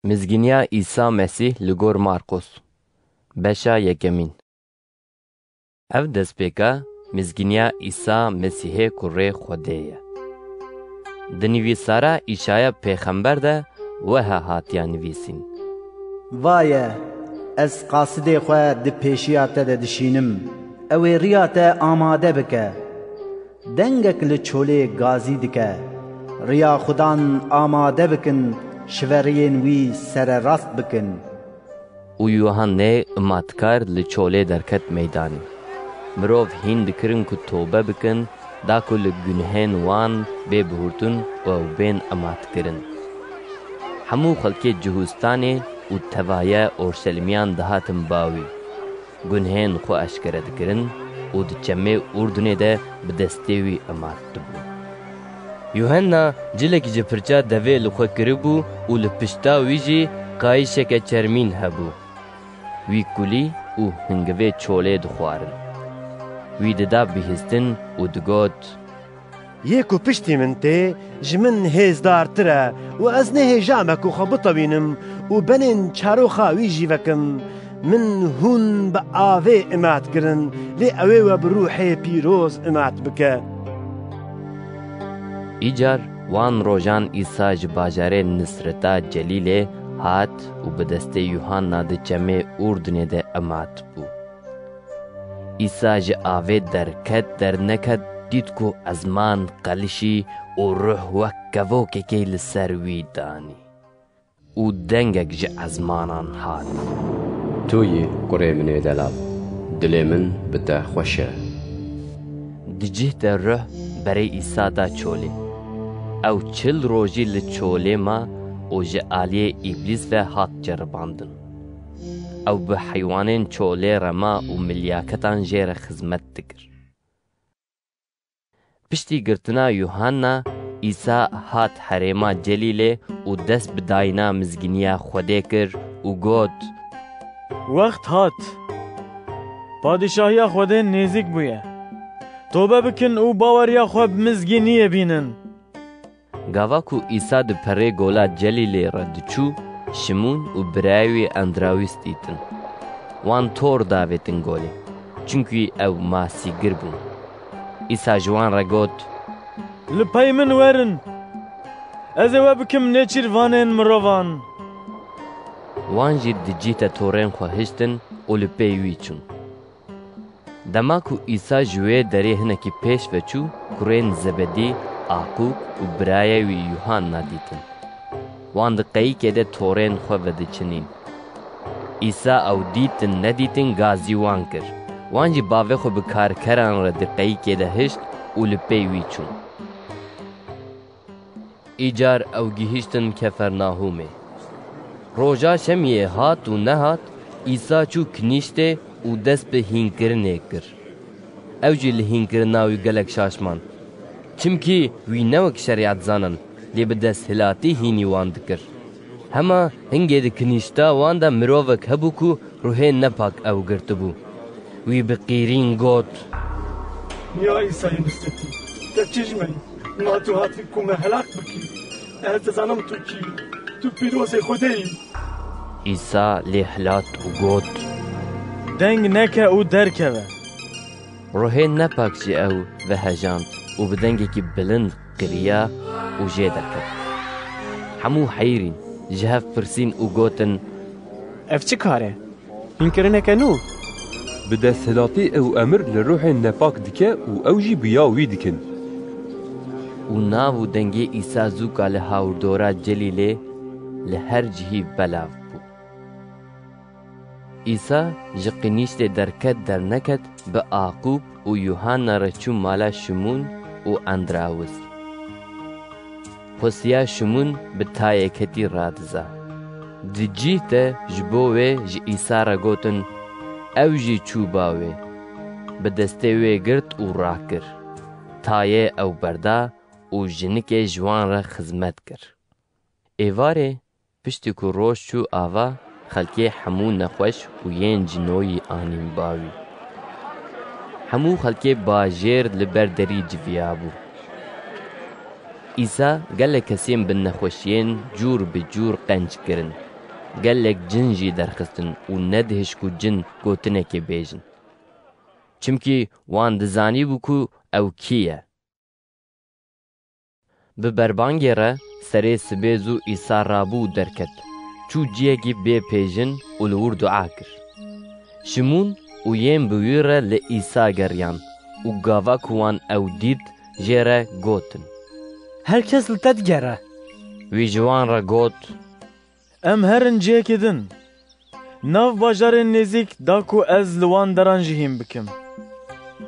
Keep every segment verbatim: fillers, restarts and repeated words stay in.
Mizgîniya Îsa Mesîh li gor Marqos. Beşa yekemîn. Ev destpêka mizgîniya Îsa Mesîhê kurê Xwedê ye. Di nivîsara Îşaya pêxember de weha hatiya nivîsîn. Vaye, ez qasidê xwe di pêşiya te de dişînim. Ew ê riya te amade bike. Dengek li çolê gazî dike. Riya Xudan amade bikin, şiveriyên wî sererast bikin. Û Yuhanne imatkar li çolê derket meydanê. Mirov hîn dikirin ku tobe bikin, da ku li gunhên wan bê bihurtin û ew bên imatkirin. Hemû xelkê Cihûstanê û tevaye Orşelimiyan dihatin ba wî. Gunhên xwe eşkere dikirin û di çemê Urdunê de bi destê wî emat dibûn. Yuhanna cilek ji pirça devê li xwe kiribû û li pişta wî jî qayîşeke çermîn hebû. Wî kulî û hingivê çolê dixwarin. Wî dida bihîstin û digot, Yê ku piştî min tê, ji min hêzdartir e û ez nehêja me ku xwe bitewînim û benên çaroxa wî jî vekim. Min hûn bi avê imat kirin, lê ew ê we bi ruhê pîroz imat bike. Îcar wan rojan Îsa ji bajarê Nisreta Celîlê hat û bi destê Yuhanna di çemê Urdunê de imat bû. Îsa ji avê derket derneket, dît ku ezman qelişî û ruh wek kevokekê li ser wî danî. Û dengek ji ezmanan hat. Tu yî kurê min ê delal, dilê min bi te xweş e. Di cih de ruh berê Îsa da çolê. Ew çil rojî li çolê ma û ji aliyê Îblîs ve hat ceribandin. Ew bi heywanên çolê re ma û milyaketan jê re xizmet dikir. Piştî girtina Yuhanna, Îsa hat herêma Celîlê û dest bi dayîna mizgîniya Xwedê kir û got, Wext hat. Padîşahiya Xwedê nêzîk bûye. Tobe bikin û baweriya xwe bi mizgîniyê bînin. Gava ku Îsa di perê gola Celîlê re diçû, Şimûn û birayê wî Endrawîs dîtin. Wan tor davêtin golê, çunkî ew masîgir bûn. Îsa ji wan re got, Li pey min werin, ez ê we bikim nêçîrvanên mirovan. Wan jî di cî te torên xwe hiştin û li pey wî çûn. Dema ku Îsa ji wê derê hinekî pêş ve çû, kurên Zebedî, Aqûb û birayê wî Yuhanna dîtin. Wan di qeyîkê de torên xwe vediçinîn. Îsa ew dîtin nedîtin gazî wan kir. Wan jî bavê xwe bi karkeran re di qeyîkê de hişt û li pey wî çûn. Îcar ew gihîştin Kefernahûmê. Roja şemiyê hat û nehat, Îsa çû kinîştê û dest bi hînkirinê kir. Ew jî li hînkirina wî gelek şaş man. Çimkî wî ne wek şerîet zanin, lê bi desthilatî hînî wan dikir. Hema hingê di kinîşta wan de mirovek hebû ku ruhê nepak ew girtibû. Wî bi qîrîn got, Ya Îsayê Nisretî, te çi ji me yî? Ma tu hatî ku me helak bikî? Ez dizanim tu kî yî. Tu pîrozê Xwedê yî. Îsa lê hilat û got, Deng neke û derkeve. Ruhê nepak jî ew vehejand û bi dengekî bilind qiriya û jê derket. Hemû heyirîn ji hev pirsîn û gotin, Ev çi kar e? Hînkirineke nû? Bi desthilatî ew emir li ruhên nepak dike û ew jî bi ya wî dikin. Û nav û dengê Îsa zûka li hawirdora Celîlê li her cihî belav bû. Îsa ji qinîştê derket derneket, bi Aqûb û Yuhanna re çû mala Şimûn û Endrawis. Xwestiya Şimûn bi tayê ketî radiza. Di cih de ji bo wê ji Îsa re gotin, ew jî çû ba wê. Bi destê wê girt û rakir. Tayê ew berda û jinikê ji wan re xizmet kir. Êvarê, piştî ku roj çû ava, xelkê hemû nexweş û yên cinoyî anîn ba wî. Hemû xelkê bajêr li ber derî civiyabû. Îsa gelek kesên bi nexweşiyên cûr bi cûr qenc kirin. Gelek cin jî derxistin û nedihişt ku cin gotinekê bêjin. Çimkî wan dizanîbû ku ew kî ye. Bi berbangê re serê sibê zû Îsa rabû û derket. Çû ciyekî bê pêjin û li wir dua kir. Şimûn û yên bi wî re li Îsa geriyan û gava ku wan ew dît, jê re gotin, "Her kes li te digere." Wî ji wan re got, "Em herin cihekê din, nav bajarên nêzîk, da ku ez li wan deran jî hîn bikim.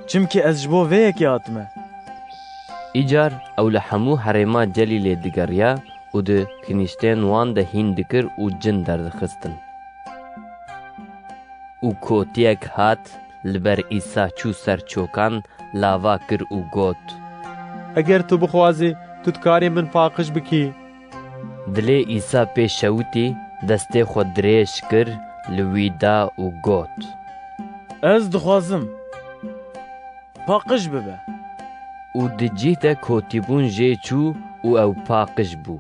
Çimkî ez ji bo vê yekê hatime." Îcar ew li hemû herêma Celîlê digeriya û di kinîştên wan de hîn dikir û cin derdixistin. Û kotiyek hat, li ber Îsa çû ser çokan, lava kir û got, "Eger tu bixwazî, tu dikarî min paqij bikî." Dilê Îsa pê şewitî, destê xwe dirêj kir, li wî da û got, "Ez dixwazim, paqij bibe." Û di cih de kotîbûn jê çû û ew paqij bû.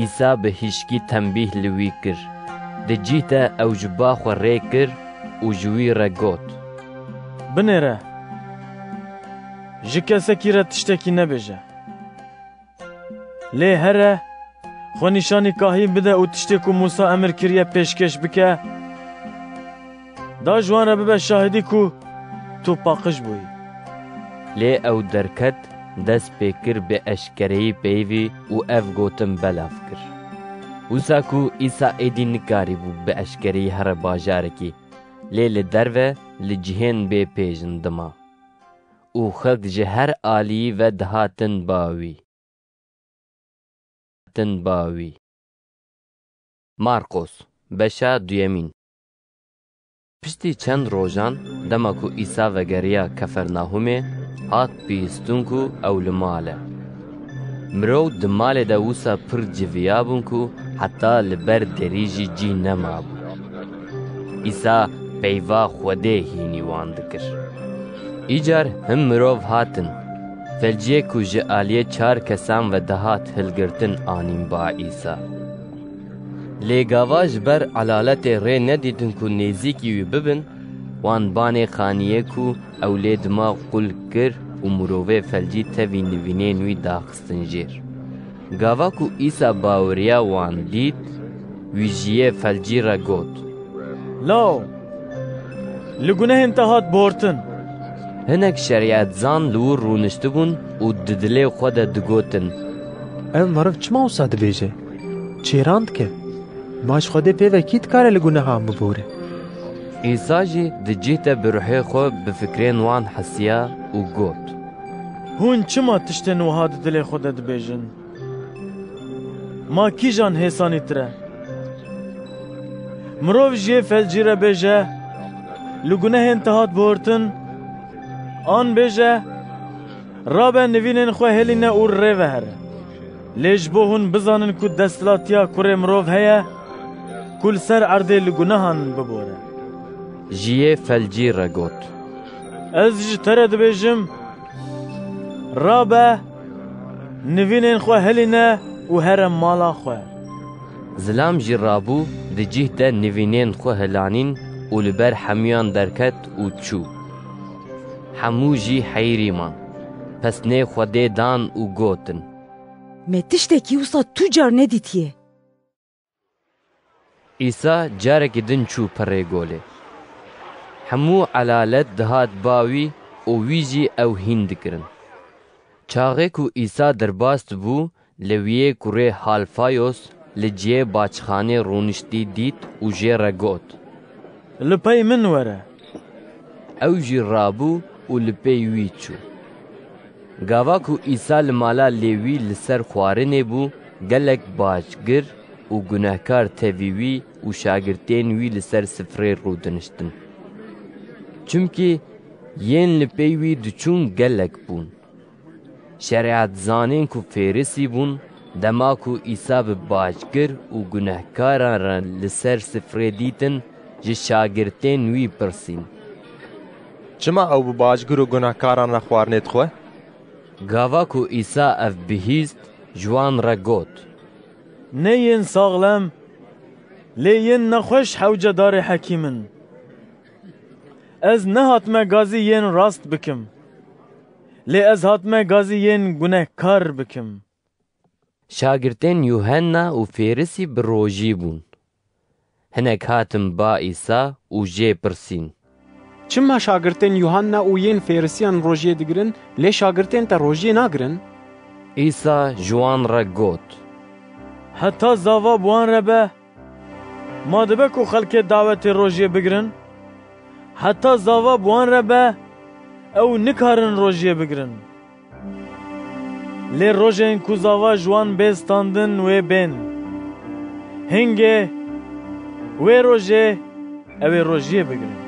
Îsa bi hişkî tembîh li wî kir. Di cih de ew ji ba xwe rê kir û ji wî re got, "Binêre, ji kesekî re tiştekî nebêje. Lê here, xwe nîşanî kahîn bide û tiştê ku Mûsa emir kiriye pêşkêş bike. Da ji wan re bibe şahidî ku tu paqij bûyî." Lê ew derket, dest pê kir bi eşkereyî peyivî û ev gotin belav kir. Wisa ku Îsa êdî nikarîbû bi eşkereyî here bajarekî, lê li derve li cihên bê pêjin dima. Û xelk ji her alî ve dihatin ba wî. Tin ba wî. Marqos, beşa duyemîn. Piştî çend rojan, dema ku Îsa vegeriya Kefernahûmê, hat bihîstin ku ew li mal e. Mirov di malê de wisa pir civiyabûn ku heta li ber derî jî cî nemabû. Îsa peyva Xwedê hînî wan dikir. Îcar hin mirov hatin, felciyê ku ji aliyê çar kesan ve dihat hilgirtin anîn ba Îsa. Lê gava ji ber elaletê rê nedîtin ku nêzîkî wî bibin, wan banê xaniyê ku ew lê dima qul kir û mirovê felcî tevî nivînên wî daxistin jêr. Gava ku Îsa baweriya wan dît, wî ji yê felcî re got, "Law, li gunehên te hat bortin." Hinek şerîetzan li wir rûniştibûn û di dilê xwe de digotin, "Ev meriv çima wisa dibêje? Çêran dike? Ma ji Xwedê pê ve kî dikare li gunehan bibore?" Îsa jî di cih de bi ruhê xwe bi fikrên wan hesiya û got, "Hûn çima tiştên wiha di dilê xwe de dibêjin? Ma kîjan hêsanîtir e? Mirov ji yê felcî re bêje, li gunehên te hat bihurtin, an bêje, rabe nivînên xwe hêlîne û rê ve here. Lê ji bo hûn bizanin ku desthilatiya kurê mirov heye, ku li ser erdê li gunehan bibore." Ji yê felcî re got, "Ez ji te re dibêjim, rabe, nivînên xwe hilîne û here mala xwe." Zilam jî rabû, di cih de nivînên xwe hilanîn û li ber hemûyan derket û çû. Hemû jî heyrî man, pesnê Xwedê dan û gotin, "Me tiştekî wisa tu car nedîtiye." Îsa carekî din çû perê golê. Hemû elalet dihat ba wî û wî jî ew hîn dikirin. Çaxê ku Îsa derbas dibû, Lewiyê kurê Halfayos li cihê baçxanê rûniştî dît û jê re got, "Li pey min were." Ew jî rabû û li pey wî çû. Gava ku Îsa li mala Lewî li ser xwarinê bû, gelek baçgir û gunehkar tevî wî û şagirtên wî li ser sifrê rûdiniştin. Çimkî yên li pey wî diçûn gelek bûn. Şerîetzanên ku Fêrisî bûn, dema ku Îsa bi baçgir û gunehkaran re li ser sifrê dîtin, ji şagirtên wî pirsîn, "Çima ew bi baçgir û gunehkaran re xwarinê dixwe?" Gava ku Îsa ev bihîst, ji wan re got, "Ne yên saxlem, Lê yên nexweş hewcedarê hekîm in. Ez nehatime gazî yên rast bikim. Lê ez hatime gazî yên gunehkar bikim. Şagirtên Yuhenna û Fêrisî bi rojî bûn. Hinek hatin ba Îsa û jê pirsîn. Çima şagirtên Yuhanna û yên Fêrisiyan rojiyê digirin, lê şagirtên te rojiyê nagirin? Îsa ji wan re got. Heta zava bi wan re be, ma dibe ku xelkê dawetê rojiyê bigirin? Heta zava bi wan re be, ew nikarin rojiyê bigirin. Lê rojên ku zava ji wan bê standin wê bên. Hingê wê rojê ew ê rojiyê bigirin.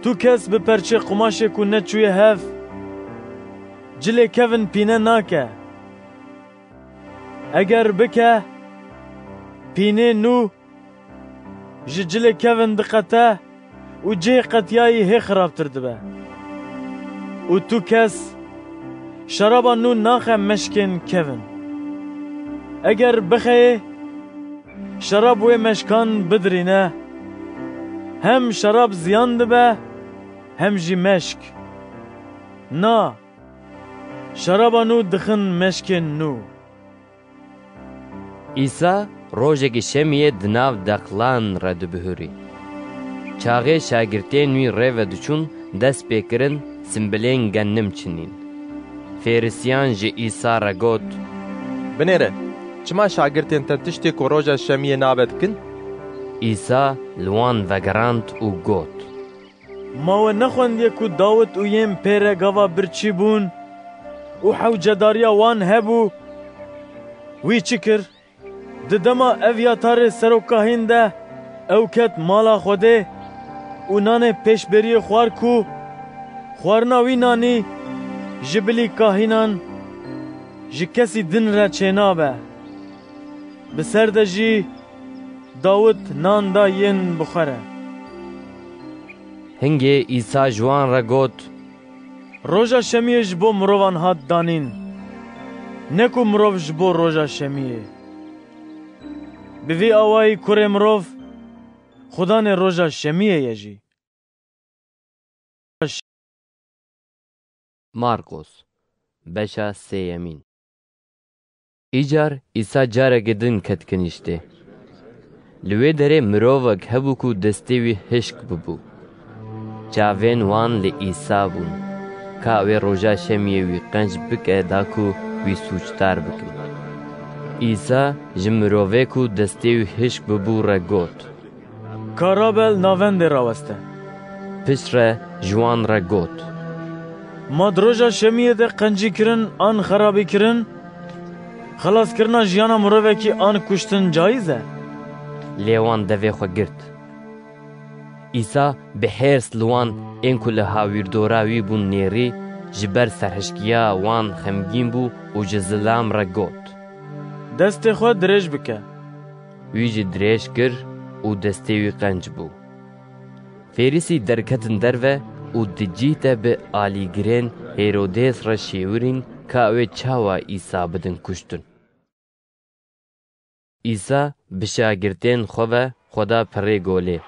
Tu kes bi perçê qumaşê ku neçûye hev, cilê kevin pîne nake. Eger bike, pînê nû ji cilê kevin diqete û cihê qetiyayî hê xirabtir dibe. Û tu kes şeraba nû naxe meşkên kevin. Eger bixeyê, şerab wê meşkan bidirîne, hem şerab ziyan dibe, hem jî meşk. Na, şeraba nû dixin meşkên nû. Îsa rojekî şemiyê di nav dexlan re dibihurî. Çaxê şagirtên wî rê ve diçûn, dest pê kirin simbilên gennim çinîn. Fêrisiyan ji Îsa re got, Binêre, çima şagirtên te tiştê ku roja şemiyê nabe dikin? Îsa li wan vegerand û got, Ma we nexwendiye ku Dawid û yên pê re gava birçî bûn û hewcedariya wan hebû? Wî çi kir? Di dema Evyatarê serokkahîn de ew ket mala Xwedê û nanê pêşberiyê xwar ku xwarina wî nanî ji bilî kahînan ji kesî din re çênabe. Bi ser de jî Dawid nan da yên bixwere. Hingê Îsa ji wan re got, Roja şemiyê ji bo mirovan hat danîn, ne ku mirov ji bo roja şemiyê. Bi vî awayî Kurê Mirov Xudanê roja şemiyê ye jî. Marqos, beşa sêyemîn. Îcar Îsa careke din ket kiniştê. Li wê derê mirovek hebû ku destê wî hişk bibû. Çavên wan li Îsa bûn, ka wê roja şemiyê wî qenc bike da ku wî sûcdar bikin. Îsa ji mirovê ku destê wî hişk bibû re got, Ka rabe li navendê raweste. Piştre ji wan re got, Ma di roja şemiyê de qencîkirin an xerabîkirin, xelaskirina jiyana mirovekî an kuştin cayîz e? Lê wan devê xwe girt. Îsa bi hêrs li wan ên ku li hawîrdora wî bûn nêrî, ji ber serhişkiya wan xemgîn bû û ji zilam re got, Destê xwe dirêj bike. Wî jî dirêj kir û destê wî qenc bû. Fêrîsî derketin derve û di cih de bi alîgirên Hêrodês re şêwirîn ka wê çawa Îsa bidin kuştin. Îsa bi şagirtên xwe ve xwe da pirê golê.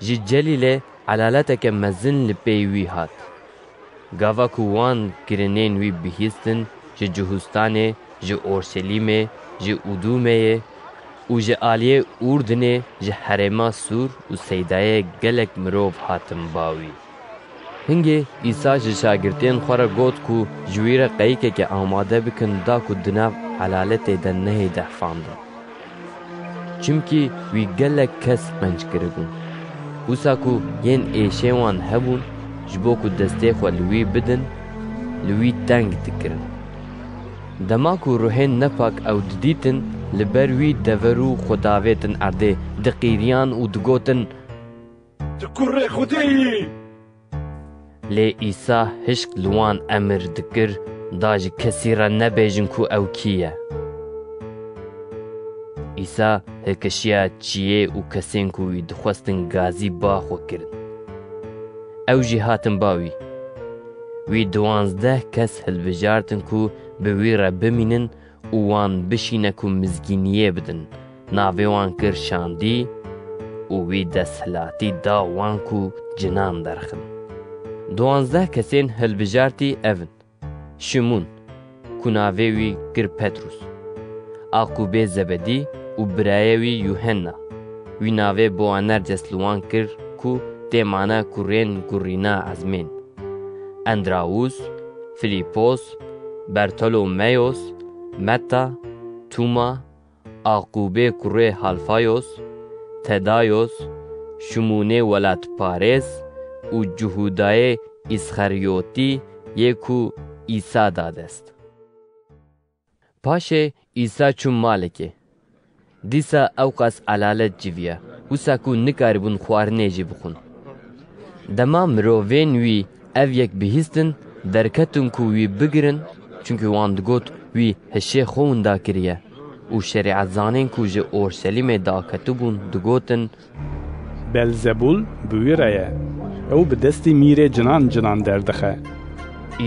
Ji Celîlê elaleteke mezin li pey wî hat. Gava ku wan kirinên wî bihîstin, ji Cihûstanê, ji Orşelîmê, ji Îdûmeyê û ji aliyê Ûrdinê, ji herêma Sûr û Seydayê gelek mirov hatin ba wî. Hingê Îsa ji şagirtên xwe re got ku ji wî re qeyikeke amade bikin da ku di nav elaletê de nehête hifandin. Çimkî wî gelek kes qenc kiribûn. Wisa ku yên êşên wan hebûn, ji bo ku destê xwe li wî bidin, li wî teng dikirin. Dema ku ruhên nepak ew didîtin, li ber wî deverû xwe davêtin erdê, diqîriyan û digotin, Tu kurê Xwedê yî! Lê Îsa hişk li wan emir dikir, da ji kesî re nebêjin ku ew kî ye. Îsa hilkişiya çiyê û kesên ku wî dixwestin gazî ba xwe kirin. Ew jî hatin ba wî. Wî duwazdeh kes hilbijartin ku bi wî re bimînin û wan bişîne ku mizgîniyê bidin, Navê wan kir Şandî û wî desthilatî da wan ku cinan derxin. Duwazdeh kesên hilbijartî ev in: Şimûn, ku navê wî kir Petrûs, Aqûbê Zebedî û birayê wî Yuhenna, wî navê Boanerges li wan kir ku tê mana kurên gurîna ezmên, Endrawûs, Filîpos, Bertolomeyos, Meta, Tûma, Aqûbê kurê Halfayos, Tedayos, Şimûnê welatparêz û Cihûdayê Îsxeryotî yê ku Îsa da dest. Paşê Îsa çû malekê. Dîsa ewqas elalet civiya, wisa ku nikaribûn xwarinê jî bixwin. Dema mirovên wî ev yek bihîstin, derketin ku wî bigirin, çimkî wan digot wî hişê xwe winda kiriye û şerîetzanên ku ji Orşelîmê daketibûn digotin, Belzebûl bi wî re ye. Ew bi destî mîrê cinan cinan derdixe.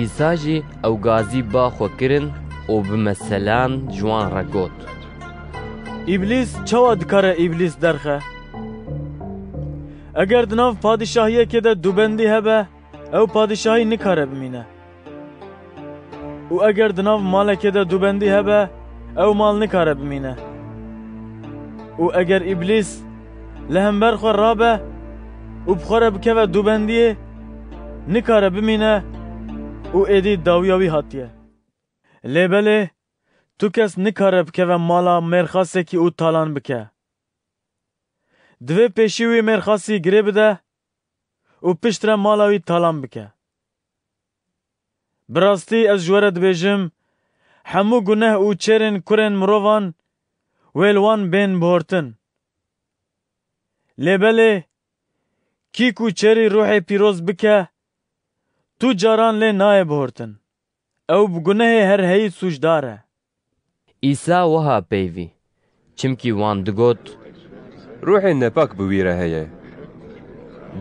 Îsa jî ew gazî ba xwe kirin û bi meselan ji wan re got, Îblîs çawa dikare îblîs derxe? Eger di nav padîşahiyekê de dubendî hebe, ew padîşahî nikare bimîne. Û eger di nav malekê de dubendî hebe, ew mal nikare bimîne. Û eger îblîs li hember xwe rabe û bi xwe re bikeve dubendiyê, nikare bimîne û êdî dawiya wî hatiye. Lê belê, tu kes nikare bikeve mala mêrxasekî û talan bike. Divê pêşî wî mêrxasî girê bide û piştre mala wî talan bike. Bi rastî ez ji we re dibêjim, hemû guneh û çêrên kurên mirovan wê li wan bên bihortin. Lê belê, kî ku çêrî Ruhê Pîroz bike, tu caran lê nayê bihortin. Ew bi gunehê her heyî sûcdar e. Îsa wiha peyvî, çimkî wan digot, Ruhê nepak bi wî re heye.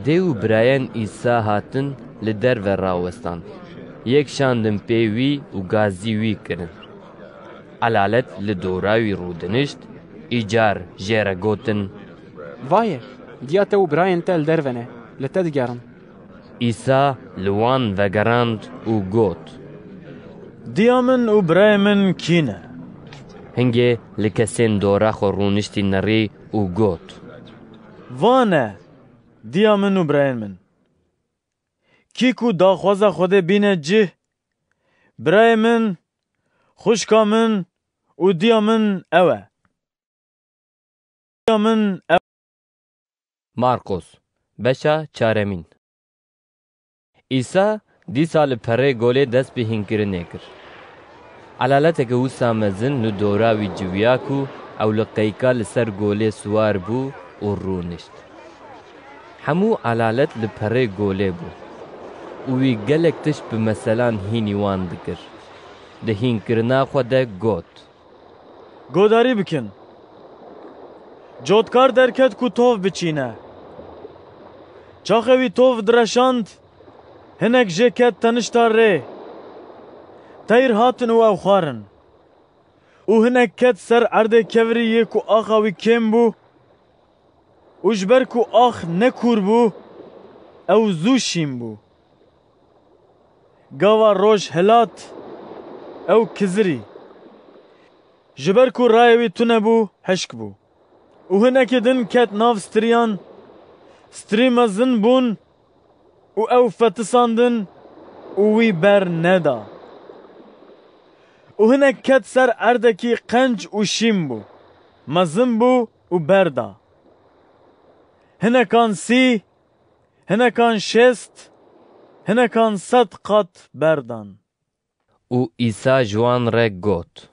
Dê û birayên Îsa hatin li derve rawestan, yek şandin pê wî û gazî wî kirin. Elalet li dora wî rûdinişt, îcar jê re gotin, Vaye, diya te û birayên te li derve ne, li te digerin. Îsa li wan vegerand û got, Diya min û birayê min kî ne? Hingê li kesên dora xwe rûniştî nerî û got, Va ne, diya min û birayên min. Kî ku daxwaza Xwedê bîne cih, birayê min, xwişka min û diya min ew e. Diya min ew. Marqos, beşa çaremîn. Îsa dîsa li perê golê dest bi hînkirinê kir. Elaleteke wisa mezin li dora wî civiya ku ew li qeyka li ser golê siwar bû û rûnişt. Hemû elalet li perê golê bû û wî gelek tişt bi meselan hînî wan dikir. Di hînkirina xwe de got, Godarî bikin. Cotkar derket ku tov biçîne. Çaxê wî tov direşand, hinek jê ket tenişta rê. Teyr hatin û ew xwarin. Û hinek ket ser erdê kevirî yê ku axa wî kêm bû, û ji ber ku ax ne kûr bû, ew zû şîn bû. Gava roj hilat, ew kizirî. Ji ber ku rayê wî tune bû, hişk bû. Û hinekî din ket nav stiriyan, stirî mezin bûn û ew fetisandin û wî ber neda. Û hinek ket ser erdekî qenc û şîn bû, mezin bû û berda. Hinekan sî, hinekan şêst, hinekan sed qat berdan. Û Îsa ji wan re got,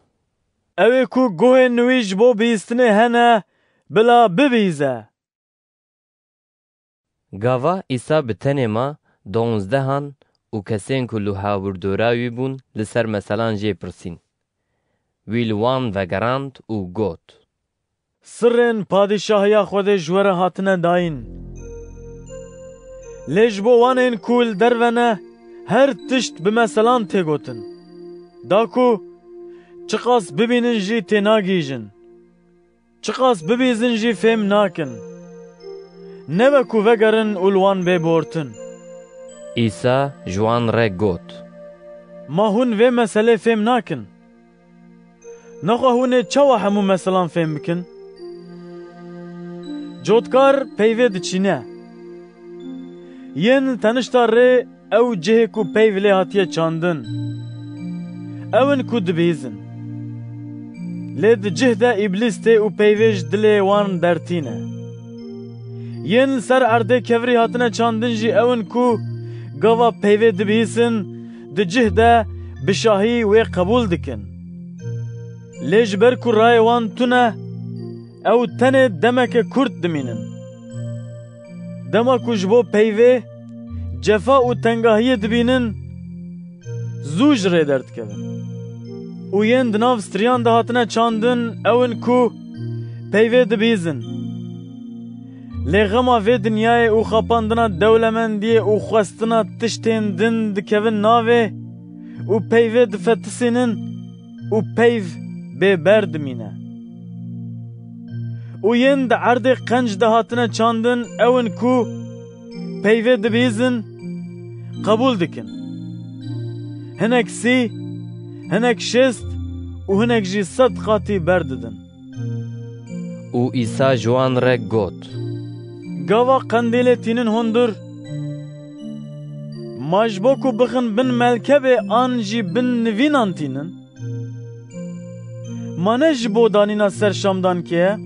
Ew ê ku guhên wî ji bo bihîstinê hene, bila bibihîze. Gava Îsa bi tenê ma, donzdehan û kesên ku li hawirdora wî bûn li ser meselan jê pirsîn. Wî li wan vegerand û got, Sirrên padîşahiya Xwedê ji we re hatine dayîn. Lê ji bo wan ên ku li derve ne, her tişt bi meselan tê gotin, da ku çiqas bibînin jî tênagihîjin. Çiqas bibîzin jî fêm nakin. Nebe ku vegerin û li wan bê bortin. Îsa ji wan re got, Ma hûn vê meselê fêm nakin? Nexwe hûn ê çawa hemû meselan fêm bikin? Cotkar peyvê diçîne. Yên tenişta rê ew cihê ku peyv lê hatiye çandin. Ew in ku dibihîzin. Lê di cih de Îblîs tê û peyvê ji dilê wan dertîne. Yên li ser erdê kevirî hatine çandin jî ew in ku gava peyvê dibihîsin, di cih de bi şahî wê qebûl dikin. Lê ji ber ku rayê wan tune, ew tenê demeke kurt dimînin. Dema ku ji bo peyvê, cefa û tengahiyê dibînin, zû ji rê derdikevin. Û yên di nav striyan de hatine çandin, ew in ku peyvê dibihîzin. Lê xema vê dinyayê û xapandina dewlemendiyê û xwestina tiştên din dikevin navê û peyvê difetisînin û peyv bêber dimîne. Û yên di erdê qenc de hatine çandin, ew in ku peyvê dibihîzin, qebûl dikin. Hinek sî, hinek şêst û hinek jî sed qatî berdidin. Û Îsa ji wan re got, Gava qendîlê tînin hundir, ma ji bo ku bixin bin melkebê an jî bin nivînan tînin? Ma ne ji bo danîna ser şamdankê ye?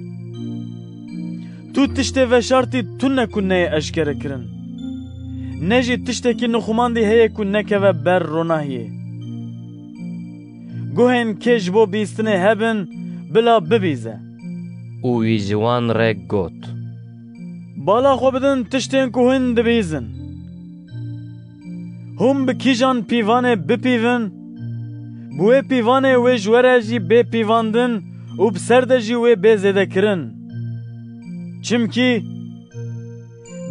Tu tiştê veşartî tune ku neyê eşkere kirin. Ne jî tiştekî nixumandî heye ku nekeve ber ronahiyê. Guhên kê ji bo bîstinê hebin, bila bibîze. Û wî ji wan re got, Bala xwe bidin tiştên ku hûn dibîzin. Hûn bi kîjan pîvanê bipîvin, bi wê pîvanê wê ji we re jî bê pîvandin û bi ser de jî wê bê zêdekirin. Çimkî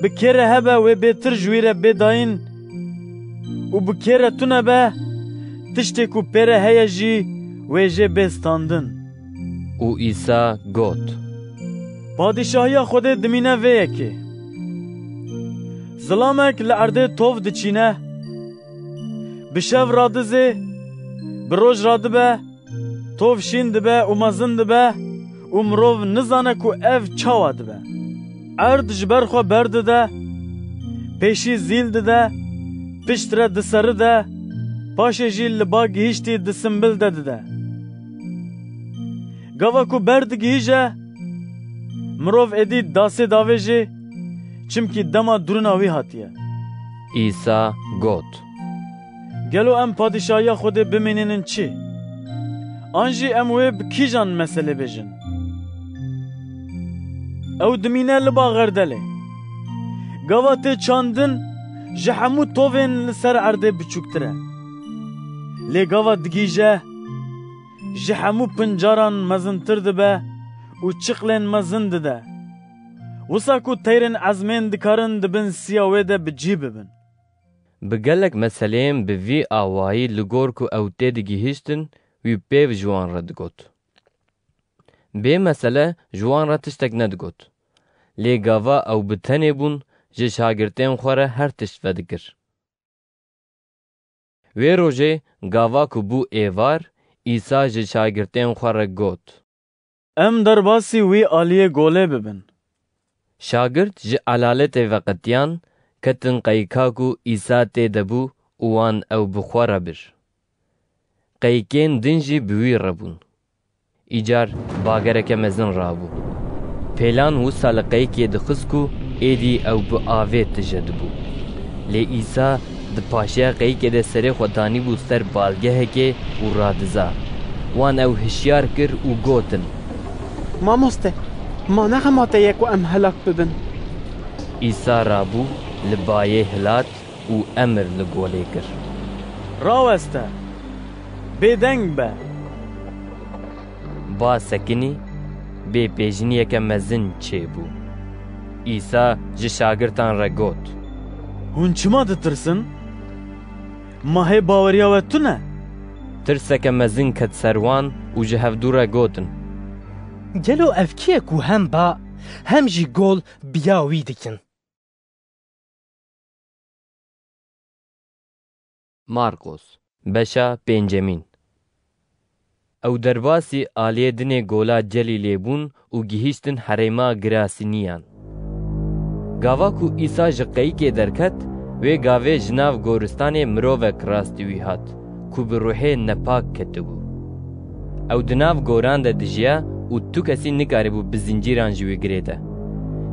bi kê re hebe wê bêtir ji wî re bê dayîn û bi kê re tune be, tiştê ku pê re heye jî wê jê bê standin. Û Îsa got, Padîşahiya Xwedê dimîne vê yekê. Zilamek li erdê tov diçîne, bi şev radizê, bi roj radibe, tov şîn dibe û mezin dibe û mirov nizane ku ev çawa dibe. Erd ji ber xwe berdide, pêşî zîl dide, pişt re diseride, paşê jî li ba gihîştî di simbil de dide. Gava ku ber digihîje, mirov êdî dasê davêjê, çimkî dema duruna wî hatiye. Îsa got, Gelo em padîşahiya Xwedê bimînînin çi? An jî em wê bi kîjan meselê bêjin? Ew dimîne li ba xerdelê. Gava tê çandin, ji hemû tovên li ser erdê biçûktir e. Lê gava digihîje, ji hemû pincaran mezintir dibe û çiqlên mezin dide. Wisa ku teyrên ezmên dikarin di bin siya wê de bi cî bibin. Bi gelek meseleyên bi vî awayî li gor ku ew tê digihîştin, wî pêv ji wan re digot. Bê mesele ji wan re tiştek nedigot. Lê gava ew bi tenê bûn, ji şagirtên xwe re her tişt vedikir. Wê rojê gava ku bû êvar, Îsa ji şagirtên xwe re got, Em derbasî wî aliyê golê bibin. Şagirt ji elaletê veqetiyan, ketin qeyka ku Îsa tê de bû û wan ew bi xwe re bir. Qeykên din jî bi wî re bûn. Îcar bagereke mezin rabû. Pêlan wisa li qeykê dixist ku êdî ew bi avê tije dibû. Lê Îsa di paşiya qeykê de serê xwe danîbû ser balgehekê û radiza. Wan ew hişyar kir û gotin, Mamoste, ma ne xema te ye ku em helak bibin? Îsa rabû, li bayê hilat û emir li golê kir, Raweste, bêdeng be. Ba sekinî, bêpêjiniyeke mezin çêbû. Îsa ji şagirtan re got, Hûn çima ditirsin? Ma hê baweriya we tune? Tirseke mezin ket ser wan û ji hevdû re gotin, Gelo ev kî ye ku hem ba hem jî gol biya wî dikin? Marqos, beşa pêncemîn. Ew derbasî aliyê dinê gola Celîlê bûn û gihîştin herêma Girasiniyan. Gava ku Îsa ji qeyikê derket, wê gavê ji nav goristanê mirovek rastî wî hat, ku bi ruhê nepak ketibû. Ew di nav goran de dijiya û tu kesî nikaribû bi zincîran ji wî girêde.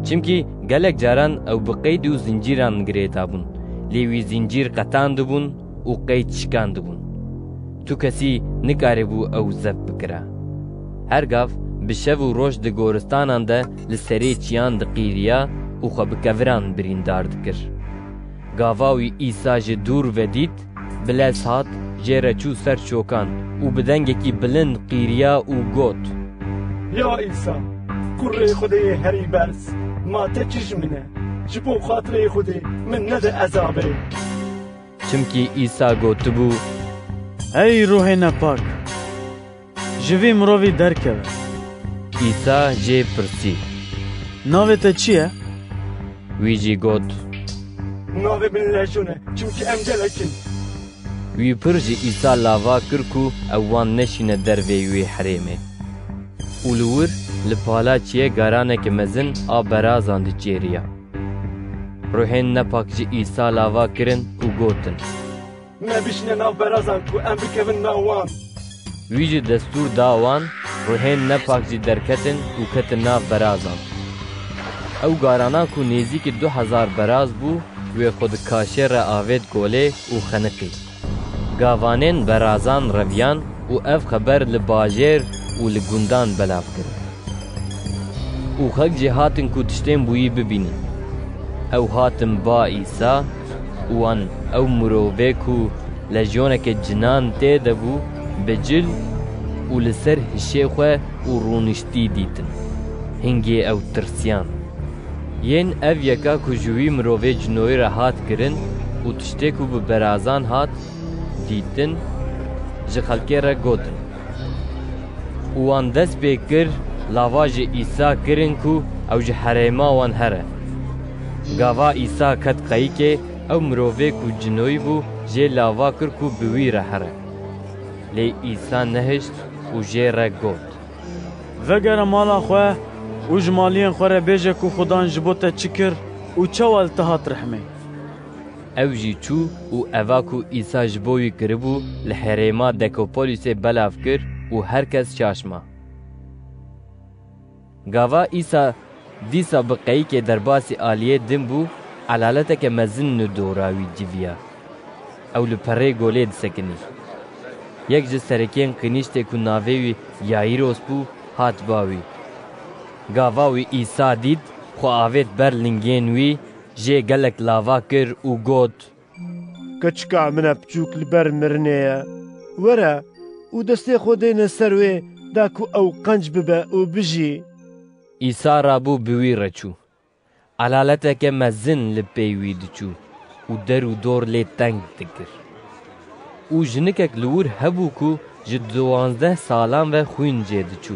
Çimkî gelek caran ew bi qeyd û zincîran girêdabûn, lê wî zincîr qetandibûn û qeyd şikandibûn. Tu kesî nikaribû ew zeft bikira. Her gav bi şev û roj di goristanan de li serê çiyan diqîriya û xwe bi keviran birîndar dikir. Gava wî Îsa ji dûr ve dît, bi lez hat, jê re çû ser çokan û bi dengekî bilind qîriya û got, Ya Îsa, kurê Xwedê yê herî berz, ma te çi ji min e? Ji bo xatirê Xwedê min nede ezabê. Çimkî Îsa gotibû, Hey ruhê nepak! Ji vî mirovî derkeve. Îsa jê pirsî, Navê te çi ye? Wî jî got, Navê min Lejon e, çimkî em gelek in. Wî pir ji Îsa lava kir ku ew wan neşîne derveyî wê herêmê. Û li wir, li pala çiyê garaneke mezin a berazan diçêriya. Ruhên nepak ji Îsa lava kirin û gotin, Me bişîne nav berazan ku em bikevin nav wan. Wî jî destûr da wan, ruhên nepak jî derketin û ketin nav berazan. Ew garana ku nêzîkî du hezar beraz bû, wê xwe di kaşê re avêt golê û xeniqî. Gavanên berazan reviyan û ev xeber li bajêr û li gundan belav kirin. Û xelk jî hatin ku tiştên bûyî bibînin. Ew hatin ba Îsa û wan ew mirovê ku lejyoneke cinan tê de bû, bi cil û li ser hişê xwe û rûniştî dîtin. Hingê ew tirsiyan. Yên ev yeka ku ji wî mirovê cinoyî re hat kirin û tiştê ku bi berazan hat dîtin, ji xelkê re gotin. Û wan dest pê kir, lava ji Îsa kirin ku ew ji herêma wan here. Gava Îsa ket qeyikê, ew mirovê ku cinoyî bû, jê lava kir ku bi wî re here. Lê Îsa nehişt û jê re got, Vegere mala xwe û ji maliyên xwe re bêje ku Xudan ji bo te çi kir û çawa li te hat rehmê. Ew jî çû û eva ku Îsa ji bo wî kiribû, li herêma Dekopolîsê belav kir û her kes şaş ma. Gava Îsa dîsa bi qeyikê derbasî aliyê din bû, elaleteke mezin li dora wî civiya. Ew li perê golê disekinî. Yek ji serekên qînîştê ku navê wî Yayîros bû, hat ba wî. Gava wî Îsa dît, xwe avêt ber lingên wî, jê gelek lava kir û got, Keçika min e piçûk li ber mirinê ye. Were û destê xwe dêne ser wê, da ku ew qenc bibe û bijî. Îsa rabû bi wî re çû. Elaleteke mezin li pey wî diçû û der û dor lê teng dikir. Û jinikek li wir hebû ku ji duwazdeh salan ve xwîn jê diçû.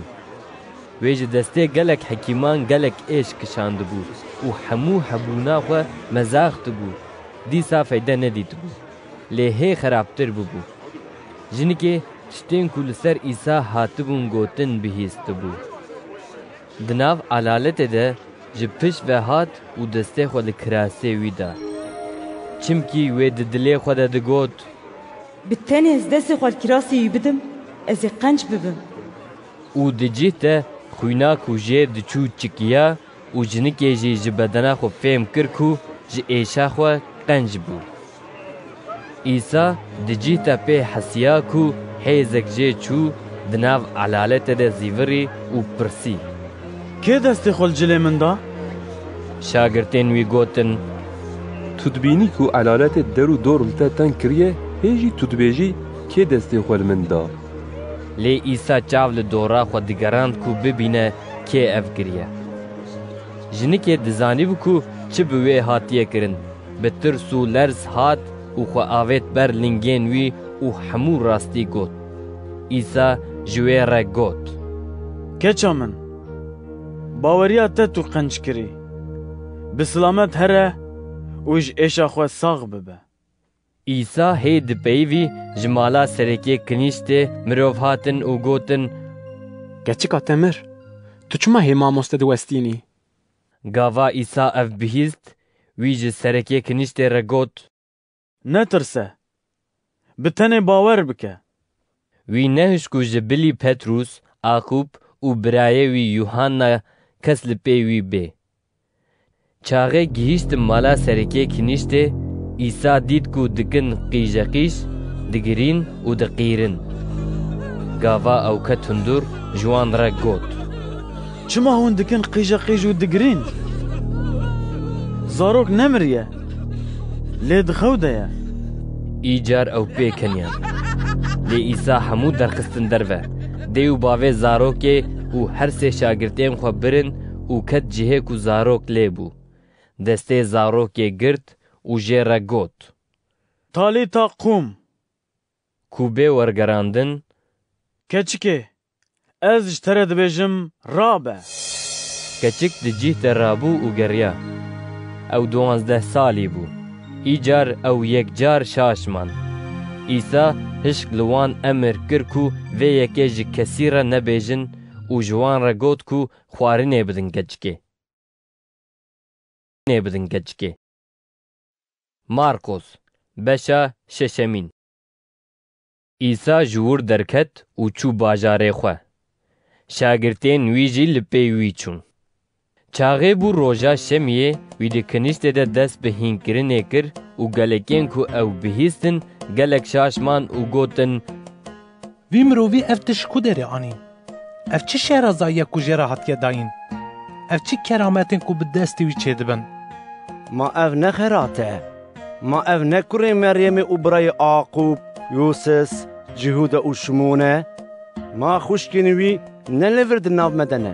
Wê ji destê gelek hekîman gelek êş kişandibû û hemû hebûna xwe mezax dibû, dîsa feyde nedîtibû, lê hê xerabtir bibû. Jinikê tiştên ku li ser Îsa hatibûn gotin bihîstibû. Di nav elaletê de ji pişt ve hat û destê xwe li kirasê wî da. Çimkî wê di dilê xwe de digot, Bi tenê ez destê xwe li kirasê wî bidim, ez ê qenc bibim. Û di cih de xwîna ku jê diçû çikiya û jinikê jî ji bedena xwe fêm kir ku ji êşa xwe qenc bû. Îsa di cih de pê hesiya ku hêzek jê çû, di nav elaletê de zîvirî û pirsî, Kê destê xwe li cilê min da? Şagirtên wî gotin, Tu dibînî ku elaletê der û dor li te teng kiriye, hê jî tu dibêjî, Kê destê xwe li min da? Lê Îsa çav li dora xwe digerand ku bibîne kê ev kiriye. Jinikê dizanîbû ku çi bi wê hatiye kirin, bi tirs û lerz hat û xwe avêt ber lingên wî û hemû rastî got. Îsa ji wê re got, Keça min, Baweriya te tu qenc kirî. Bi silamet here û ji êşa xwe sax bibe. Îsa hê dipeyivî ji mala serekê kinîştê mirov hatin û gotin, Keçika te mir. Tu çima hê mamoste diwestînî? Gava Îsa ev bihîst, wî ji serekê kinîştê re got, Netirse. Bi tenê bawer bike. Wî nehişt ku ji bilî Petrûs, Aqûb û birayê wî Yuhanna kes li pê wî bê. Çaxê gihîştin mala serekê kinîştê, Îsa dît ku dikin qîjeqîj, digirîn û diqîrin. Gava ew ket hundir, ji wan re got, Çima hûn dikin qîjeqîj û digirîn? Zarok nemiriye, lê di xew de ye. Îcar ew pê keniyan. Lê Îsa hemû derxistin derve. Dê û bavê zarokê û her sê şagirtên xwe birin û ket cihê ku zarok lê bû. Destê zarokê girt û jê re got, Talîta qûm! Ku bê wergerandin, Keçikê, ez ji te re dibêjim, rabe! Keçik di cih de rabû û geriya. Ew duwazdeh salî bû. Îcar ew yekcar şaş man. Îsa hişk li wan emir kir ku vê yekê ji kesî re nebêjin û ji wan re got ku xwarinê bidin keçikê. Nêbidin keçikê. Marqos, beşa şeşemîn. Îsa ji wir derket û çû bajarê xwe. Şagirtên wî jî li pê wî çûn. Çaxê bû roja şemiyê, wî di kiniştê de dest bi hînkirinê kir û gelekên ku ew bihîstin, gelek şaş man û gotin, Vî mirovî ev tişt ji ku derê anî? Ev çi şêrezayî ye ku jê re hatiye dayîn? Ev çi kerametên ku bi destê wî çêdibin? Ma ev ne xerat e? Ma ev ne kurê Meryemê û birayê Aqûb, Yûsis, Cihûda û Şimûn e? Ma xwişkên wî ne li vir di nav me de ne?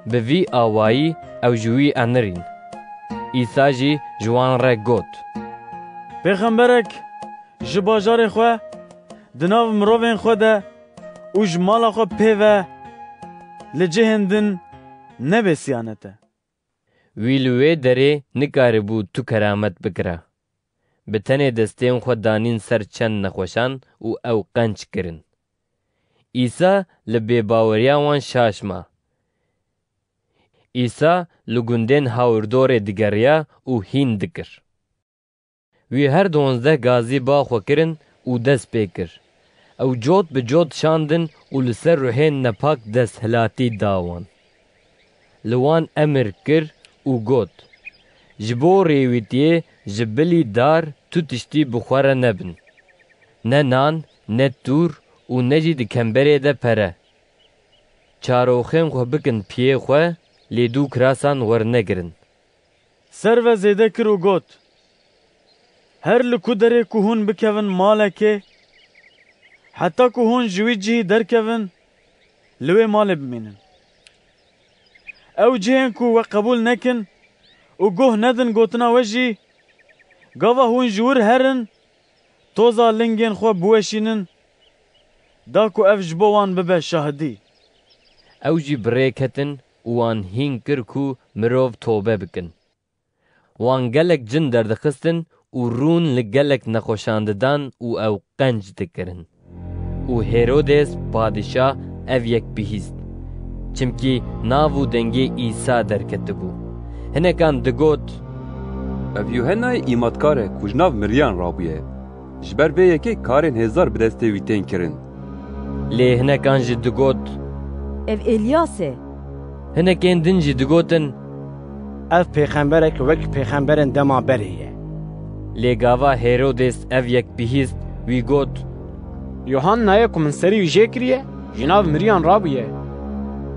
Bi vî awayî ew ji wî anirîn. Îsa jî ji wan re got, Pêxemberek ji bajarê xwe, di nav mirovên xwe de û ji mala xwe pê ve li cihên din nebê siyanet e. Wî li wê derê nikaribû tu keramet bikira. Bi tenê destên xwe danîn ser çend nexweşan û ew qenc kirin. Îsa li bêbaweriya wan şaş ma. Îsa li gundên hawirdorê digeriya û hîn dikir. Wî her duwazdeh gazî ba xwe kirin û dest pê kir. Ew cot bi cot şandin û li ser ruhên nepak desthilatî da wan. Li wan emir kir û got, Ji bo rêwîtiyê ji bilî dar tu tiştî bi xwe re nebin. Ne nan, ne tûr û ne jî di kemberê de pere. Çaroxên xwe bikin piyê xwe, lê dû kirasan wernegirin. Ser ve zêde kir û got, Her li ku derê ku hûn bikevin malekê, heta ku hûn ji wî cihî derkevin, li wê malê bimînin. Ew cihên ku we qebûl nekin û guh nedin gotina we jî, gava hûn ji wir herin, toza lingên xwe biweşînin, da ku ev ji bo wan bibe şahidî. Ew jî bi rê ketin û wan hîn kir ku mirov tobe bikin. Wan gelek cin derdixistin û rûn li gelek nexweşan didan û ew qenc dikirin. Û Hêrodês padîşah ev yek bihîst, çimkî nav û dengê Îsa derketibû. Hinekan digot, Ev Yuhennayê îmatkar e ku ji nav miriyan rabûye. Ji ber vê yekê karên hêzar bi destê wî tên kirin. Lê hinekan jî digot, Ev Elyas e. Hinekên din jî digotin, Ev pêxemberek wek pêxemberên dema berê ye. Lê gava Hêrodês ev yek bihîst, wî got, Yuhannayê ku min serî wî jê kiriye, ji nav miriyan rabûye.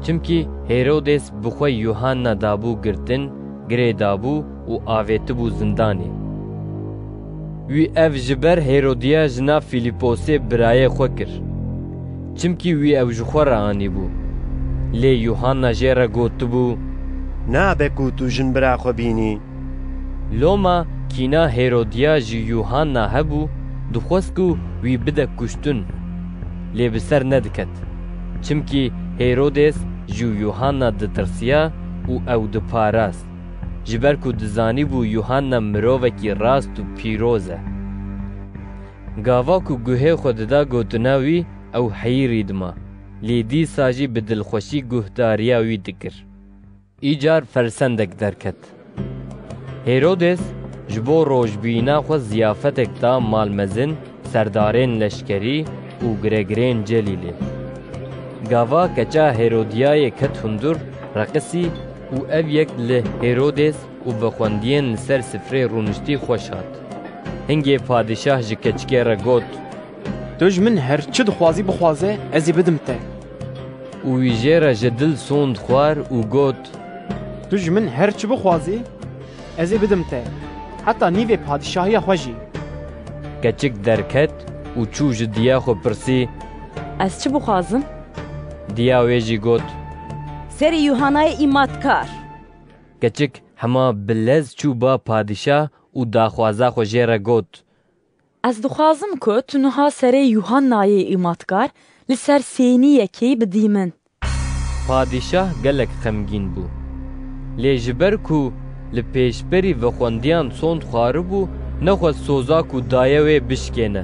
Çimkî Hêrodês bi xwe Yuhanna dabû girtin, girê dabû û avêtibû zindanê. Wî ev ji ber Hêrodiya jina Fîlîposê birayê xwe kir. Çimkî wî ew ji xwe re anîbû. Lê Yuhanna jê re gotibû, Nabe ku tu jinbira xwe bînî. Loma kîna Hêrodiya ji Yuhanna hebû, dixwest ku wî bide kuştin. Lê bi ser nediket. Çimkî Hêrodês ji Yuhanna ditirsiya û ew diparast, ji ber ku dizanîbû Yuhanna mirovekî rast û pîroz e. Gava ku guhê xwe dida gotina wî, ew heyirî dima, lê dîsa jî bi dilxweşî guhdariya wî dikir. Îcar fersendek derket. Hêrodes ji bo rojbîna xwe ziyafetek da malmezin, serdarên leşkerî û giregirên Celîlê. Gava keça Hêrodiyayê ket hundir, reqisî û ev yek li Hêrodes û vexwendiyên li ser sifrê rûniştî xweş hat. Hingê padîşah ji keçikê re got, Tu ji min her çi dixwazî bixwaze, ez ê bidim te. Û wî jê re ji dil sond xwar û got, Tu ji min her çi bixwazî, ez ê bidim te, heta nîvê padîşahiya xwe jî. Keçik derket û çû ji diya xwe pirsî, Ez çi bixwazim? Diya wê jî got, Serê Yuhanayê îmatkar. Keçik hema bi lez çû ba padîşah û daxwaza xwe jê re got, Ez dixwazim ku tu niha serê Yuhannayê îmatkar li ser sêniyekê bidî min. Padîşah gelek xemgîn bû. Lê ji ber ku li pêşberî vexwendiyan sond xwaribû, nexwest soza ku daye wê bişkêne.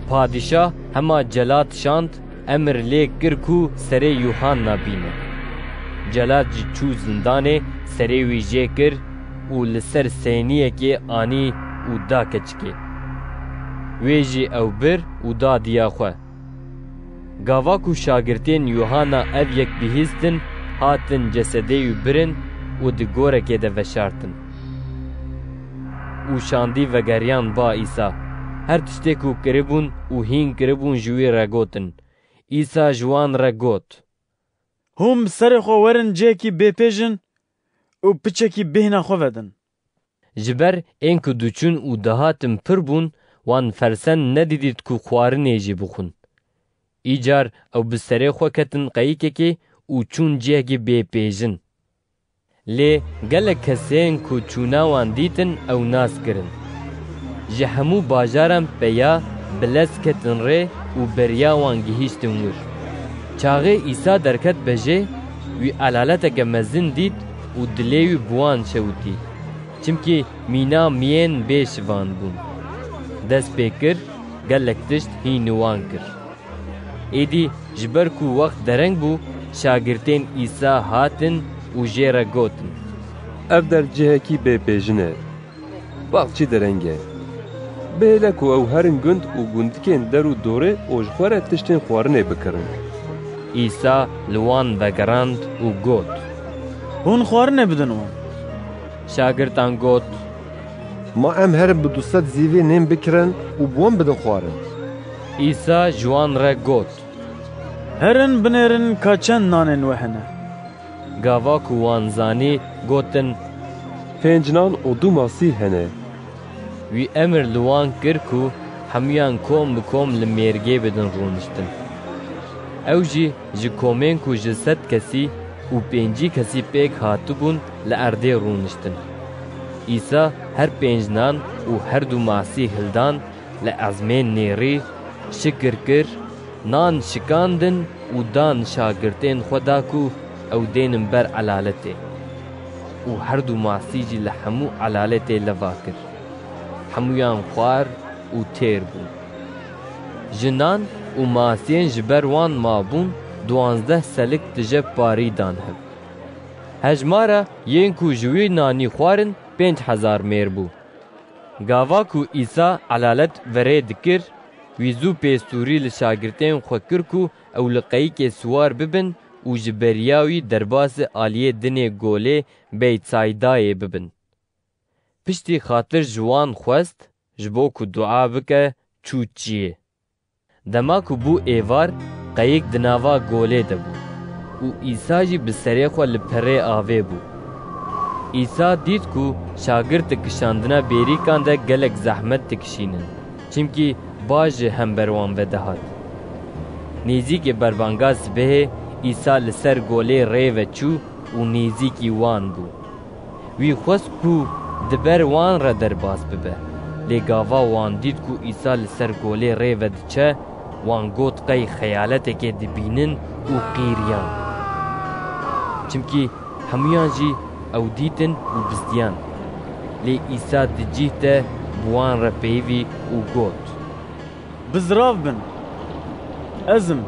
Padîşah hema celat şand, emir lê kir ku serê Yuhanna bîne. Celat jî çû zindanê, serê wî jê kir û li ser sêniyekê anî û da keçikê. Wê jî ew bir û da diya xwe. Gava ku şagirtên Yuhanna ev yek bihîstin, hatin cesedê wî birin û di gorekê de veşartin. Û şandî vegeriyan ba Îsa. Her tiştê ku kiribûn û hîn kiribûn ji wî re gotin. Îsa ji wan re got, Hûn bi serê xwe werin cihekî bêpêjin û piçekî bêhna xwe vedin. Ji ber ên ku diçûn û dihatin pir bûn, wan fersend nedidît ku xwarinê jî bixwin. Îcar ew bi serê xwe ketin qeyikekê û çûn cihekî bêpêjin. Lê gelek kesên ku çûna wan dîtin, ew nas kirin. Ji hemû bajaran peya bi lez ketin rê û beriya wan gihîştin wir. Çaxê Îsa derket bejê, wî elaleteke mezin dît û dilê wî bi wan şewitî. Çimkî mîna miyên bê şivan bûn. Dest pê kir, gelek tişt hîn wan kir. Êdî ji ber ku wext dereng bû, şagirtên Îsa hatin û jê re gotin, Ev der cihekî bêpêjin e. Baxçî dereng e. Bihêle ku ew herin gund û gundikên der û dorê û ji xwe re tiştên xwarinê bikirin. Îsa li wan vegerand û got, Hûn xwarinê bidin wan. Şagirtan got, Ma em herin bi du sed zîvê nên bikirin û bi wan bidin xwarin. Îsa ji wan re got, Herin binêrin ka çend nanên we hene. Gava ku wan zanî, gotin, Pênc nan û du masî hene. Wî emir li wan kir ku hemûyan kom bi kom li mêrgê bidin rûniştin. Ew jî ji komên ku ji sed kesî û pêncî kesî pêk hatibûn li erdê rûniştin. Îsa her pênc nan û her du masî hildan, li ezmên nêrî, şikir kir, nan şikandin û dan şagirtên xwe da ku ew dênin ber elaletê. Û her du masî jî li hemû elaletê leva kir. Hemûyan xwar û têr bûn. Ji nan û masiyên ji ber wan mabûn, duwazdeh selik tije parî dan hev. Hejmara yên ku ji wî nanî xwarin pênc hezar mêr bû. Gava ku Îsa elalet verê dikir, wî zû pêstûrî li şagirtên xwe kir ku ew li qeyikê siwar bibin û ji beriya wî derbasî aliyê dinê golê Beytsaydayê bibin. Piştî xatir ji wan xwest, ji bo ku dua bike, çû çiyê. Dema ku bû êvar, qeyik di nava golê de bû û Îsa jî bi serê xwe li perê avê bû. Îsa dît ku şagirt di kişandina bêrîkan de gelek zehmet dikişînin, çimkî ba ji hember wan ve dihat. Nêzîkê berbanga sibehê Îsa li ser golê rê ve çû û nêzîkî wan bû. Wî xwest ku di ber wan re derbas bibe, lê gava wan dît ku Îsa li ser golê rê ve diçe, wan got qey xeyaletekê dibînin û qîriyan. Çimkî hemûyan jî ew dîtin û bizdiyan. Lê Îsa di cih de bi wan re peyivî û got, Bizirav bin, ez im,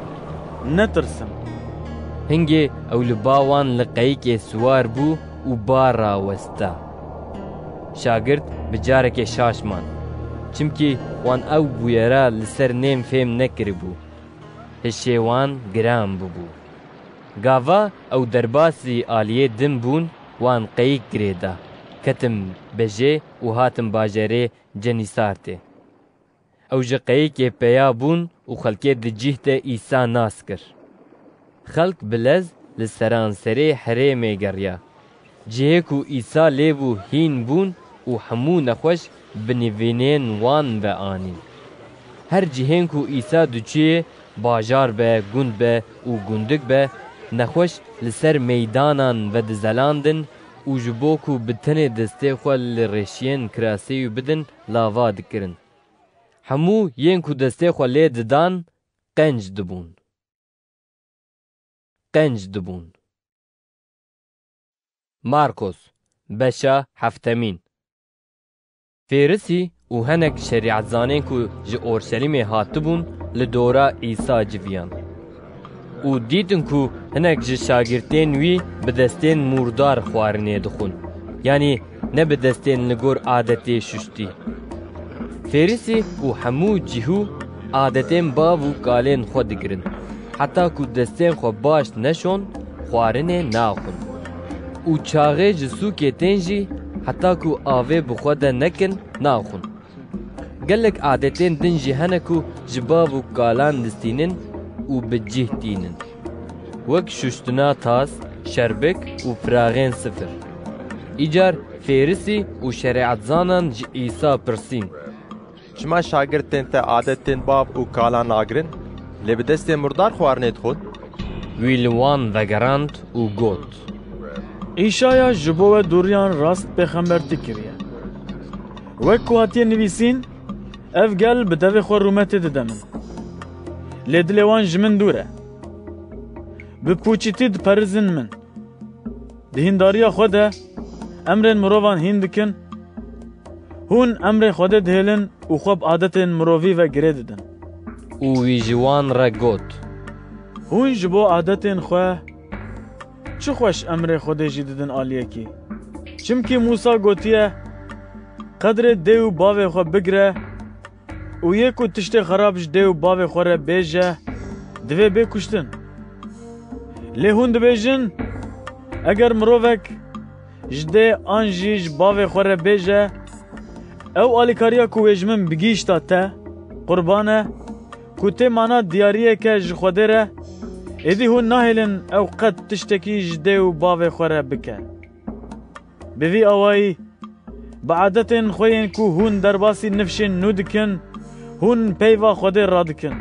netirsin. Hingê ew li ba wan li qeyikê siwar bû û ba rawesta. Şagirt bi carekê şaş man, çimkî wan ew bûyera li ser nên fêm nekiribû. Hişê wan giran bûbû. Gava ew derbasî aliyê din bûn, wan qeyik girê da, ketin bejê û hatin bajarê Cenîsartê. Ew ji qeyikê peya bûn û xelkê di cih de Îsa nas kir. Xelk bi lez li seranserê herêmê geriya. Cihê ku Îsa lê bû hîn bûn û hemû nexweş bi nivînên wan ve anîn. Her cihên ku Îsa diçûyê, bajar be, gund be û gundik be, nexweş li ser meydanan vedizelandin û ji bo ku bi tenê destê xwe li rêşiyên kiraseyû bidin, lava dikirin. Hemû yên ku destê xwe lê didan, qenc dibûn. Qenc dibûn. Markos, beşa heftemîn. Fêrisî û hinek şerîetzanên ku ji Orşelîmê hatibûn, li dora Îsa civiyan. Û dîtin ku hinek ji şagirtên wî bi destên mûrdar xwarinê dixwin, yanî ne bi destên li gor adetê şuştî. Fêrisî û hemû cihû adetên bav û kalên xwe digirin, heta ku destên xwe baş neşon, xwarinê naxwin. Û çaxê ji sûkê tên jî, heta ku avê bi xwe de nekin, naxwin. Gelek adetên din jî hene ku ji bav û kalan distînin û bi cih tînin. Wek şuştina tas, şerbik û firaxên sifir. Îcar Fêrisî û şerîetzanan ji Îsa pirsîn, Çima şagirtên te adetên bav û kalan nagirin, lê bi destên murdar xwarinê dixwin? Wî li wan vegerand û got, Îşaya ji bo we dûriyan rast pêxembertî kiriye. Wek ku hatiye nivîsîn, ev gel bi devê xwe rûmetê dide min. Lê dilê wan ji min dûr e. Bi pûçîtî diperizin min. Di hîndariya xwe de emrên mirovan hîn dikin. Hûn emrê Xwedê dihêlin û xwe bi adetên mirovî ve girê didin. Û wî ji wan re got, Hûn ji bo adetên xwe çi xweş emrê Xwedê jî didin aliyekî. Çimkî Mûsa gotiye, Qedrê dê û bavê xwe bigire û yê ku tiştê xerab ji dê û bavê xwe re bêje, divê bê kuştin. Lê hûn dibêjin, Eger mirovek ji dê an jî ji bavê xwe re bêje, Ew alîkariya ku wê ji min bigihîşta te, qurban e, ku tê mana diyariyeke ji Xwedê re, êdî hûn nahêlin ew qet tiştekî ji dê û bavê xwe re bike. Bi vî awayî, bi adetên xwe yên ku hûn derbasî nifşên nû dikin, hûn peyva Xwedê radikin.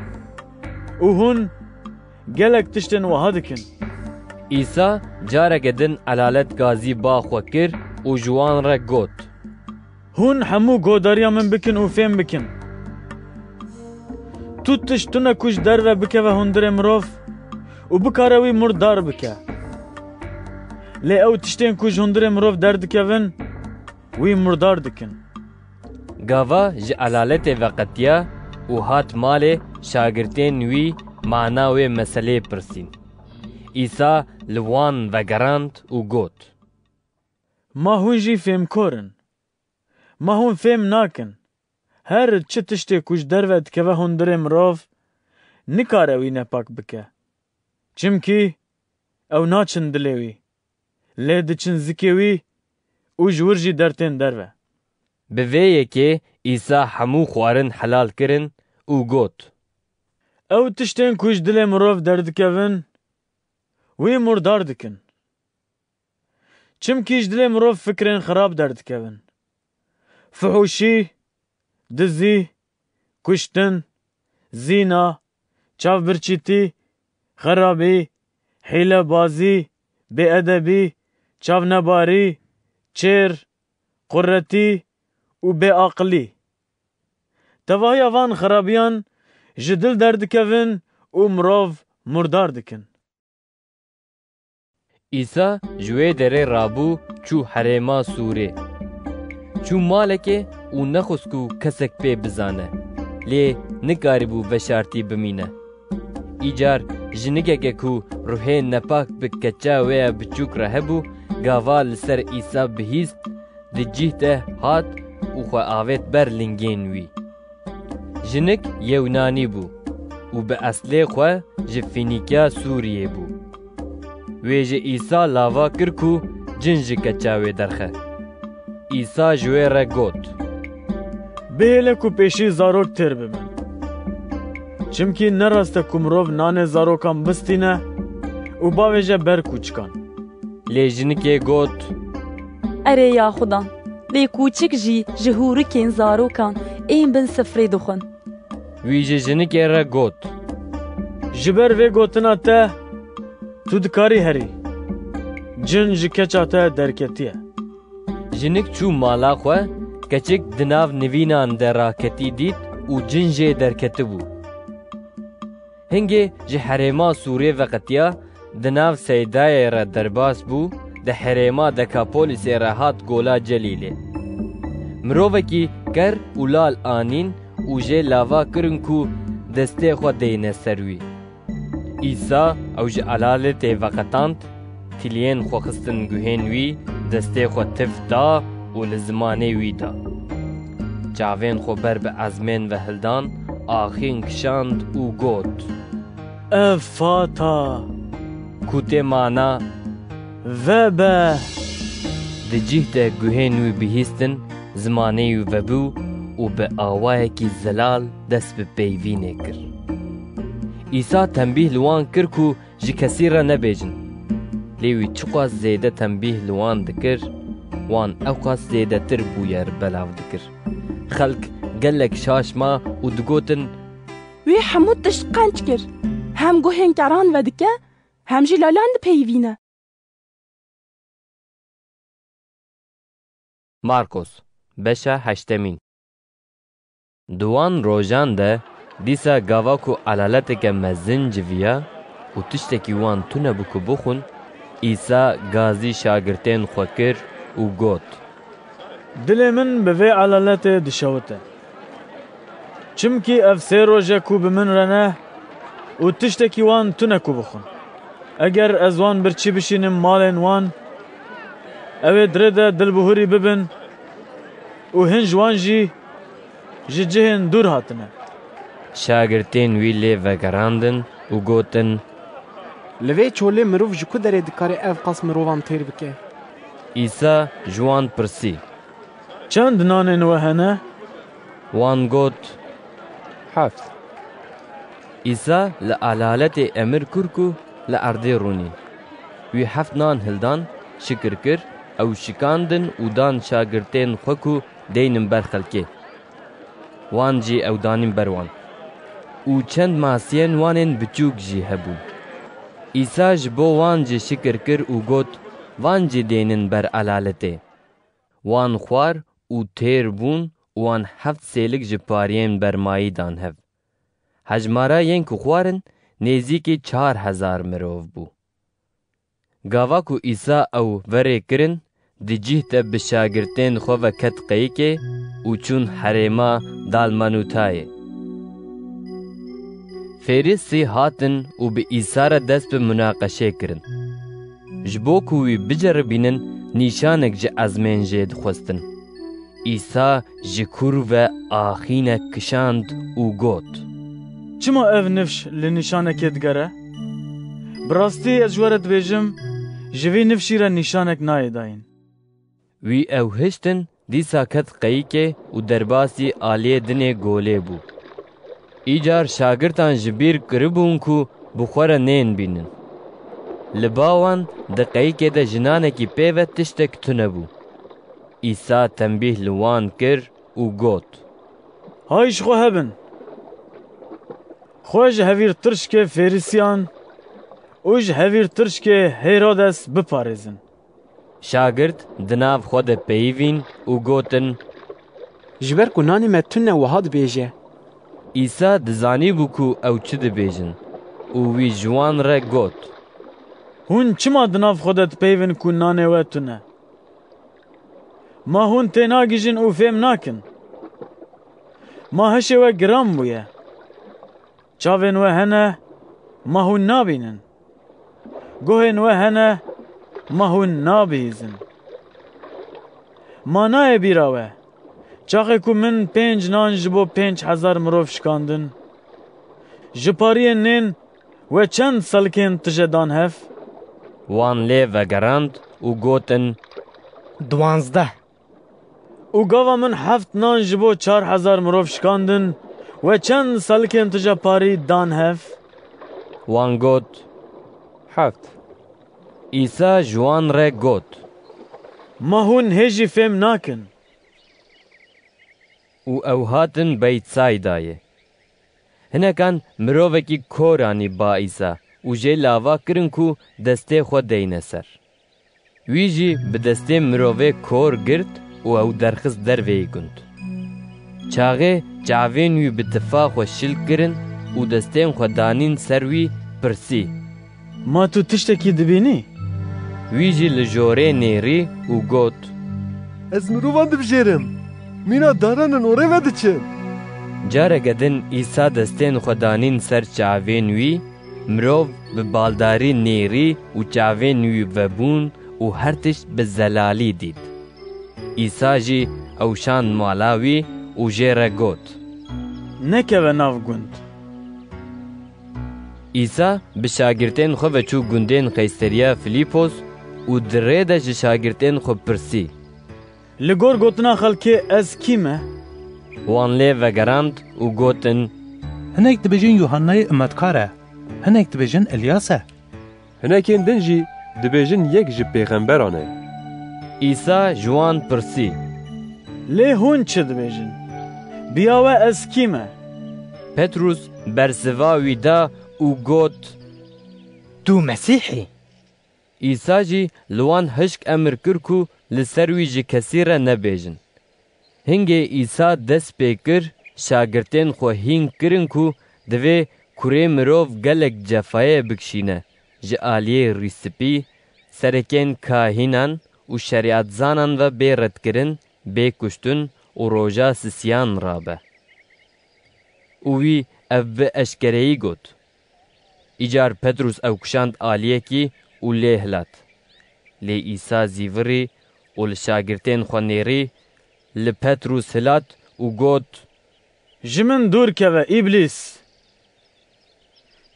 Û hûn gelek tiştên wiha dikin. Îsa careke din elalet gazî ba xwe kir û ji wan re got, Hûn hemû godariya min bikin û fêm bikin. Tu tişt tune ku ji derve bikeve hundirê mirov û bikare wî murdar bike. Lê ew tiştên ku ji hundirê mirov derdikevin, wî murdar dikin. Gava ji elaletê veqetiya û hat malê, şagirtên wî mana wê meseleyê pirsîn. Îsa li wan vegerand û got, Ma hûn jî fêmkor in? Ma hûn fêm nakin? Her çi tiştê ku ji derve dikeve hundirê mirov, nikare wî nepak bike. Çimkî ew naçin dilê wî, lê diçin zikê wî û ji wir jî dertên derve. Bi vê yekê Îsa hemû xwarin helal kirin û got, Ew tiştên ku ji dilê mirov derdikevin, wî murdar dikin. Çimkî ji dilê mirov fikrên xirab derdikevin. Fihûşî, dizî, kuştin, zîna, çavbirçîtî, xerabî, hîlebazî, bêedebî, çavnebarî, çêr, quretî û bêaqilî. Tevahiya van xerabiyan ji dil derdikevin û mirov murdar dikin. Îsa ji wê derê rabû, çû herêma Sûrê. Çû malekê û nexwest ku kesek pê bizane, lê nikaribû veşartî bimîne. Îcar jinikeke ku ruhê nepak bi keça wê ya biçûk re hebû, gava li ser Îsa bihîst, di cih de hat û xwe avêt ber lingên wî. Jinik Yewnanî bû û bi eslê xwe ji Fînîkya Sûriyê bû. Wê ji Îsa lava kir ku cin ji keça wê derxe. Îsa ji wê re got, Bihêle ku pêşî zarok têr bibin. Çimkî ne rast e ku mirov nanê zarokan bistîne û bavêje ber kûçikan. Lê jinikê got, Erê ya Xudan, lê kûçik jî ji hûrikên zarokan ên bin sifrê dixwin. Wî ji jinikê re got, Ji ber vê gotina te, tu dikarî herî. Cin ji keça te derketiye. Jinik çû mala xwe, keçik di nav nivînan de raketî dît û cin jê derketibû. Hingê ji herêma Sûrê veqetiya, di nav Seydayê re derbas bû, di herêma Dekapolisê re hat gola Celîlê. Mirovekî ker û lal anîn û jê lava kirin ku destê xwe deyne ser wî. Îsa ew ji elaletê veqetand, tiliyên xwe xistin guhên wî, destê xwe tif da û li zimanê wî da. Çavên xwe ber bi ezmên ve hildan, axîn kişand û got, Efata! Ku tê mana, Vebe! Di cih de guhên wî bihîstin, zimanê wî vebû û bi awayekî zelal dest bi peyvînê kir. Îsa tembîh li wan kir ku ji kesî re nebêjin. Lê wî çiqas zêde tembîh li wan dikir, wan ewqas zêdetir bûyer belav dikir. Xelk gelek şaş ma û digotin, Wî hemû tişt qenc kir. Hem guhên keran vedike, hem jî lalan dipeyivîne. Markos, beşa heştemîn. Di wan rojan de, dîsa gava ku elaleteke mezin civiya û tiştekî wan tune bû ku bixwin, Îsa gazî şagirtên xwe kir û got, Dilê min bi vê elaletê dişewite. Çimkî ev sê roj e ku bi min re ne û tiştekî wan tune ku bixwin. Eger ez wan birçî bişînim malên wan, ew ê dirê de dilbihurî bibin û hin ji wan jî ji cihên dûr hatine. Şagirtên wî lê vegerandin û gotin, Li vê çolê mirov ji ku derê dikare ev qas mirovan têr bike? Îsa ji wan pirsî, Çend nanên we hene? Wan got, Heft. Îsa li elaletê emir kir ku li erdê rûnî. Wî heft nan hildan, şikir kir, ew şikandin û dan şagirtên xwe ku deynin ber xelkê. Wan jî ew danîn ber wan. Û çend masiyên wan ên biçûk jî hebûn. Îsa ji bo wan jî şikir kir û got, Van jî deynin ber elaletê. Wan xwar û têr bûn û wan heft sêlik ji pariyên bermayî dan hev. Hejmara yên ku xwarin nêzîkî çar hezar mirov bû. Gava ku Îsa ew verê kirin, di cih de bi şagirtên xwe ve ket qeyikê û çûn herêma Dalmanutayê. Fêrîsî hatin û bi Îsa re dest bi munaqeşê kirin. Ji bo ku wî biceribînin, nîşanek ji ezmên jê dixwestin. Îsa ji kûr ve axînek kişand û got, Çima ev nifş li nîşanekê digere? Bi rastî ez ji we re dibêjim, ji vî nifşî re nîşanek nayê dayîn. Wî ew hiştin, dîsa ket qeyikê û derbasî aliyê dinê golê bû. Îcar şagirtan ji bîr kiribûn ku bi xwe re nên bînin. Li ba wan di qeyikê de jinanekî pê ve tiştek tune bû. Îsa tembîh li wan kir û got, Hay ji xwe hebin! Xwe ji hevîrtirşkê Fêrisiyan û ji hevîrtirşkê Hêrodes biparêzin. Şagirt di nav xwe de peyivîn û gotin, Ji ber ku nanê me tune wiha dibêje. Îsa dizanîbû ku ew çi dibêjin û wî ji wan re got, Hûn çima di nav xwe de dipeyvin ku nanê we tune? Ma hûn tênagihîjin û fêm nakin? Ma hişê we giran bûye? Çavên we hene, ma hûn nabînin? Guhên we hene, ma hûn nabihîzin? Ma nayê bîra we, çaxê ku min pênc nan ji bo pênc hezar mirov şikandin, ji pariyên nên we çend selikên tije dan hev? Wan lê vegerand û gotin, Duwazdeh. Û gava min heft nan ji bo çar hezar mirov şikandin, we çend selikên tije parî dan hev? Wan got, Heft. Îsa ji wan re got, Ma hûn hê jî fêm nakin? Û ew hatin Beytsaydayê. Hinekan mirovekî kor anî ba Îsa û jê lava kirin ku destê xwe deyne ser. Wî jî bi destê mirovê kor girt û ew derxist derveyî gund. Çaxê çavên wî bi tifa xwe şil kirin û destên xwe danîn ser wî, pirsî, Ma tu tiştekî dibînî? Wî jî li jorê nêrî û got, Ez mirovan dibijêrim, mîna daran in û rê ve diçin. Careke din Îsa destên xwe danîn ser çavên wî, mirov bi baldarî nêrî û çavên wî vebûn û her tişt bi zelalî dît. Îsa jî ew şand mala wî û jê re got, Nekeve nav gund. Îsa bi şagirtên xwe ve çû gundên Qeyseriya Filîpos û di rê de ji şagirtên xwe pirsî, Li gor gotina xelkê ez kî me? Wan lê vegerand û gotin, Hinek dibêjin Yuhannayê Umetkar e, hinek dibêjin Elyas e. Hinekên din jî dibêjin yek ji pêxemberan e. Îsa ji wan pirsî, Lê hûn çi dibêjin? Biya we ez kî me? Petrûs bersiva wî da û got, Tu Mesîh î. Îsa jî li wan hişk emir kir ku li ser wî ji kesî re nebêjin. Hingê Îsa dest pê kir, şagirtên xwe hîn kirin ku divê Kurê Mirov gelek cefayê bikişîne, ji aliyê rîspî, serekên kahînan û şerîetzanan ve bê redkirin, bê kuştin û roja sisiyan rabe. Û wî ev bi eşkereyî got. Îcar Petrûs ew kişand aliyekî û lê hilat. Lê Îsa zîvirî û li şagirtên xwe nêrî, li Petrûs hilat û got, Ji min dûr keve, Îblîs!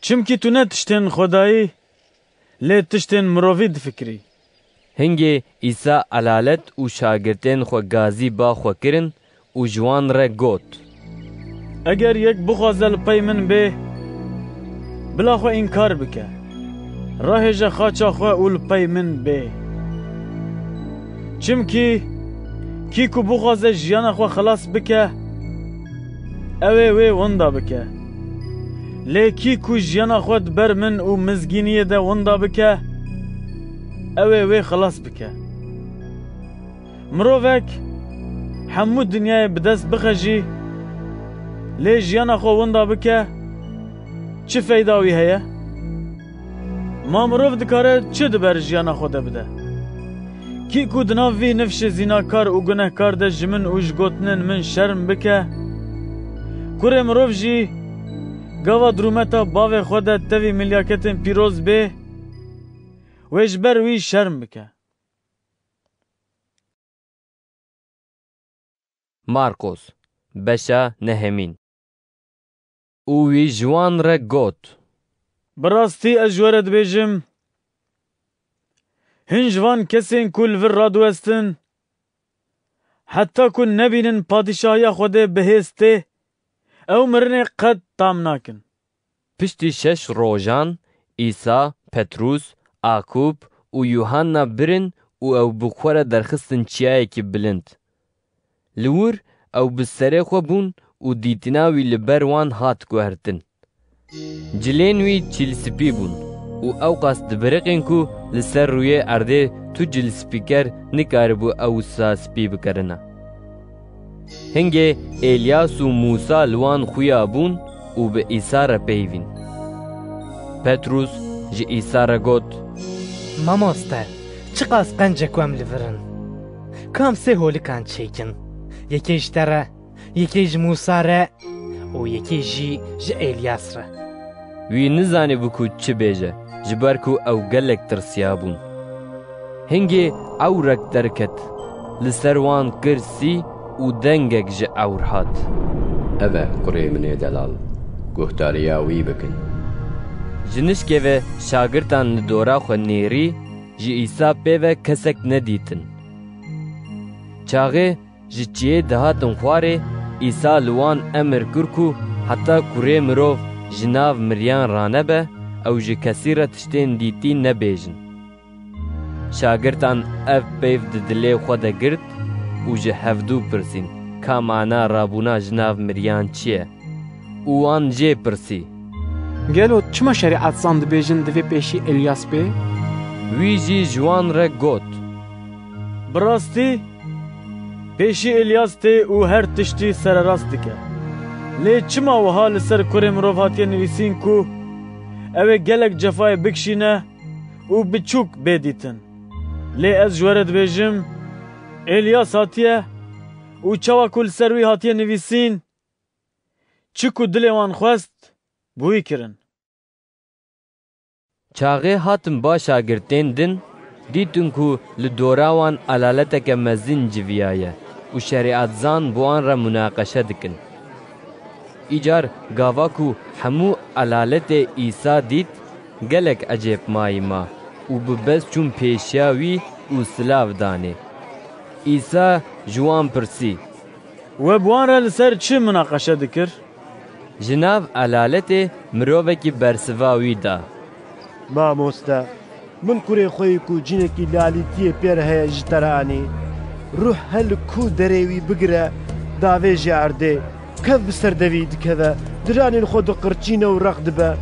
Çimkî tu ne tiştên Xwedayî, lê tiştên mirovî difikirî. Hingê Îsa elalet û şagirtên xwe gazî ba xwe kirin û ji wan re got, Eger yek bixwaze li pey min bê, bila xwe înkar bike, rahêje xaça xwe û li pey min bê. Çimkî kî ku bixwaze jiyana xwe xilas bike, ew ê wê winda bike. Lê kî ku jiyana xwe di ber min û mizgîniyê de winda bike, ew ê wê xilas bike. Mirovek hemû dinyayê bi dest bixe jî, lê jiyana xwe winda bike, çi feyda wî heye? Ma mirov dikare çi di ber jiyana xwe de bide? Kî ku di nav vî nifşê zînakar û gunehkar de ji min û ji gotinên min şerm bike, Kurê Mirov jî gava di rûmeta Bavê xwe de tevî milyaketên pîroz bê, wê ji ber wî şerm bike. Marqos, beşa nehemîn. Û wî ji wan re got, Bi rastî ez ji we re dibêjim, hin ji van kesên ku li vir radiwestin, heta ku nebînin Padîşahiya Xwedê bihêz tê, ew mirinê qet tam nakin. Piştî şeş rojan Îsa, Petrûs, Akûb û Yuhanna birin û ew bi xwe re derxistin çiyayekî bilind. Li wir ew bi serê xwe bûn û dîtina wî li ber wan hat guhertin. Cilên wî çilspî bûn û ewqas dibiriqîn ku li ser rûyê erdê tu cilspîker nikaribû ew wisa spî bikerina. Hingê Elyas û Mûsa li wan xuya bûn û bi Îsa re peyvîn. Petrûs ji Îsa re got, Mamoste, çiqas qenc e ku em li vir in. Kam sê holikan çêkin. Yekê ji te re, yekê ji Mûsa re û yekê jî ji Elyas re. Wî nizanîbû ku çi bêje, ji ber ku ew gelek tirsiyabûn. Hingê ewrek derket, li ser wan kir sî û dengek ji ewr hat. Ev e kurê min ê delal, guhdariya wî bikin. Ji nişkê ve şagirtan li dora xwe nêrî, ji Îsa pê ve kesek nedîtin. Çaxê ji çiyê dihatin xwarê, Îsa li wan emir kir ku heta kurê mirov ji nav miriyan ranebe, ew ji kesî re tiştên dîtî nebêjin. Şagirtan ev peyv di dilê xwe de girt û ji hevdû pirsîn, ka mana rabûna ji nav miriyan çi ye? Û wan jê pirsî. Gelo çima şerîetzan dibêjin divê pêşî Elyas bê? Wî jî ji wan re got. Bi rastî, pêşî Elyas tê û her tiştî sererast dike. Lê çima wiha li ser kurê mirov hatiye nivîsîn ku ew ê gelek cefayê bikişîne û biçûk bê dîtin? Lê ez ji we re dibêjim, Elyas hatiye û çawa ku li ser wî hatiye nivîsîn, çi ku dilê wan xwest, bi wî kirin. Çaxê hatin ba şagirtên din, dîtin ku li dora wan elaleteke mezin civiyaye û şerîetzan bi wan re munaqeşe dikin. Îcar gava ku hemû elaletê Îsa dît, gelek ecêbmayî ma û bi bez çûn pêşiya wî û silav danê. Îsa ji wan pirsî. We bi wan re li ser çi minaqeşe dikir? Ji nav elaletê mirovekî bersiva wî da. Mamoste, min kurê xwe yî ku cinekî lalîtiyê pê re heye ji te re anî. Ruh her li ku derê wî bigire, davêje erdê. Kev bi ser devî dikeve, diranên xwe diqirçîne û rex dibe.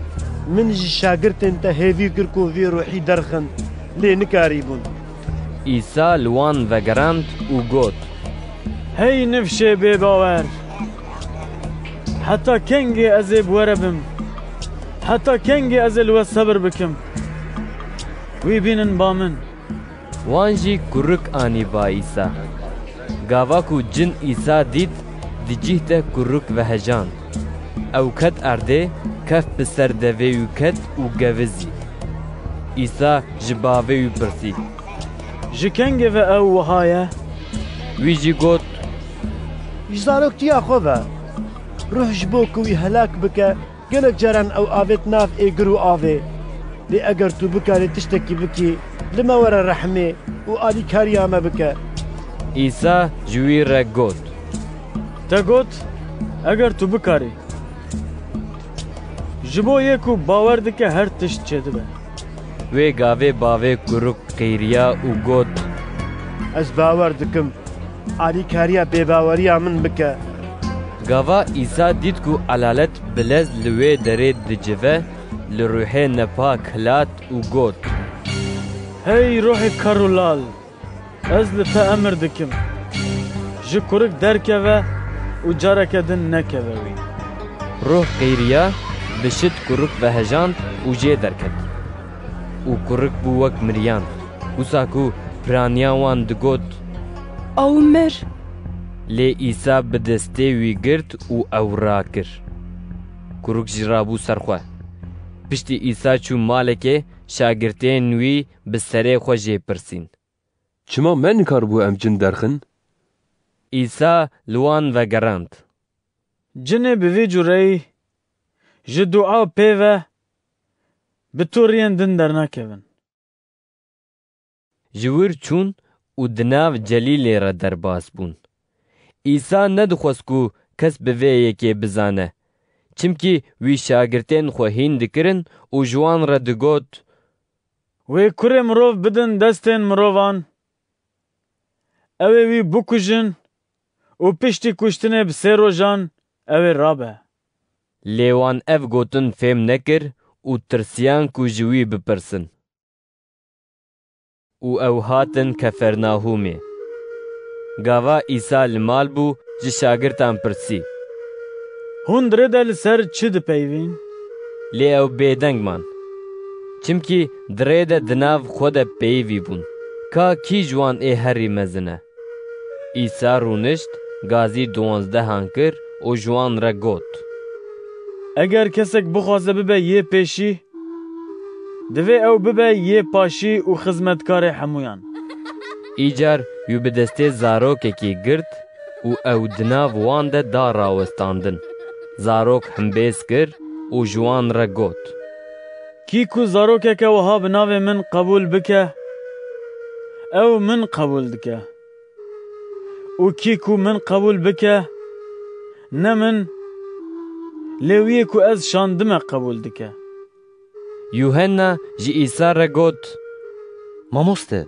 Min ji şagirtên te hêvî kir ku vî ruhî derxin, lê nikarîbûn. Îsa li wan vegerand û got. Hey nifşê bêbawer! Heta kengê ez ê bi we re bim? Heta kengê ez ê li we sebir bikim? Wî bînin ba min. Wan jî kurik anî ba Îsa. Gava ku cin Îsa dît, di cih de kurik vehejand. Ew ket erdê, keft bi ser devê wî ket û gevizî. Îsa ji bavê wî pirsî. Ji kengê ve ew wiha ye? Wî jî got. Ji zaroktiya xwe ve. Ruh ji bo ku wî helak bike, gelek caran ew avêt nav êgir û avê. Lê eger tu bikarî tiştekî bikî, li me were rehmê û alîkariya me bike. Îsa ji wî re got. Te got, eger tu bikarî. Ji bo yê ku bawer dike her tişt çêdibe. Wê gavê bavê kuruk qîriya û got. Ez bawer dikim. Alîkariya bêbaweriya min bike. Gava Îsa dît ku elalet bi lez li wê derê dicive, li ruhê nepak hilat û got. Hey ruhê kerûlal, ez li te emir dikim. Ji kurik derkeve û careke din nekeve wî. Ruh qîriya, bi şit kurik vehejand û jê derket. Û kurik bû wek miriyan. Wisa ku piraniya wan digot. Ew mir. Lê Îsa bi destê wî girt û ew rakir. Kurik jî rabû ser xwe. Piştî Îsa çû malekê, şagirtên wî bi serê xwe jê pirsîn. Çima me nikaribû em cin derxin? Îsa li wan vegerand. Cinê bi vî cureyî ji dua pê ve bi toriyên din dernakevin. Ji wir çûn û di nav Celîlê re derbas bûn. Îsa nedixwest ku kes bi vê yekê bizane, çimkî wî şagirtên xwe hîn dikirin û ji wan re digot. Wê kurê mirov bidin destên mirovan, ew ê wî bikujin û piştî kuştinê bi sê rojan ew ê rabe. Lê wan ev gotin fêm nekir û tirsiyan ku ji wî bipirsin. Û ew hatin Kefernahûmê. Gava Îsa li mal bû, ji şagirtan pirsî. Hûn di rê de li ser çi dipeyivîn? Lê ew bêdeng man. Çimkî di rê de di nav xwe de peyivî bûn, ka kî ji wan ê herî mezin e. Îsa rûnişt, gazî duwanzdehan kir û ji wan re got, Eger kesek bixwaze bibe yê pêşî, divê ew bibe yê paşî û xizmetkarê hemûyan. Îcar wî bi destê zarokekî girt û ew di nav wan de da rawestandin. Zarok himbêz kir û ji wan re got, Kî ku zarokeke wiha bi navê min qebûl bike, ew min qebûl dike. Û kî ku min qebûl bike, ne min, lê wî yê ku ez şandime qebûl dike. Yuhenna ji Îsa re got, Mamoste,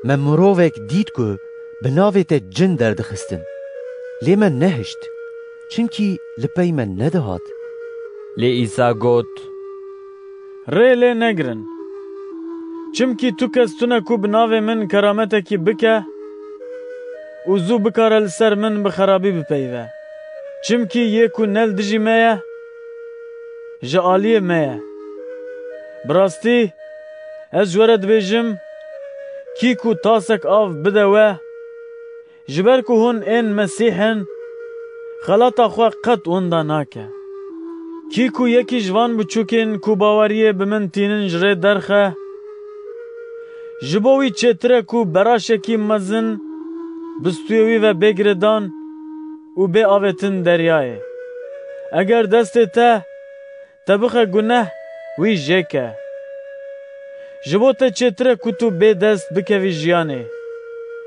me mirovek dît ku bi navê te cin derdixistin, lê me nehişt, çimkî li pey me nedihat. Lê Îsa got, Rê lê negirin. Çimkî tu kes tune ku bi navê min kerametekî bike û zû bikare li ser min bi xerabî bipeyive. Çimkî yê ku ne li dijî me ye, ji aliyê me ye. Bi rastî, ez ji we re dibêjim, kî ku tasek av bide we, ji ber ku hûn ên Mesîh in, xelata xwe qet winda nake. Kî ku yekî ji van biçûkên ku baweriyê bi min tînin ji rê derxe, ji bo wî çêtir e ku beraşekî mezin bi stûyê wî ve bê girêdan û bê avêtin deryayê. Eger destê te te bixe guneh, wî jê ke. Ji bo te çêtir e ku tu bê dest bikevî jiyanê.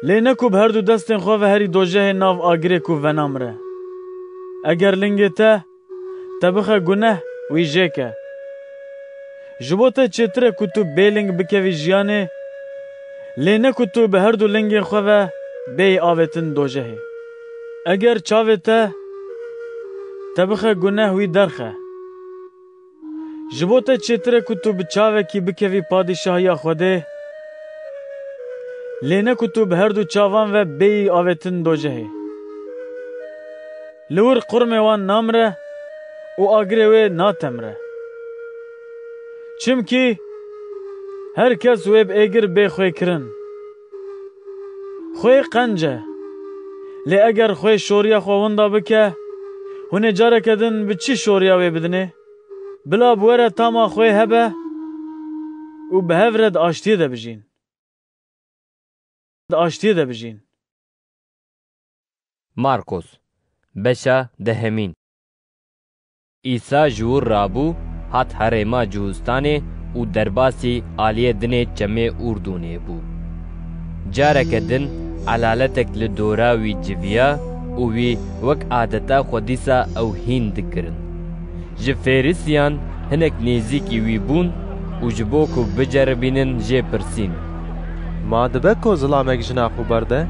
Lê ne ku bi her du destên xwe ve herî dojehê nav agirê ku venamire. Eger lingê te te bixe guneh, wî jê ke. Ji bo te çêtir e ku tu bê ling bikevî jiyanê, lê ne ku tu bi her du lingên xwe ve bêyî avêtin dojehê. Eger çavê te te bixe guneh, wî derxe. Ji bo te çêtir e ku tu bi çavekî bikevî padîşahiya Xwedê, lê ne ku tu bi her du çavan ve bêyî avêtin dojehê. Li wir qurmê wan namire û agirê wê natemire. Çimkî her kes wê bi êgir bê xwê kirin. Xwê qenc e. Lê eger xwê şoriya xwe winda bike, hûn ê careke din bi çi şoriya wê bidinê? Bila bi we re tama xwê hebe û bi hev re di aştiyê de bijîn. Di aştiyê de bijîn. Markos, beşa dehemîn. Îsa ji wir rabû, hat herêma Cihûstanê û derbasî aliyê dinê çemê Urdûnê bû. Careke din elaletek li dora wî civiya û wî wek adeta xwe dîsa ew hîn dikirin. Ji Fêrisiyan hinek nêzîkî wî bûn û ji bo ku biceribînin jê pirsîn, Ma dibe ku zilamek jina xwe berde?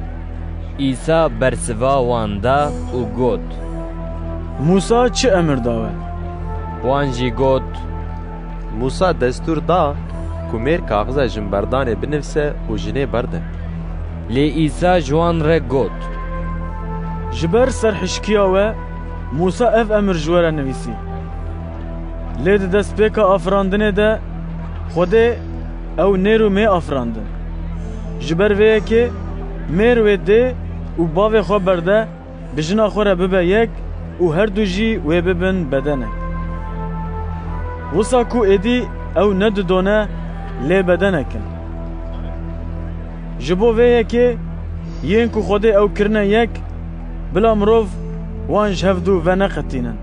Îsa bersiva wan da û got, Mûsa çi emir da we? Wan jî got, Mûsa destûr da ku mêr kaxiza jinberdanê binivise û jinê berde. Lê Îsa ji wan re got, Ji ber serhişkiya we Mûsa ev emir ji we re nivîsî. Lê di destpêka afirandinê de Xwedê ew nêr û mê afirandin. Ji ber vê yekê mêr wê dê û bavê xwe berde, bi jina xwe re bibe yek û her du jî wê bibin bedenek. Wisa ku êdî ew ne du don e, lê bedenek in. Ji bo vê yekê yên ku Xwedê ew kirine yek, bila mirov wan ji hev du veneqetînin.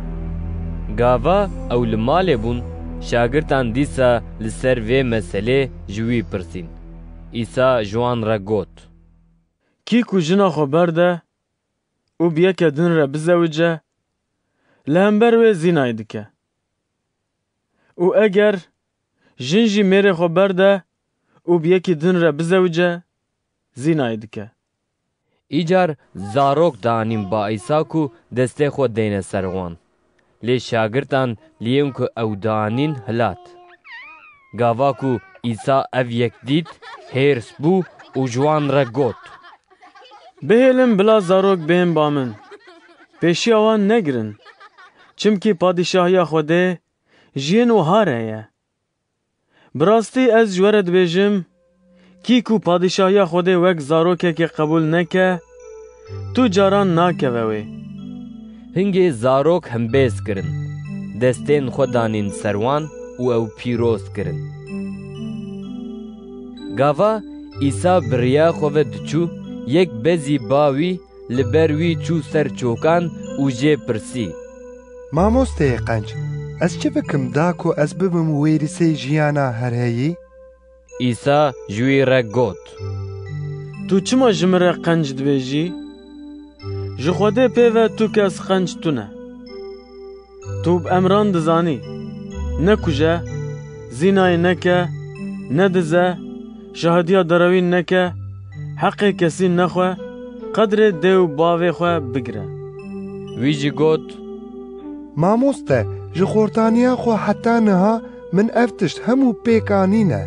Gava ew li malê bûn, şagirtan dîsa li ser vê meselê ji wî pirsîn. Îsa ji wan re got, Kî ku jina xwe berde û bi yeke din re bizewice, li hember wê zînayê dike. Û eger jin jî mêrê xwe berde û bi yekî din re bizewice, zînayê dike. Îcar zarok danîn ba Îsa ku destê xwe deyne ser wan. Lê şagirtan li yên ku ew danîn hilat. Gava ku Îsa ev yek dît, hêrs bû û ji wan re got, Bihêlin bila zarok bên ba min. Pêşiya wan negirin. Çimkî padîşahiya Xwedê ji yên wiha re ye. Bi rastî ez ji we re dibêjim, kî ku padîşahiya Xwedê wek zarokekê qebûl neke, tu caran nakeve wê. Hingê zarok hembêz kirin, destên xwe danîn ser wan û ew pîroz kirin. Gava Îsa bi riya xwe ve diçû, yek bezî ba wî li ber wî çû ser çokan û jê pirsî: Mamosteyê qenc, ez çi bikim da ku ez bibim wêrîsê jiyana herheyî? Îsa ji wî re got: Tu çima ji min re qenc dibêjî? Ji Xwedê pê ve tu kes qenc tune. Tu bi emran dizanî: nekuje, zînayê neke, nedize, şahidiya derewîn neke, heqê kesî nexwe, qedrê dê û bavê xwe bigire. Wî jî got: Mamoste, ji xortaniya xwe heta niha min ev tişt hemû pêk anîne.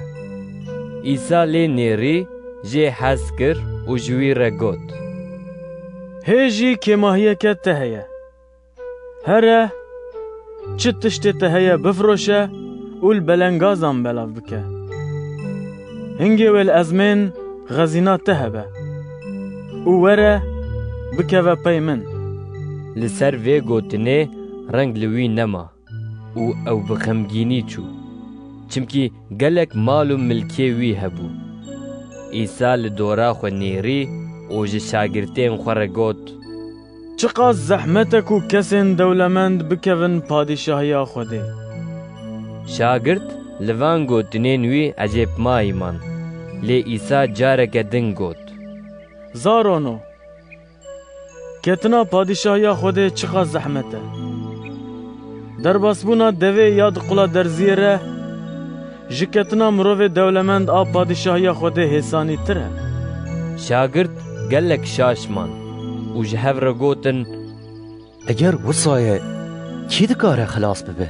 Îsa lê nêrî, jê hez kir û ji wî re got: Hê jî kêmahiyeke te heye. Here, çi tiştê te heye bifiroşe û li belengazan belav bike. Hingê wê li ezmên xezîna te hebe û were, bikeve pey min. Li ser vê gotinê reng li wî nema û ew bi xemgînî çû, çimkî gelek mal û milkê wî hebû. Îsa li dora xwe nêrî û ji şagirtên xwe re got: Çiqas zehmet e ku kesên dewlemend bikevin padîşahiya Xwedê. Şagirt li van gotinên wî ecêbmayî man. Lê Îsa careke din got: Zarono, ketina padîşahiya Xwedê çiqas zehmet e! Derbasbûna devê ya di qula derziyê re ji ketina mirovê dewlemend a padîşahiya Xwedê hêsanîtir e. Şagirt gelek şaş man û ji hev re gotin: Eger wisa ye, kî dikare xilas bibe?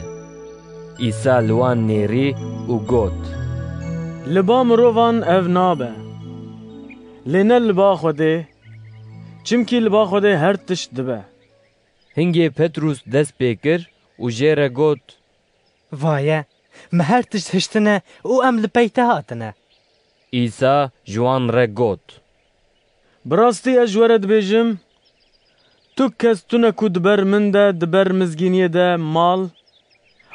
Îsa li wan nêrî û got: Li ba mirovan ev nabe, lê ne li ba Xwedê, çimkî li ba Xwedê her tişt dibe. Hingê Petrûs dest pê kir û jê re got: Vaye, me her tişt hiştine û em li pey te hatine. Îsa ji wan re got: Bi rastî ez ji we re dibêjim, tu kes tune ku di ber min de, di ber mizgîniyê de mal,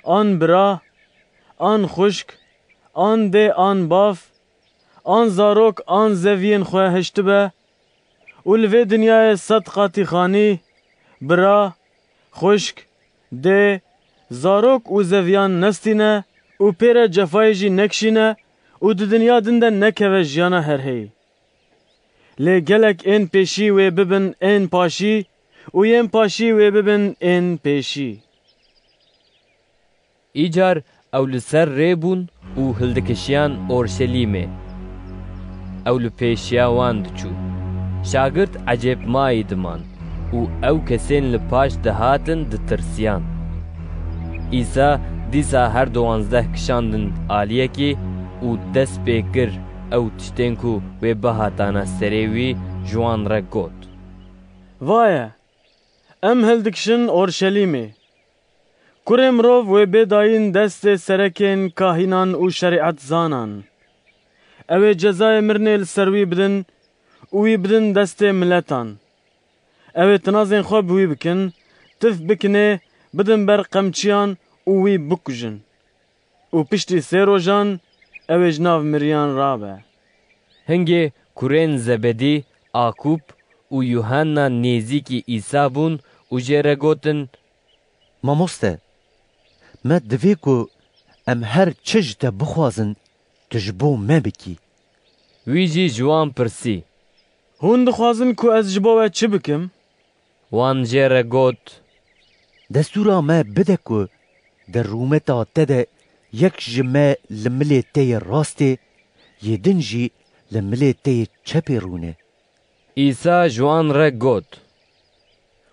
an bira, an xwişk, an dê, an bav, an zarok, an zeviyên xwe hiştibe û li vê dinyayê sed qatî xanî, bira, xwişk, dê, zarok û zeviyan nestîne û pê re cefayê jî nekişîne û di dinya din de nekeve jiyana herheyî. Lê gelek ên pêşî wê bibin ên paşî û yên paşî wê bibin ên pêşî. Îcar ew li ser rê bûn û hildikişiyan Orşelîmê. Ew li pêşiya wan diçû. Şagirt ecêbmayî diman û ew kesên li paş dihatin ditirsiyan. Îsa dîsa her duwanzdeh kişandin aliyekî û dest pê kir ew tiştên ku wê bihatana serê wî ji wan re got: Vaye, em hildikişin Orşelîmê. Kurê mirov wê bê dayîn destê serekên kahînan û şerîetzanan. Ew ê cezayê mirinê li ser wî bidin û wî bidin destê miletan. Ew ê tinazên xwe bi wî bikin, tif bikinê, bidin ber qemçiyan û wî bikujin. Û piştî sê rojan ew ê ji nav miriyan rabe. Hingê kurên Zebedî, Akûb û Yuhanna nêzîkî Îsa bûn û jê re gotin: Mamoste, me divê ku em her çi ji te bixwazin, tu ji bo me bikî. Wî jî ji wan pirsî: Hûn dixwazin ku ez ji bo we çi bikim? Wan jê re got: Destûra me bide ku di rûmeta te de yek ji me li milê te yê rastê, yê din jî li milê te yê çepê rûne. Îsa ji wan re got: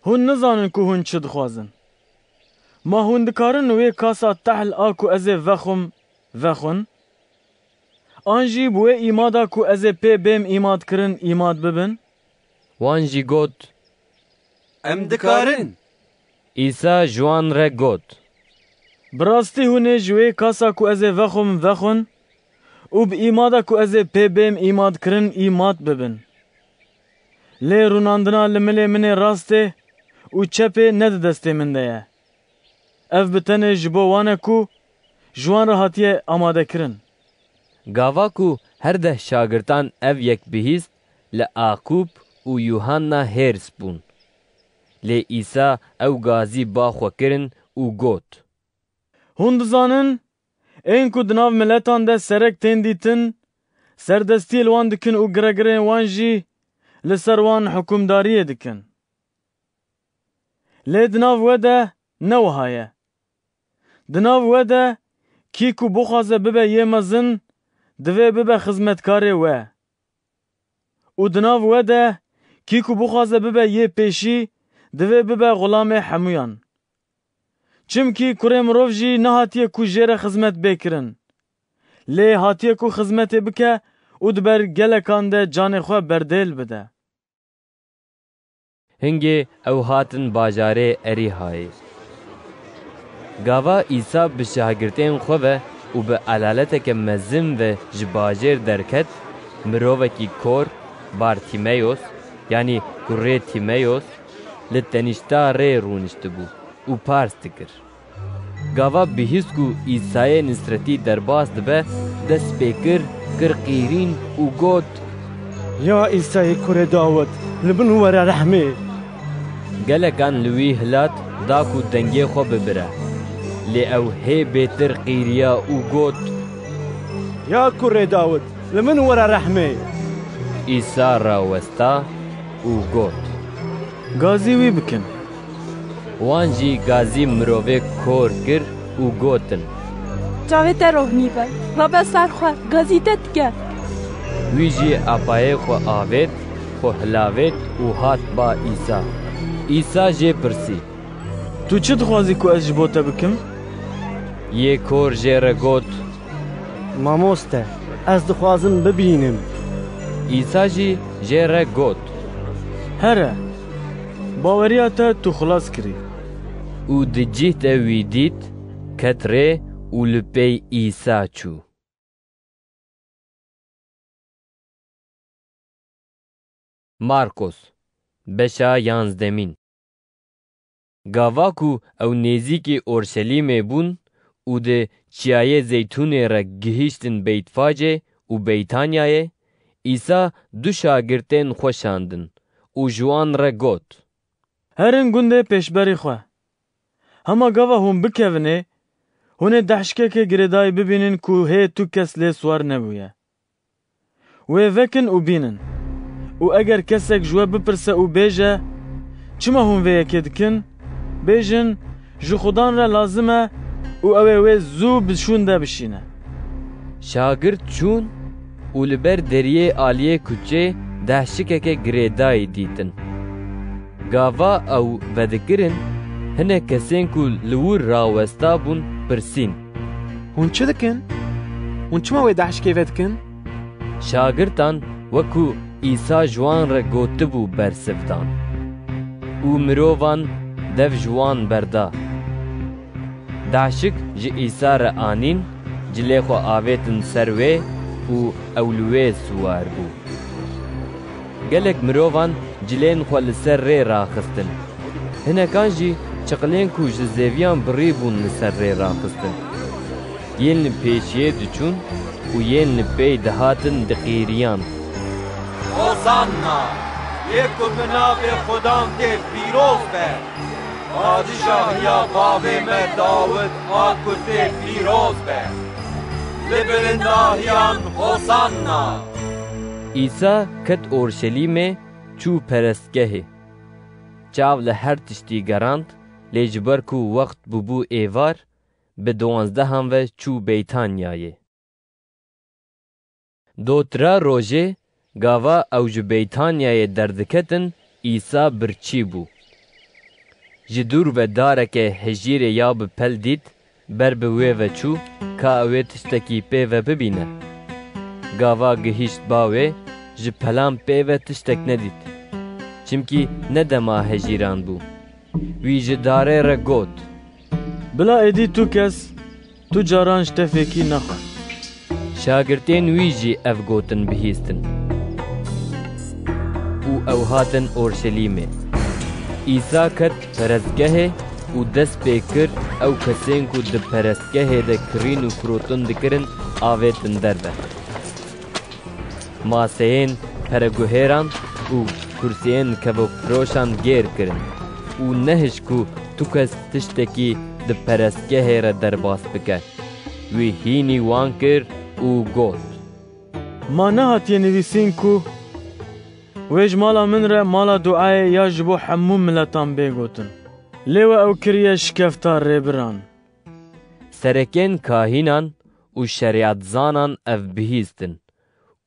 Hûn nizanin ku hûn çi dixwazin. Ma hûn dikarin wê kasa tehl a ku ez ê vexwim, vexwin? An jî bi wê îmada ku ez ê pê bêm îmadkirin, îmad bibin? Wan jî got: Em dikarin. Îsa ji wan re got: Bi rastî hûn ê ji wê kasa ku ez ê vexwim, vexwin? û bi îmada ku ez ê pê bêm îmadkirin îmad bibin. Lê rûnandina li milê min ê rastê û çepê ne di destê min de ye. Ev bi tenê ji bo wan e ku ji wan re hatiye amadekirin. Gava ku her deh şagirtan ev yek bihîst, li Aqûb û Yuhanna hêrs bûn. Lê Îsa ew gazî ba xwe kirin û got, Hûn dizanin, ên ku di nav miletan de serek tên dîtin, serdestiyê li wan dikin û giregirên wan jî li ser wan hukimdariyê dikin. Lê di nav we de ne wiha ye. Di nav we de kî ku bixwaze bibe yê mezin, divê bibe xizmetkarê we. Û di nav we de kî ku bixwaze bibe yê pêşî, divê bibe xulamê hemûyan. Çimkî Kurê Mirov jî nehatiye ku jê re xizmet bê kirin. Lê hatiye ku xizmetê bike û di ber gelekan de canê xwe berdêl bide. Hingê ew hatin bajarê Erîhayê. Gava Îsa bi şagirtên xwe ve û bi elaleteke mezin ve ji bajêr derket, mirovekî kor, Bartîmeyos, yanî kurê Tîmeyos, li tenişta rê rûniştibû û pars dikir. Gava bihîst ku Îsayê Nisretî derbas dibe, dest pê kir, kir qîrîn û got, Ya Îsayê kurê Dawid, li min were rehmê! Gelekan li wî hilat da ku dengê xwe bibire. Lê ew hê bêtir qîriya û got, Ya kurê Dawid, li min were rehmê! Îsa rawesta û got, Gazî wî bikin. Wan jî gazî mirovê kor kir û gotin, Çavê te rohnî be, rabe ser xwe, gazî te dike. Wî jî apayê xwe avêt, xwe hilavêt û hat ba Îsa. Îsa jê pirsî, Tu çi dixwazî ku ez ji bo te bikim? Yê kor jê re got, Mamoste, ez dixwazim bibînim. Îsa jî jê re got, Here, baweriya te tu xilas kirî. Û di cih de wî dît, ket rê û li pey Îsa çû. Markos, beşa yanzdemîn. Gava ku ew nêzîkî Orşelîmê bûn û di Çiyayê Zeytûnê re gihîştin Beytfacê û Beytanyayê, Îsa du şagirtên xwe şandin û ji wan re got, Herin gundê pêşberî xwe. Hema gava hûn bikevin ê, hûn ê dehşikeke girêdayî bibînin ku hê tu kes lê siwar nebûye. Wê vekin û bînin. Û eger kesek ji we bipirse û bêje, Çima hûn vê yekê dikin? Bêjin, Ji Xudan re lazim e û ew ê wê zû bi şûn de bişîne. Şagirt çûn û li ber deriyê aliyê kuçê dehşikeke girêdayî dîtin. Gava ew vedikirin, hinek kesên ku li wir rawesta bûn, pirsîn, Hûn çi dikin? Hûn çima wê dehşikê vedikin? Şagirtan, wekû Îsa ji wan re gotibû, bersiv dan û mirovan dev ji wan berda. Dehşik ji Îsa re anîn, cilê xwe avêtin ser wê û ew li wê siwar bû. Gelek mirovan cilên xwe li ser rê raxistin. Hinekan jî çiqilên ku ji zêviyan birî bûn li ser rê raxistin. Yên li pêşiyê diçûn û yên li pey dihatin diqîriyan. Hosanna! Yê ku bi navê Xudan tê pîroz be! Padîşahiya bavê me Dawid a ku tê pîroz be! Li bilindahiyan Hosanna! Îsa ket Orşelîmê, çû perestgehê. Çav li her tiştî gerand, lê ji ber ku wext bûbû êvar, bi duwanzdehan ve çû Beytanyayê. Dotira rojê, gava ew ji Beytanyayê derdiketin, Îsa birçî bû. Ji dûr ve dareke hejîrê ya bi pel dît, ber bi wê ve çû, ka ew ê tiştekî pê ve bibîne. Gava gihîşt ba wê, ji pelan pê ve tiştek nedît. Çimkî ne dema hejîran bû. Wî ji darê re got, Bila êdî tu kes, tu caran ji tefêkî nexwe. Şagirtên wî jî ev gotin bihîstin û ew hatin Orşelîmê. Îsa ket perestgehê û dest pê kir ew kesên ku di perestgehê de kirîn û firotin dikirin avêtin derve. Maseyên pereguhêran û kursiyên kevokfiroşan gêr kirin û nehişt ku tu kes tiştekî di perestgehê re derbas bike. Wî hînî wan kir û got: Ma nehatiye nivîsîn ku: Wê ji mala min re mala duayê ya ji bo hemû miletan bê gotin. Lê we ew kiriye şikefta rêbiran. Serekên kahînan û şerîetzanan ev bihîstin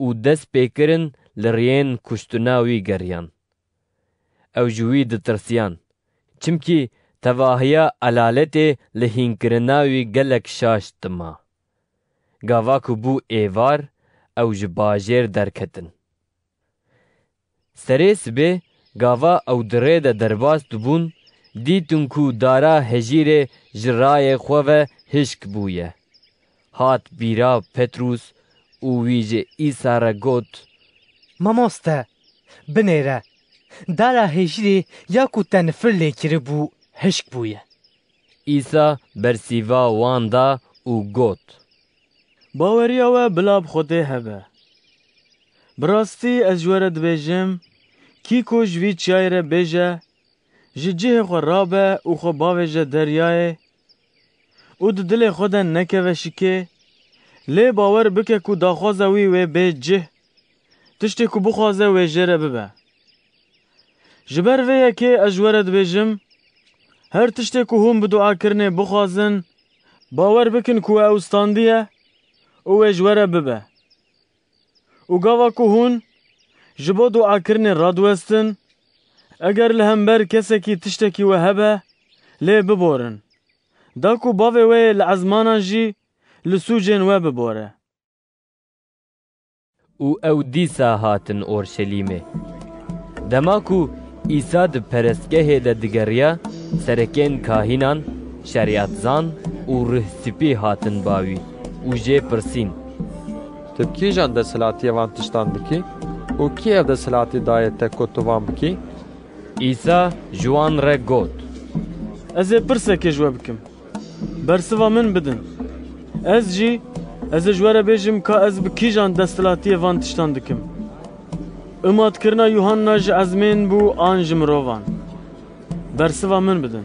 û dest pê kirin li riyên kuştina wî geriyan. Ew ji wî ditirsiyan, çimkî tevahiya elaletê li hînkirina wî gelek şaş dima. Gava ku bû êvar, ew ji bajêr derketin. Serê sibê, gava ew di rê de derbas dibûn, dîtin ku dara hejîrê ji rayê xwe ve hişk bûye. Hat bîra Petrûs û wî ji Îsa re got: Mamoste, binêre, dara hejîrê ya ku te nifir lê kiribû, hişk bûye. Îsa bersîva wan da û got: Baweriya we bila bi Xwedê hebe. Bi rastî ez ji we re dibêjim, kî ku ji vî çiyayê re bêje, ji cihê xwe rabe û xwe bavêje deryayê û di dilê xwe de nekeve şikê, lê bawer bike ku daxwaza wî wê bê cih, tiştê ku bixwaze wê jê re bibe. Ji ber vê yekê ez ji we re dibêjim, her tiştê ku hûn bi duakirinê bixwazin, bawer bikin ku we ew standiye û wê ji we re bibe. Û gava ku hûn ji bo duakirinê radiwestin, eger li hember kesekî tiştekî we hebe, lê biborin, da ku bavê we yê li ezmanan jî li sûcên we bibore. Û ew dîsa hatin Orşelîmê. Dema ku Îsa di perestgehê de digeriya, serekên kahînan, şerîetzan û rih spî hatin ba wî û jê pirsîn: Tu bi kîjan desthilatiyê van tiştan dikî û kî ev desthilatî daye te ku tu van bikî? Îsa ji wan re got: Ez ê pirsekê ji we bikim. Bersiva min bidin. Ez jî, ez ê ji we re bêjim ka ez bi kîjan desthilatiyê van tiştan dikim. Imatkirina Yuhanna ji ezmên bû an ji mirovan? Bersiva min bidin.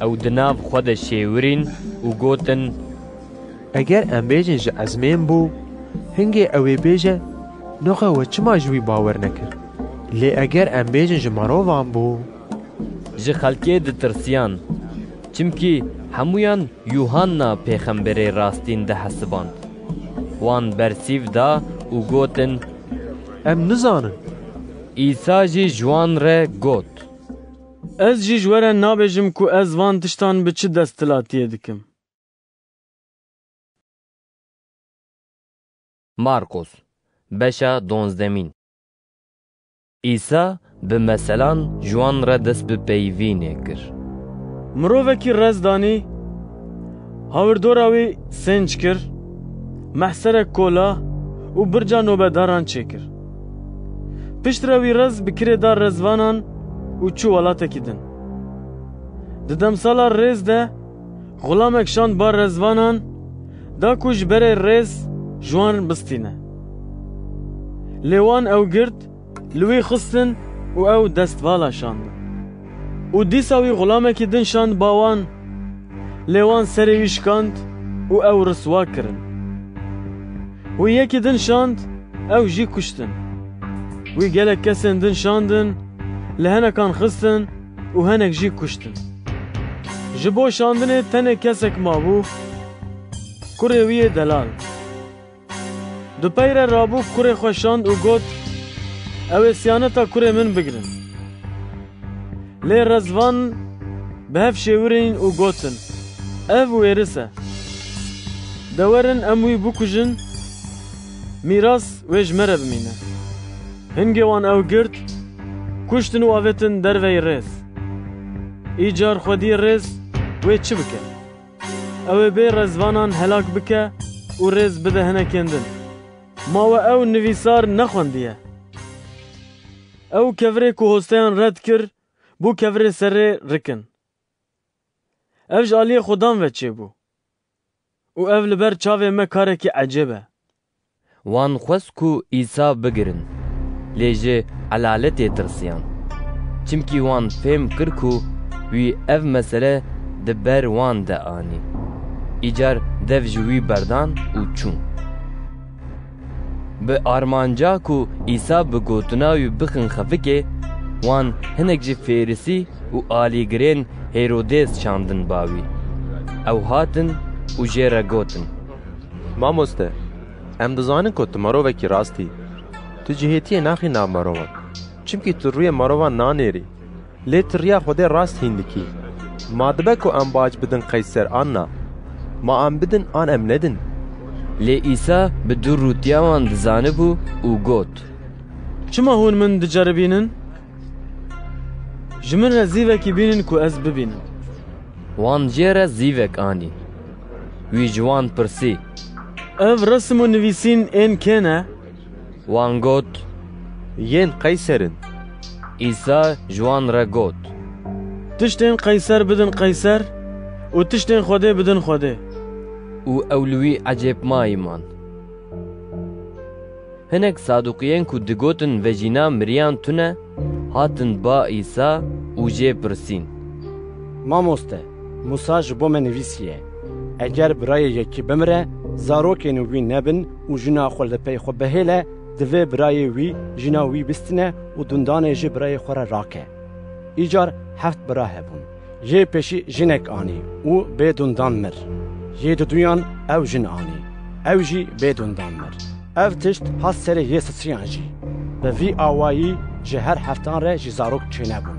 Ew di nav xwe de şêwirîn û gotin: Eger em bêjin ji ezmên bû, hingê ew ê bêje: Noxe we çima ji wî bawer nekir? Lê eger em bêjin ji mirovan bû, Ji xelkê ditirsiyan, çimkî hemûyan Yuhanna pêxemberê rastîn dihesiband. Wan bersîv da û gotin: Em nizanin. Îsa jî ji wan re got: Ez jî ji we re nabêjim ku ez van tiştan bi çi desthilatiyê dikim. Markos, beşa donzdemîn. Îsa bi meselan ji wan re dest bi peyvînê kir. Mirovekî rez danî, hawirdora wî sênc kir, mehserek kola û birca nobedaran çêkir. Piştre wî rez bi kirê da rezvanan û çû welatekî din. Di demsala rêz de xulamek şand ba rezvanan, da ku ji berê rêz ji wan bistîne. Lê wan ew girt, li wî xistin û ew destvala şandin. Û dîsa wî xulamekî din şand ba wan, lê wan serê wî şikand û ew riswa kirin. Wî yekî din şand, ew jî kuştin. Wî gelek kesên din şandin, li henekan xistin û henek jî kuştin. Ji bo şandinê tenê kesek mabû, kurê wî yê delal. Di pey re rabû, kurê xwe şand û got: Ew ê siyaneta kurê min bigirin. Lê rezvan bi hev şêwirîn û gotin: Ev wêris e. De werin em wî bikujin, mîras wê ji me re bimîne. Hingê wan ew girt, kuştin û avêtin derveyî rêz. Îcar xwediyê rêz wê çi bike? Ew ê bê rezvanan helak bike û rêz bide hinekên din. Ma we ew nivîsar nexwendiye? Ew kevirê ku hosteyan red kir, bû kevirê serê rikin. Ev ji aliyê Xudan ve çêbû. Û ev li ber çavê me karekî ecêb e. Wan xwest ku Îsa bigirin, lê ji elaletê tirsiyan. Çimkî wan fêm kir ku wî ev mesele di ber wan de anî. Îcar dev ji wî berdan û çûn. Bi armanca ku Îsa bi gotina wî bixin xefikê, wan hinek ji Fêrisî û alîgirên Hêrodês çandin ba wî. Ew hatin û jê re gotin: Mamoste, em dizanin ku tu merovekî rast î. Tu cihêtiyê naxî nav merovan, çimkî tu rûyê merovan nanêrî, lê tu riya Xwedê rast hîn dikî. Ma dibe ku em bac bidin Qeyser an na? Ma em bidin an em nedin? Lê Îsa bi dûrûtiya wan dizanibû û got: Çima hûn min diceribînin? Ji min re zîvekî bînin ku ez bibînim. Wan jê re zîvek anî. Wî ji wan pirsî: Ev resim û nivîsîn ên kê ne? Wan got: Yên Qeyser in. Îsa ji wan re got: Tiştên Qeyser bidin Qeyser û tiştên Xwedê bidin Xwedê. Û ew li wî ecêbmayî man. Hinek Saduqiyên ku digotin vejîna miriyan tune, hatin ba Îsa û jê pirsîn: Mamoste, Mûsa ji bo me nivîsiye, eger birayê yekî bimire, zarokên wî nebin û jina xwe li pey xwe bihêle, divê birayê wî jina wî bistîne û dundanê ji birayê xwe re rake. Îcar heft bira hebûn. Yê pêşî jinek anî û bê dundan mir. Yê diduyan ew jin anî. Ew jî bê dundan mir. Ev tişt hat serê yê sisiyan jî. Bi vî awayî ji her heftan re jî zarok çênebûn.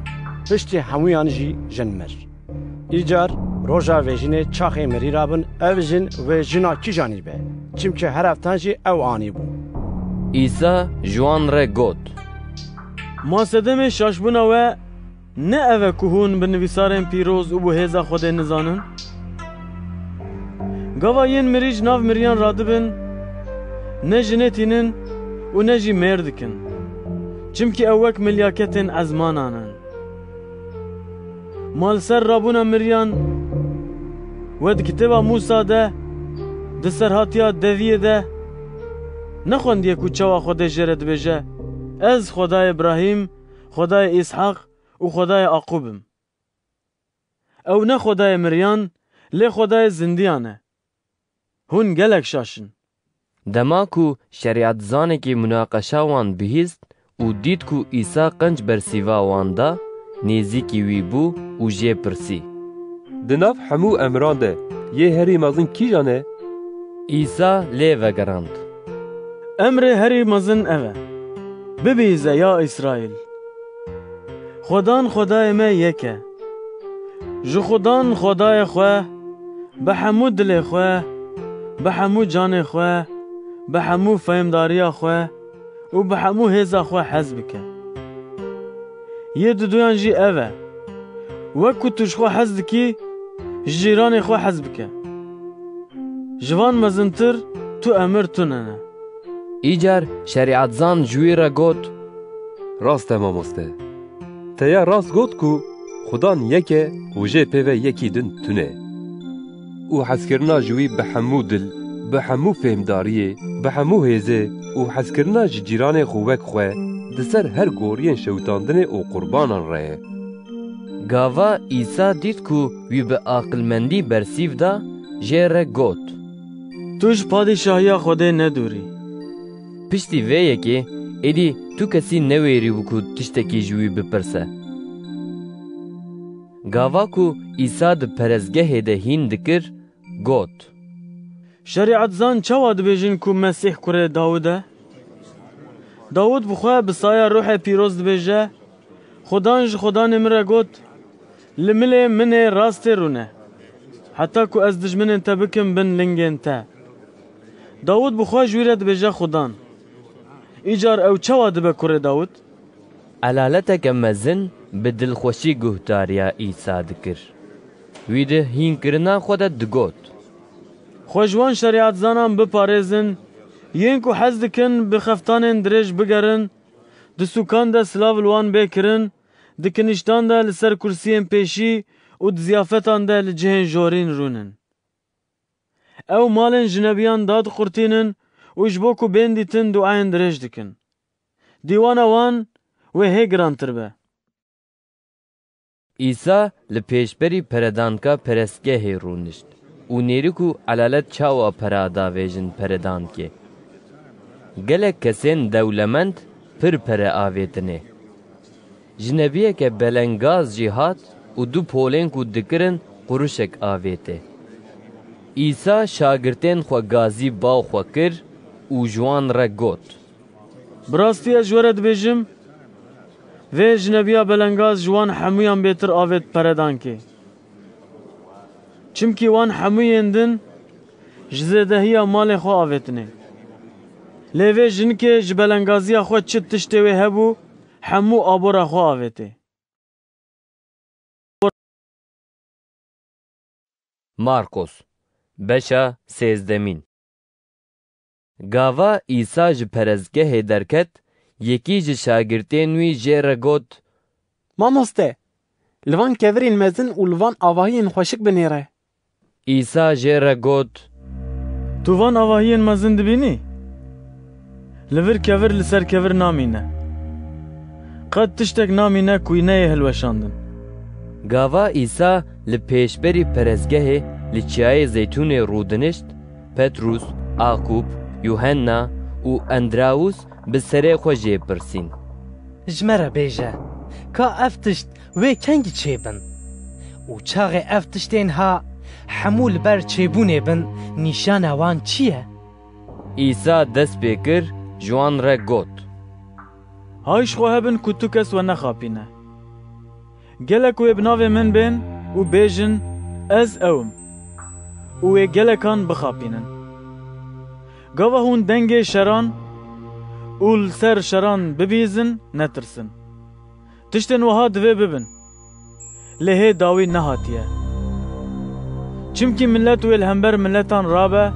Piştî hemûyan jî jin mir. Îcar roja vejînê çaxê mirî rabin, ev jin wê jina kîjanî be? Çimkî her heftan jî ew anîbû. Îsa ji wan re got: Ma sedemê şaşbûna we ne ev e ku hûn bi nivîsarên pîroz û bi hêza Xwedê nizanin? Gava yên mirî ji nav miriyan radibin, ne jinê tînin û ne jî mêr dikin. Çimkî ew wek milyaketên ezmanan in. Ma li ser rabûna miriyan we di kitêba Mûsa de, di serhatiya deviyê de nexwendiye ku çawa Xwedê jê re dibêje: Ez Xwedayê Îbrahîm, Xwedayê Îshaq û Xwedayê Aqûb im. Ew ne Xwedayê miriyan, lê Xwedayê zindiyan e. Hûn gelek şaş in. Dema ku şerîetzanekî munaqeşa wan bihîst û dît ku Îsa qenc bersîva wan da, nêzîkî wî bû û jê pirsî: Di nav hemû emran de yê herî mezin kîjan e? Îsa lê vegerand: Emrê herî mezin ev e: Bibihîze ya Îsraîl, Xudan Xwedayê me yek e. Ji Xudan Xwedayê xwe bi hemû dilê xwe, bi hemû canê xwe, bi hemû fehmdariya xwe û bi hemû hêza xwe hez bike. Yê diduyan jî ev e: Wek ku tu ji xwe hez dikî, ji cîranê xwe hez bike. Ji van mezintir tu emir tune ne. Îcar şerîetzan ji wî re got: Rast e mamoste. Te ya rast got ku Xudan yek e û jê pê ve yekî din tune. Û hezkirina ji wî bi hemû dil, bi hemû fêhmdariyê, bi hemû hêzê û hezkirina ji cîranê xwe wek xwe di ser her goriyên şewitandinê û qurbanan re ye. Gava Îsa dît ku wî bi aqilmendî bersîv da, jê re got: Tu ji padîşahiya Xwedê nedûrî. Piştî vê yekê êdî tu kesî newêrîbû ku tiştekî ji wî bipirse. Gava ku Îsa di perestgehê de hîn dikir, got: Şerîetzan çawa dibêjin ku Mesîh kurê Dawid e? Dawid bi xwe bi saya Ruhê Pîroz dibêje: Xudan ji Xudanê min re got: Li milê min ê rastê rûne, heta ku ez dijminên te bikim bin lingên te. Dawid bi xwe ji wî re dibêje Xudan. Îcar ew çawa dibe kurê Dawid? Elaleteke mezin bi dilxweşî guhdariya Îsa dikir. Wî di hînkirina xwe de digot: Xwe ji wan şerîetzanan biparêzin, yên ku hez dikin bi xeftanên dirêj bigerin, di sûkan de silav li wan bê kirin, di kiniştan de li ser kursiyên pêşî û di ziyafetan de li cihên jorîn rûnin. Ew malên jinebiyan dadiqurtînin û ji bo ku bên dîtin duayên dirêj dikin. Dîwana wan wê hê girantir be. Îsa li pêşberî peredanka perestgehê rûnişt û nêrîk û elalet çawa pera davêjin peredankê. Gelek kesên dewlemend pir pere avêtinê. Jinebiyeke belengaz jî hat û du polên ku dikirin qurişek avêtê. Îsa şagirtên xwe gazî baw xwe kir û ji wan re got. Bi rastî ez ji we re dibêjim, vê jinebiya belengaz ji wan hemûyan bêtir avêt peredankê. Çimkî wan hemûyên din ji zêdehiya malê xwe avêtinê. Lê vê jinikê ji belengaziya xwe çi tiştê wê hebû, hemû abora xwe avêtê. Markos, beşa sêzdemîn. Gava Îsa ji perestgehê derket, yekî ji şagirtên wî jê re got. Mamoste, li van kevirên mezin û li van avahiyên xweşik binêre. Îsa jê re got. Tu van avahiyên mezin dibînî? Li vir kevir li ser kevir namîne. Qet tiştek namîne ku neyê hilweşandin. Gava Îsa li pêşberî perestgehê li Çiyayê Zeytûnê rûdinişt, Petrûs, Aqûb, Yuhenna û Endrawûs bi serê xwe jê pirsîn. Ji me re bêje, ka ev tişt wê kengî çêbin? Û çaxê ev tiştên ha hemû li ber çêbûnê bin, nîşana wan çi ye? Îsa dest pê kir, ji wan re got. Hay ji xwe hebin ku tu kes we nexapîne. Gelek wê bi navê min bên û bêjin, Ez ew im. Û wê gelekan bixapînin. Gava hûn dengê şeran û li ser şeran bibîzin, netirsin. Tiştên wiha divê bibin. Lê hê dawî nehatiye. Çimkî milet wê li hember miletan rabe,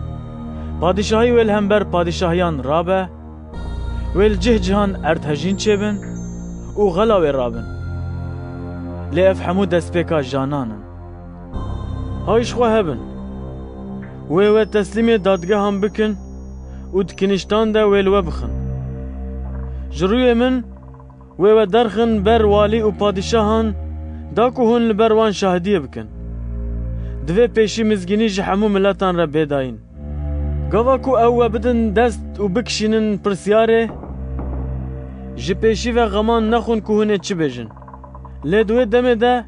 padîşahî wê li hember padîşahiyan rabe, wê li cih cihan erdhejîn çêbin û xela wê rabin. Lê ev hemû destpêka janan in. Hay ji xwe hebin. Wê we teslîmê dadgehan bikin û di kiniştan de wê li we bixin. Ji rûyê min wê we derxin ber walî û padîşahan, da ku hûn li ber wan şahidiyê bikin. Divê pêşî mizgînî ji hemû miletan re bê dayîn. Gava ku ew we bidin dest û bikişînin pirsyarê, ji pêşî ve xeman nexwin ku hûn ê çi bêjin. Lê di wê demê de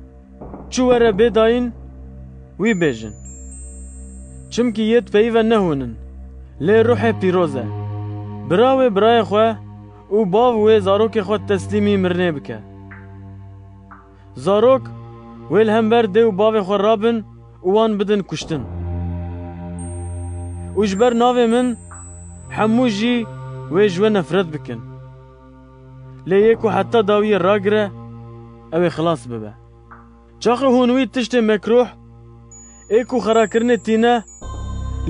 çi we re bê dayîn, wî bêjin. Çimkî yêt peyî ve ne hûn in, lê Ruhê Pîroz e. Bira wê birayê xwe û bav wê zarokê xwe teslîmî mirinê bike. Zarok wê li hember dê û bavê xwe rabin û wan bidin kuştin. Û ji ber navê min hemû jî wê ji we nefret bikin. Lê yê ku heta dawiyê ragire, ew ê xilas bibe. Çaxê hûn wî tiştê mekrûh, ê ku xerakirinê tîne,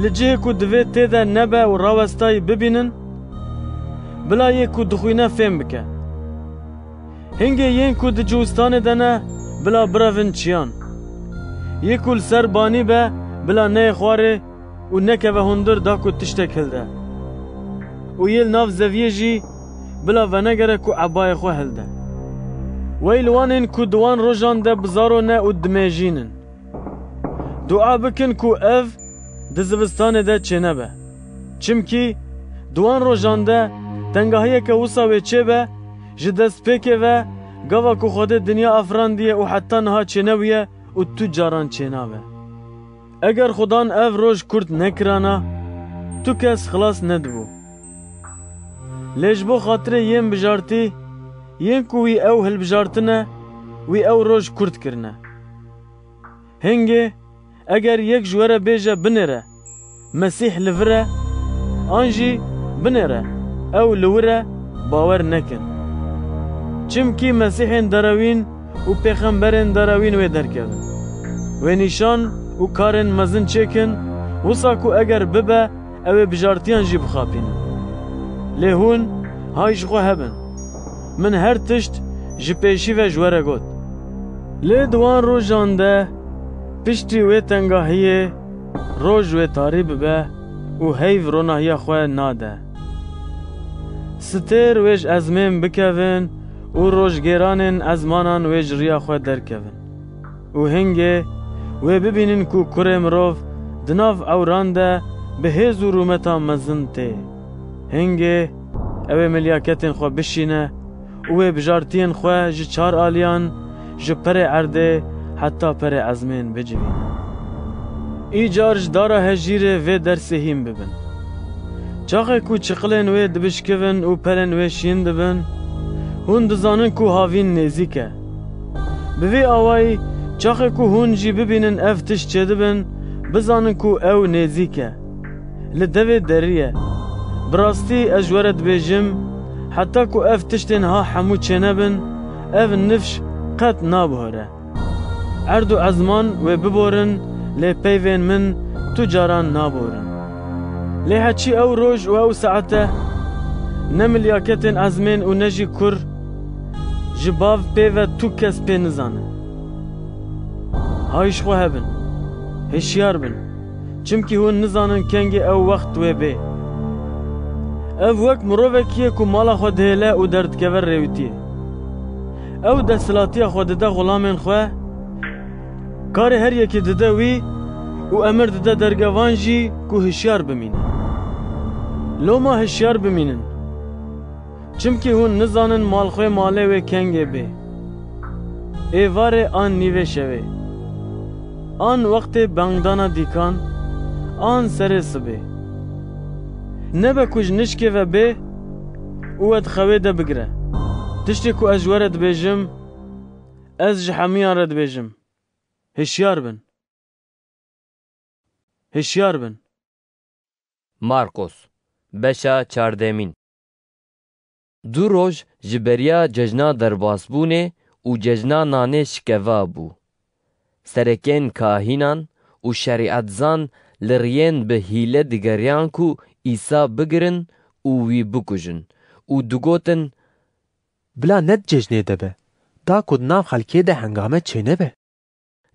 li cihê ku divê tê de nebe û rawestayî bibînin, bila yê ku dixwîne fêm bike. Hingê yên ku di ciwistanê de ne, bila birevin çiyan. Yê ku li ser banî be, bila neyê xwarê û nekeve hundir da ku tiştek hilde. Û yê li nav zeviyê jî bila venegere ku ebayê xwe hilde. Wey li wan ên ku di wan rojan de bi zaro ne û dimêjînin. Dua bikin ku ev di zivistanê de çênebe. Çimkî di wan rojan de tengahiyeke wisa wê çêbe, ji destpêkê ve gava ku Xwedê dinya afirandiye û heta niha çênebûye û tu caran çênabe. Eger Xudan ev roj kurt nekirana, tu kes xilas nedibû. Lê ji bo xatirê yên bijartî, yên ku wî ew hilbijartine, wî ew roj kurt kirine. Hingê, eger yek ji we re bêje, Binêre, Mesîh li vir e, an jî, Binêre, ew li wir e, bawer nekin. Çimkî mesîhên derewîn û pêxemberên derewîn wê derkevin. Wê nîşan û karên mezin çêkin Wisa ku eger bibe, ew ê bijartiyan jî bixapînin. Lê hûn hay ji xwe hebin. Min her tişt ji pêşî ve ji we re got. Lê di wan rojan de piştî wê tengahiyê roj wê tarî bibe û heyv ronahiya xwe nade. Stêr wê ji ezmên bikevin û rojgêranên ezmanan wê ji riya xwe derkevin. Û hingê wê bibînin ku kurê mirov di nav ewran de bi hêz û rûmeta mezin tê. Hingê ew ê milyaketên xwe bişîne û wê bijartiyên xwe ji çar aliyan, ji perê erdê heta perê ezmên bicivîne. Îcar ji dara hejîrê vê dersê hîn bibin. Çaxê ku çiqilên wê dibişkivin û pelên wê şîn dibin, hûn dizanin ku havîn nêzîk e. Bi vî awayî, çaxê ku hûn jî bibînin ev tişt çêdibin, bizanin ku ew nêzîk e. Li devê derî ye. Bi rastî ez ji we re dibêjim, heta ku ev tiştên ha hemû çênebin, ev nifş qet nabihore. Erd û ezman wê biborin, lê peyvên min tu caran naborin. Lê heçî ew roj û ew saete, ne milyaketên ezmên û ne jî kur ji bav pê ve tu kes pê nizane. Hay ji xwe hebin, hişyar bin, çimkî hûn nizanin kengê ew wext wê bê. Ev wek mirovekî ye ku mala xwe dihêle û derdikeve rêwitiyê. Ew desthilatiya xwe dide xulamên xwe, karê her yekê dide wî û emir dide dergevan jî ku hişyar bimîne. Loma hişyar bimînin, çimkî hûn nizanin malxwê malê wê kengê bê, êvarê an nîvê şevê, an wextê bangdana dîkan, an serê sibê. Nebe ku ji nişkê ve bê û we di xewê de bigire. Tiştê ku ez ji we re dibêjim, ez ji hemûyan re dibêjim, hişyar bin. Hişyar bin. Markos, beşa çardemîn. Du roj ji beriya cejna derbasbûnê û cejna nanê şikeva bû. Serekên kahînan û şerîetzan li riyên bi hîle digeriyan ku Îsa bigirin û wî bikujin û digotin, Bila ne di cejnê de be, da ku di nav xelkê de hengame çênebe.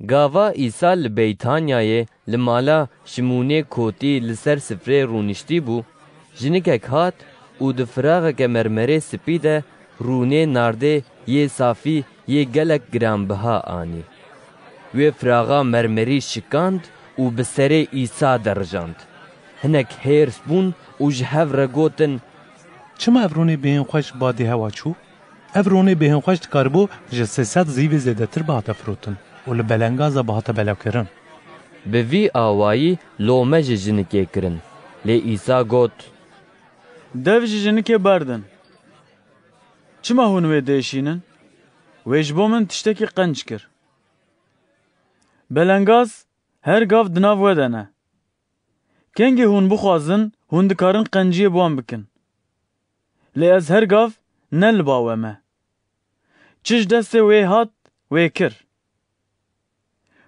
Gava Îsa li Beytanyayê li mala Şimûnê Kotî li ser sifrê rûniştî bû, jinikek hat û di firaxeke mermerê spî de rûnê nardê yê safî yê gelek giranbiha anî. Wê firaxa mermerî şikand û bi serê Îsa de rijand. Hinek hêrs bûn û ji hev re gotin, Çima ev rûnê bêhên xweş badê hewa çû? Ev rûnê bêhên xweş dikaribû ji sê sed zîvê zêdetir bihate firotin û li belengaza bihate belewkirin. Bi vî awayî lome ji jinikê kirin. Lê Îsa got, Dev ji jinikê berdin. Çima hûn wê diêşînin? Wê ji bo min tiştekî qenc kir. Belengaz her gav di nav we de ne. Kengê hûn bixwazin, hûn dikarin qenciyê bi wan bikin. Lê ez her gav ne li ba we me. Çi ji destê wê hat, wê kir.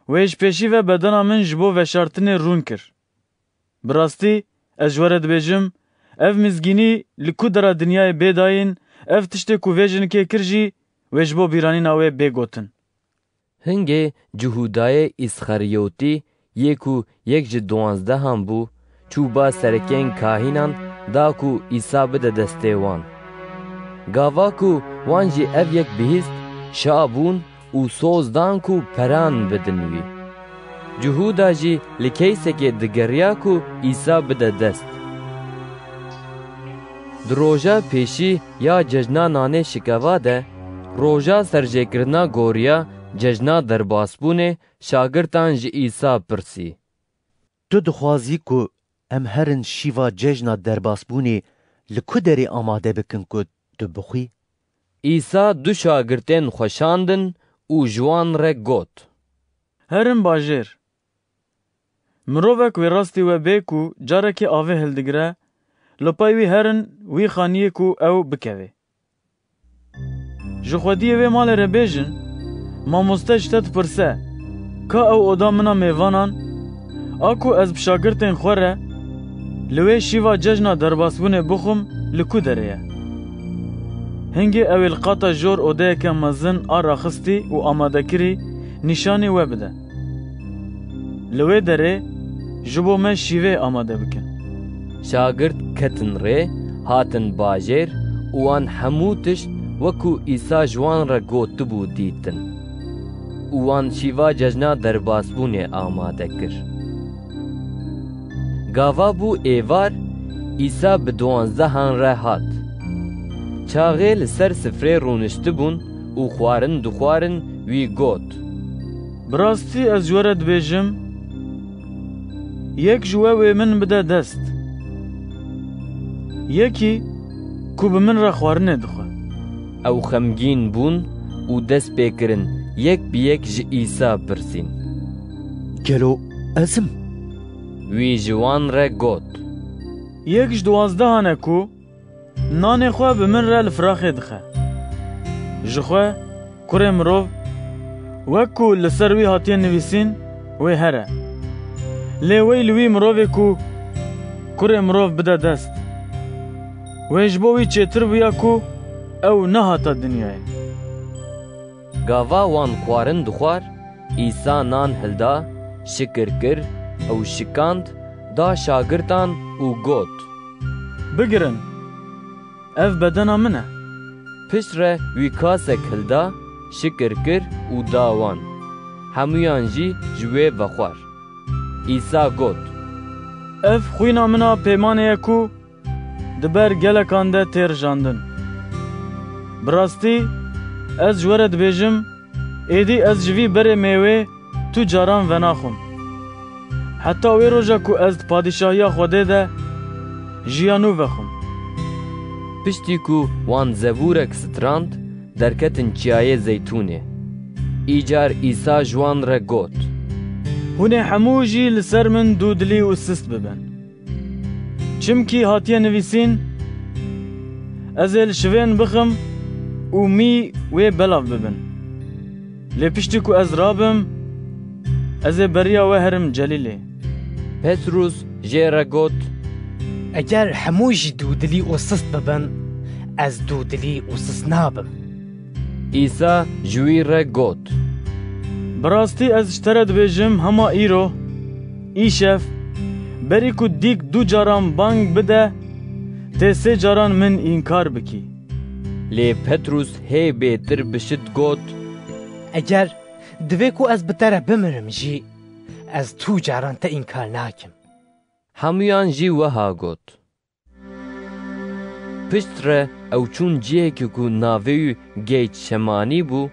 Wê ji pêşî ve bedena min ji bo veşartinê rûn kir. Bi rastî, ez ji we re dibêjim, ev mizgînî li ku dera dinyayê bê dayîn, ev tiştê ku vê jinikê kir jî, wê ji bo bîranîna wê bê gotin. Hingê Cihûdayê Îsxeriyotî, yê ku yek ji duwanzdehan bû, çû ba serekên kahînan da ku Îsa bide destê wan. Gava ku wan jî ev yek bihîst, şa bûn û soz dan ku peran bidin wî. Cihûda jî li keysekê digeriya ku Îsa bide dest. Di roja pêşî ya cejna nanê şikeva de, roja serjêkirina goriya cejna derbasbûnê, şagirtan ji Îsa pirsî, Tu dixwazî ku em herin şîva cejna derbasbûnê li ku derê amade bikin ku tu bixwî? Îsa du şagirtên xwe şandin û ji wan re got, Herin bajêr. Mirovek wê rastî we bê ku carekê avê hildigire, li pey wî herin wî xaniyê ku ew bikevê. Ji xwediyê wê malê re bêjin, Mamoste ji te dipirse, Ka ew oda min a mêvanan? A ku ez bi şagirtên xwe re li wê şîva cejna derbasbûnê bixwim, li ku derê ye? Hingê ew ê li qata jor odeyeke mezin a raxistî û amadekirî nîşanî we bide. Li wê derê ji bo me şîvê amade bikin. Şagirt ketin rê, hatin bajêr û wan hemû tişt wekû Îsa ji wan re gotibû dîtin. Û wan şîva cejna derbasbûnê amade kir. Gava bû êvar, Îsa bi duwanzdehan re hat. Çaxê li ser sifrê rûniştibûn û xwarin dixwarin, wî got, Bi rastî ez ji we re dibêjim, yek ji we wê min bide dest. Yekî ku bi min re xwarinê dixwe. Ew xemgîn bûn û dest pê kirin yek bi yek ji Îsa pirsîn. Gelo ez im? Wî ji wan re got, Yek ji duwazdehan e ku nanê xwe bi min re li firaxê dixe. Ji xwe kurê mirov, wek ku li ser wî hatiye nivîsîn, wê here. Lê wey li wî mirovê ku kurê mirov bide dest. Wê ji bo wî çêtir bûya ku ew nehata dinyayê. Gava wan xwarin dixwar, Îsa nan hilda, şikir kir, ew şikand, da şagirtan û got, Bigirin, ev bedena min e. Piştre wî kasek hilda, şikir kir û da wan. Hemûyan jî ji wê vexwar. Îsa got, Ev xwîna min a peymanê ye ku di ber gelekan de tê rijandin. Bi rastî, ez ji we re dibêjim, êdî ez ji vî berê mêwê tu caran venaxwim. Heta wê roja ku ez di padîşahiya Xwedê de jiya nû vexwim. Piştî ku wan zebûrek strand, derketin Çiyayê Zeytûnê. Îcar Îsa ji wan re got, Hûn ê hemû jî li ser min dûdilî û sist bibin. Çimkî hatiye nivîsîn, Ez ê li şivên bixim û mî wê belav bibin. Lê piştî ku ez rabim, ez ê beriya we herim Celîlê. Petrûs jê re got, Eger hemû jî dûdilî û sist bibin, ez dûdilî û sist nabim. Îsa ji wî re got, Bi rastî ez ji te re dibêjim, hema îro, îşev, berî ku dîk du caran bang bide, tê sê caran min înkar bikî. Lê Petrûs hê bêtir bişit got, Eger divê ku ez bi te re bimirim jî, ez tu caran te înkar nakim. Hemûyan jî wiha got. Piştre ew çûn cihekî ku navê wî Geytşemanî bû,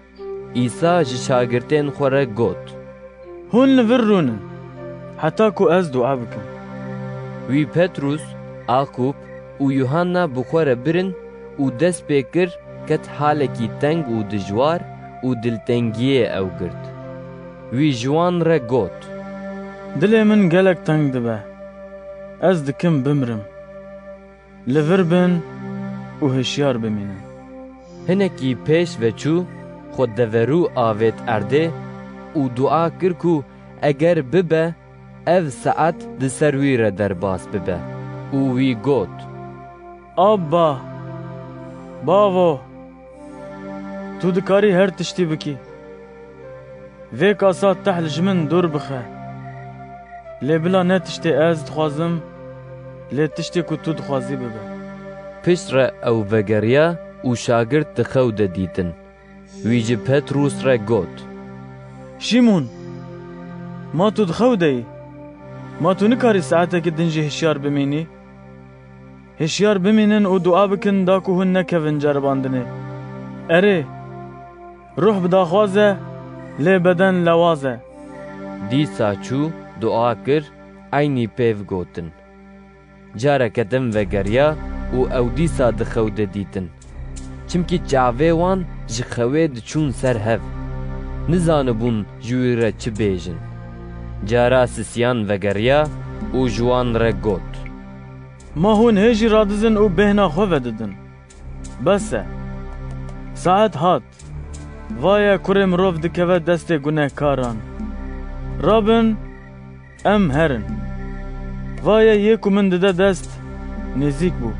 Îsa ji şagirtên xwe re got, Hûn li vir rûnin, heta ku ez dua bikim. Wî Petrûs, Aqûb û Yuhanna bi xwe re birin û dest pê kir, ket halekî teng û dijwar û diltengiyê ew girt. Wî ji wan re got, Dilê min gelek teng dibe. Ez dikim bimrim. Li vir bin û hişyar bimînin. Hinekî pêş ve çû, xwe deverû avêt erdê û dua kir ku eger bibe, ev saet di ser wî re derbas bibe û wî got, Abba, Bavo, tu dikarî her tiştî bikî. Vê kasa tehl ji min dûr bixe. Lê bila ne tiştê ez dixwazim, lê tiştê ku tu dixwazî bibe. Piştre ew vegeriya û şagirt di xew de dîtin. Wî ji Petrûs re got, Şîmûn, ma tu di xew de yî? Ma tu nikarî saetekî din jî hişyar bimînî? Hişyar bimînin û dua bikin da ku hûn nekevin ceribandinê. Erê, ruh bi daxwaz e, lê beden lewaz e. Dîsa çû, dua kir, eynî pêv gotin. Careke din vegeriya û ew dîsa di xew de dîtin. Çimkî çavê wan ji xewê diçûn ser hev. Nizanibûn ji wî re çi bêjin. Cara sisiyan vegeriya û ji wan re got, Ma hûn hê jî radizin û bêhna xwe vedidin. Bes e. Saet hat. Vaye kurê mirov dikeve destê gunehkaran. Rabin, Em herin. Va ye yê ku min dide dest, nêzîk bû.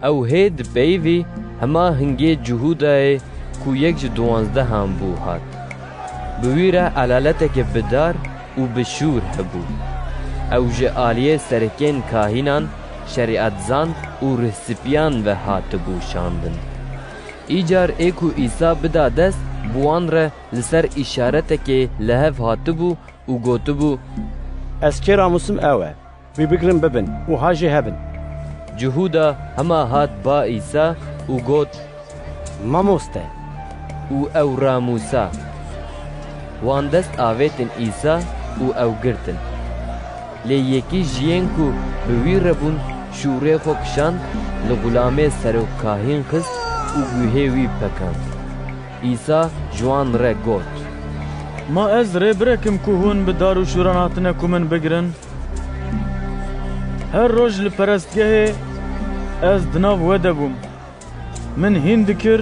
Ew hê di peyvî hema hingê Cihûdayê ku yek ji duwanzdehan bû hat. Bi wî re elalete bi dar û bi şûr hebû. Ew ji aliyê serekên kahînan, şerîetzan û rihsipiyan ve hatibû şandin. Îcar ê ku Îsa bida dest, bi wan re li ser îşaretekê li hev hatibû û gotibû, Ez kê ramûsim ew e. Wî bigirin bibin û ha jê hebin. Cihûda hema hat ba Îsa û got, Mamoste! Û ew ramûsa. Wan dest avêtin Îsa û ew girtin. Lê yekî ji yên ku bi wî re bûn şûrê xwe kişand, li xulamê serokkahîn xist û guhê wî pekand. Îsa ji wan re got, Ma ez rê birekim ku hûn bi dar û şûran hatine ku min bigirin? Her roj li perestgehê ez di nav we de bûm. Min hîn dikir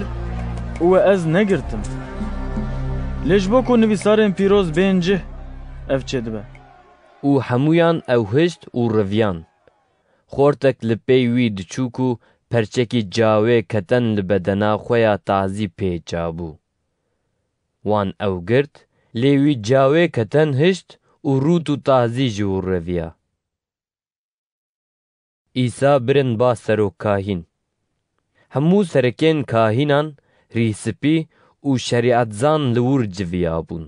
û we ez negirtim. Lê ji bo ku nivîsarên pîroz bên cih, ev çêdibe. Û hemûyan ew hişt û riviyan. Xortek li pey wî diçû ku perçekî cawê keten li bedena xwe ya tazî pê çabû. Wan ew girt, lê wî cawê keten hişt û rût û tazî ji wir reviya. Îsa birin ba serokkahîn. Hemû serekên kahînan, rîspî û şerîetzan li wir civiyabûn.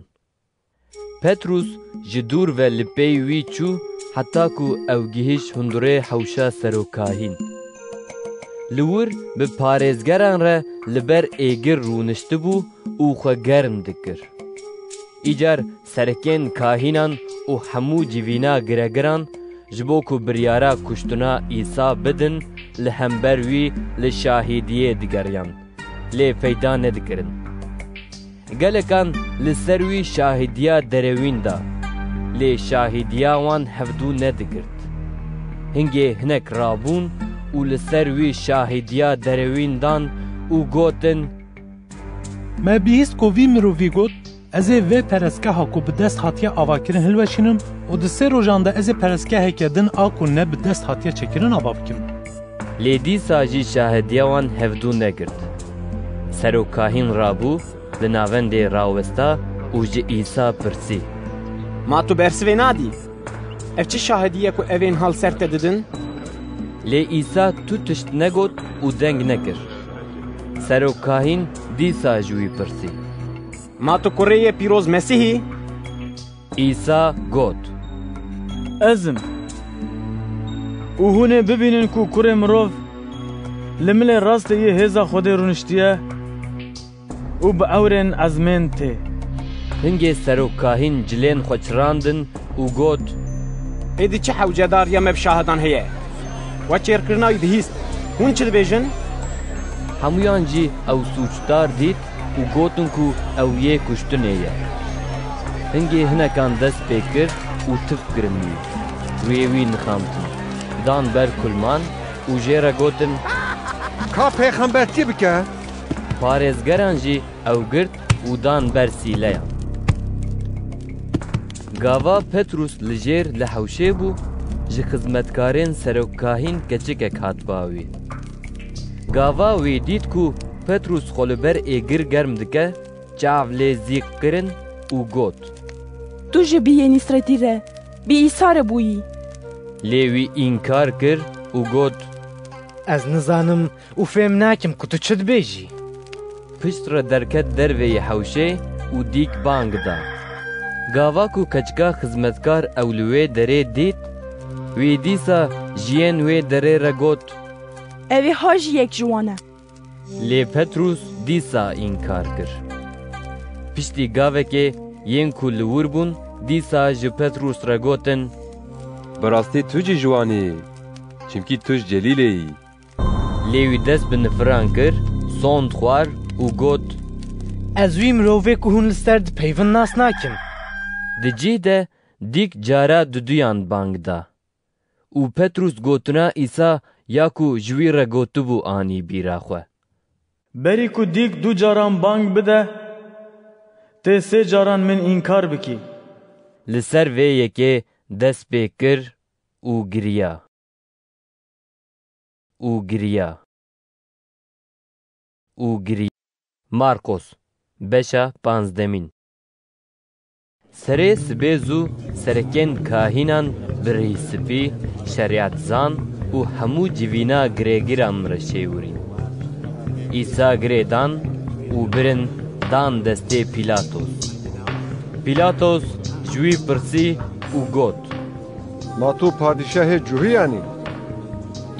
Petrûs ji dûr ve li pey wî çû heta ku ew gihîşt hundirê hewşa serokkahîn. Li wir bi parêzgeran re li ber êgir rûniştibû û xwe germ dikir. Îcar serekên kahînan û hemû civîna giregiran ji bo ku biryara kuştina Îsa bidin, li hember wî li şahidiyê digeriyan, lê feyda nedikirin. Gelekan li ser wî şahidiya derewîn da, lê şahidiya wan hevdû nedigirt. Hingê hinek rabûn û li ser wî şahidiya derewîn dan û gotin, Me bihîst ku vî mirovî got, Ez ê vê perestgeha ku bi dest hatiye avakirin hilweşînim û di sê rojan de ez ê perestgeheke din a ku ne bi dest hatiye çêkirin ava bikim. Lê dîsa jî şahidiya wan hevdû negirt. Serokkahîn rabû, li navendê rawesta û ji Îsa pirsî, Ma tu bersivê nadî? Ev çi şahidî ye ku evên ha li ser te didin? Lê Îsa tu tişt negot û deng nekir. Serokkahîn dîsa ji wî pirsî, Ma tu kurê yê pîroz Mesîh î? Îsa got, Ez im. Û hûn ê bibînin ku Kurê Mirov li milê rastê yê hêza Xwedê rûniştiye û bi ewrên ezmên tê. Hingê serokkahîn cilên xwe çirandin û got, Êdî çi hewcedariya me bi şahidan heye? We çêrkirina wî bihîst. Hûn çi dibêjin? Hemûyan jî ew sûcdar dît û gotin ku ew yê kuştinê ye. Hingê hinekan dest pê kir û tif kirin wî. Rûyê wî nixamtin. Dan ber kulman û jê re gotin, Ka pêxembertî bike. Parêzgeran jî ew girt û dan ber sîleyan. Gava Petrûs li jêr li hewşê bû, ji xizmetkarên serokkahîn keçikek hat ba wî. Gava wî dît ku Petrûs xwe li ber êgir germ dike, çav lê zîq kirin û got, Tu jî bî yê Nîsretî re, bi Îsa re bûyî. Lê wî înkar kir û got, Ez nizanim û fêm nakim ku tu çi dibêjî. Pişt re derket derveyî hewşê û dîk bang da. Gava ku keçika xizmetkar ew li wê derê dît, wî dîsa ji yên wê derê re got, Ew ê ha jî yek ji wan e. Lê Petrûs dîsa înkar kir. Piştî gavekê yên ku li wir bûn dîsa ji Petrûs re gotin, Bi rastî tu jî ji wan î, çimkî tu ji Celîlê yî. Lê wî dest bi nifiran kir, sond xwar û got, Ez wî mirovê ku hûn li ser dipeyivin nas nakim. Di cih de dîk cara duduyan bang da. Û Petrûs gotina Îsa ya ku ji wî re gotibû anî bîra xwe. Berî ku dîk du caran bang bide, tê sê caran min înkar bikî. Li ser vê yekê Dest pê kir û giriya. Û giriya. Û giriya. Markos, beşa panzdemîn. Serê sibê zû serekên kahînan bi rîspî, şerîetzan û hemû civîna girêgiran re şêwirîn. Îsa girê dan û birin dan destê Pîlatos. Pîlatos ji wî pirsî û got, Ma tu padîşahê Cuhiyan î?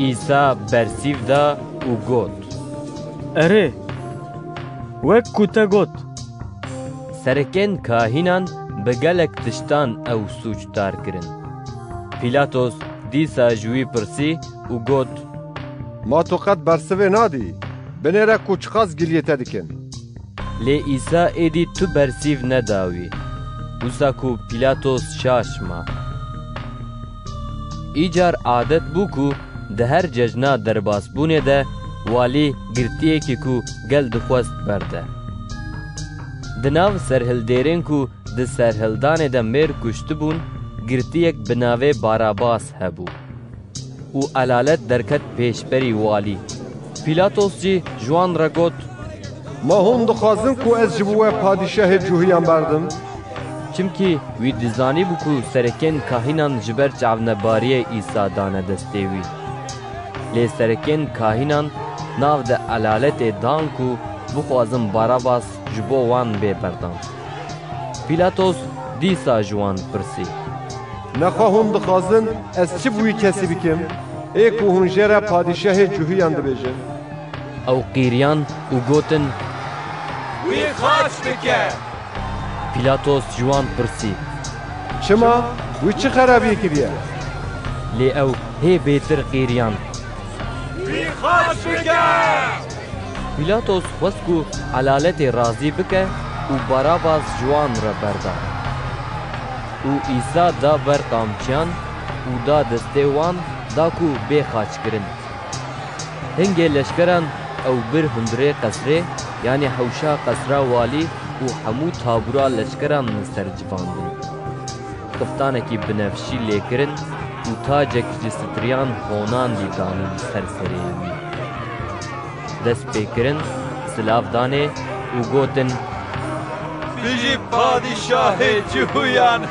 Îsa bersîv da û got, Erê, wek ku te got. Serekên kahînan bi gelek tiştan ew sûcdar kirin. Pîlatos dîsa ji wî pirsî û got, Ma tu qet bersivê nadî? Binêre ku çiqas giliyê te dikin. Lê Îsa êdî tu bersîv neda wî. Wisa ku Pîlatos şaş ma. Îcar adet bû ku di her cejna derbasbûnê de walî girtiyekî ku gel dixwest berde. Di nav serhildêrên ku di serhildanê de mêr kuştibûn, girtiyek bi navê Barabas hebû. Û elalet derket pêşberî walî. Pîlatos jî ji wan re got, Ma hûn dixwazin ku ez ji bo we padîşahê Cuhiyan berdim? Çimkî wî dizanîbû ku serekên kahînan ji ber çavnebariyê Îsa dane destê wî. Lê serekên kahînan nav de elaletê dan ku bixwazin Barabas ji bo wan bê berdan. Pîlatos dîsa ji wan pirsî, Nexwe hûn dixwazin ez çi bi wî kesî bikim, ê ku hûn jê re padîşahê Cuhiyan dibêjin? Ew qîriyan û gotin, Wî xaç bike! Pîlatos ji wan pirsî, Çima? Wî çi xerabiyê kiriye? Lê ew hê bêtir qîriyan, Wî xaç bike! Pîlatos xwest ku elaletê razî bike û Barabas ji wan re berda. Û Îsa da ber qamçiyan û da destê wan da ku bê xaçkirin. Hingê leşkeran ew bir hundirê qesrê, yanî hewşa qesra walî û hemû tabûra leşkeran li ser civandin. Xiftanekî binefşî lê kirin û tacek ji striyan honandî danî li ser serê wî. Dest pê kirin, silav danê û gotin, Bijî padîşahê Cihuyan!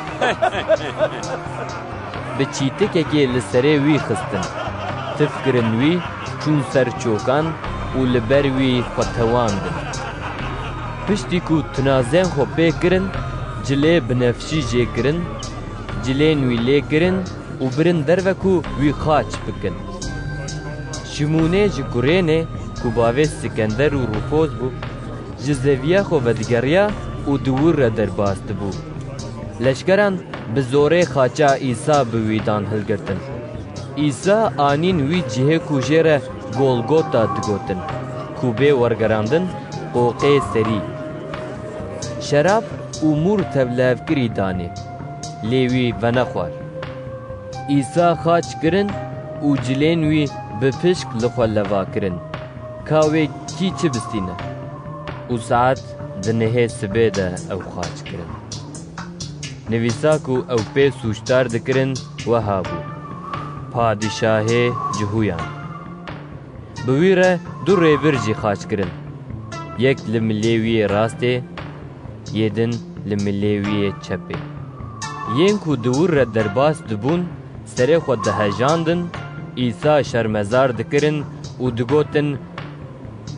Bi çîtikekê li serê wî xistin, tif kirin wî, çûn ser çokan û li ber wî xwe tewandin. Piştî ku tinazên xwe pê kirin, cilê binefşî jê kirin, cilên wî lê kirin û birin derve ku wî xaç bikin. Şimûnê ji Kurênê ku bavê Sikender û Rûfos bû, ji zeviya xwe vedigeriya û di wir re derbas dibû. Leşkeran bi zorê xaça Îsa bi wî dan hilgirtin. Îsa anîn wî cihê ku jê re Golgota digotin, ku bê wergerandin qoqê serî. Şerab û mûr tevlihevkirî danê, lê wî venexwar. Îsa xaç kirin û cilên wî bi pişk li xwe leva kirin, ka wê kî çi bistîne. Û saet di nehê sibê de ew xaç kirin. Nivîsa ku ew pê sûcdar dikirin wiha bû, Padîşahê Cihuyan. Bi wî re du rêbir jî xaç kirin. Yek li milê wî yê rastê, yê din li milê wî yê çepê. Yên ku di wir re derbas dibûn, serê xwe dihejandin, Îsa şermezar dikirin û digotin,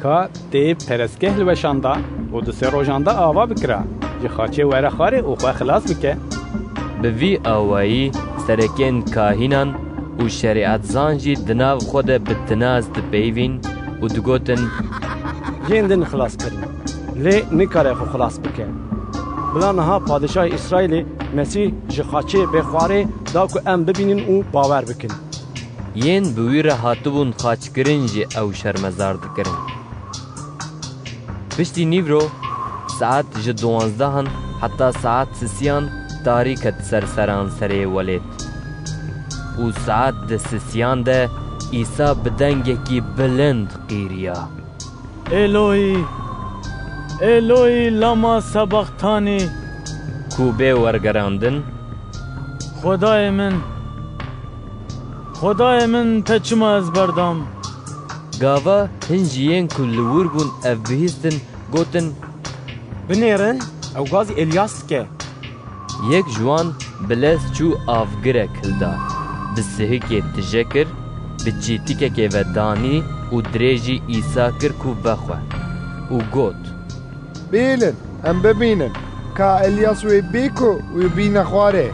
Ka tê perestgeh li we şanda û di sê rojan de ava bikira, ji xaçê were xwarê û xwe xilas bike. Bi vî awayî serekên kahînan û şerîetzan jî di nav xwe de bi tinaz dipeyivîn û digotin, Yên din xilas kirin, lê nikare xwe xilas bike. Bila niha Padîşahê Îsraîlê Mesîh ji xaçê bê xwarê da ku em bibînin û bawer bikin. Yên bi wî re hatibûn xaçkirin jî ew şermezar dikirin. Piştî nîvro, saet ji duwanzdehan heta saet sisiyan tarî ket ser seranserê welêt. Û saet di sisiyan de Îsa bi dengekî bilind qîriya, Eloyî, Eloyî, lama sebaxtanî? Ku bê wergerandin, Xwedayê min, Xwedayê min, te çima ez berdam? Gava hin ji yên ku li wir bûn ev bihîstin, gotin, Binêrin, ew gazî Elyas dike. Yek ji wan bi lez çû avgirek hilda, bi sihikê tije kir, bi çîtikekê ve danî û dirêjî Îsa kir ku vexwe û got, Bêlin, em bibînin, ka Elyas wê bê ku wê bîne xwarê.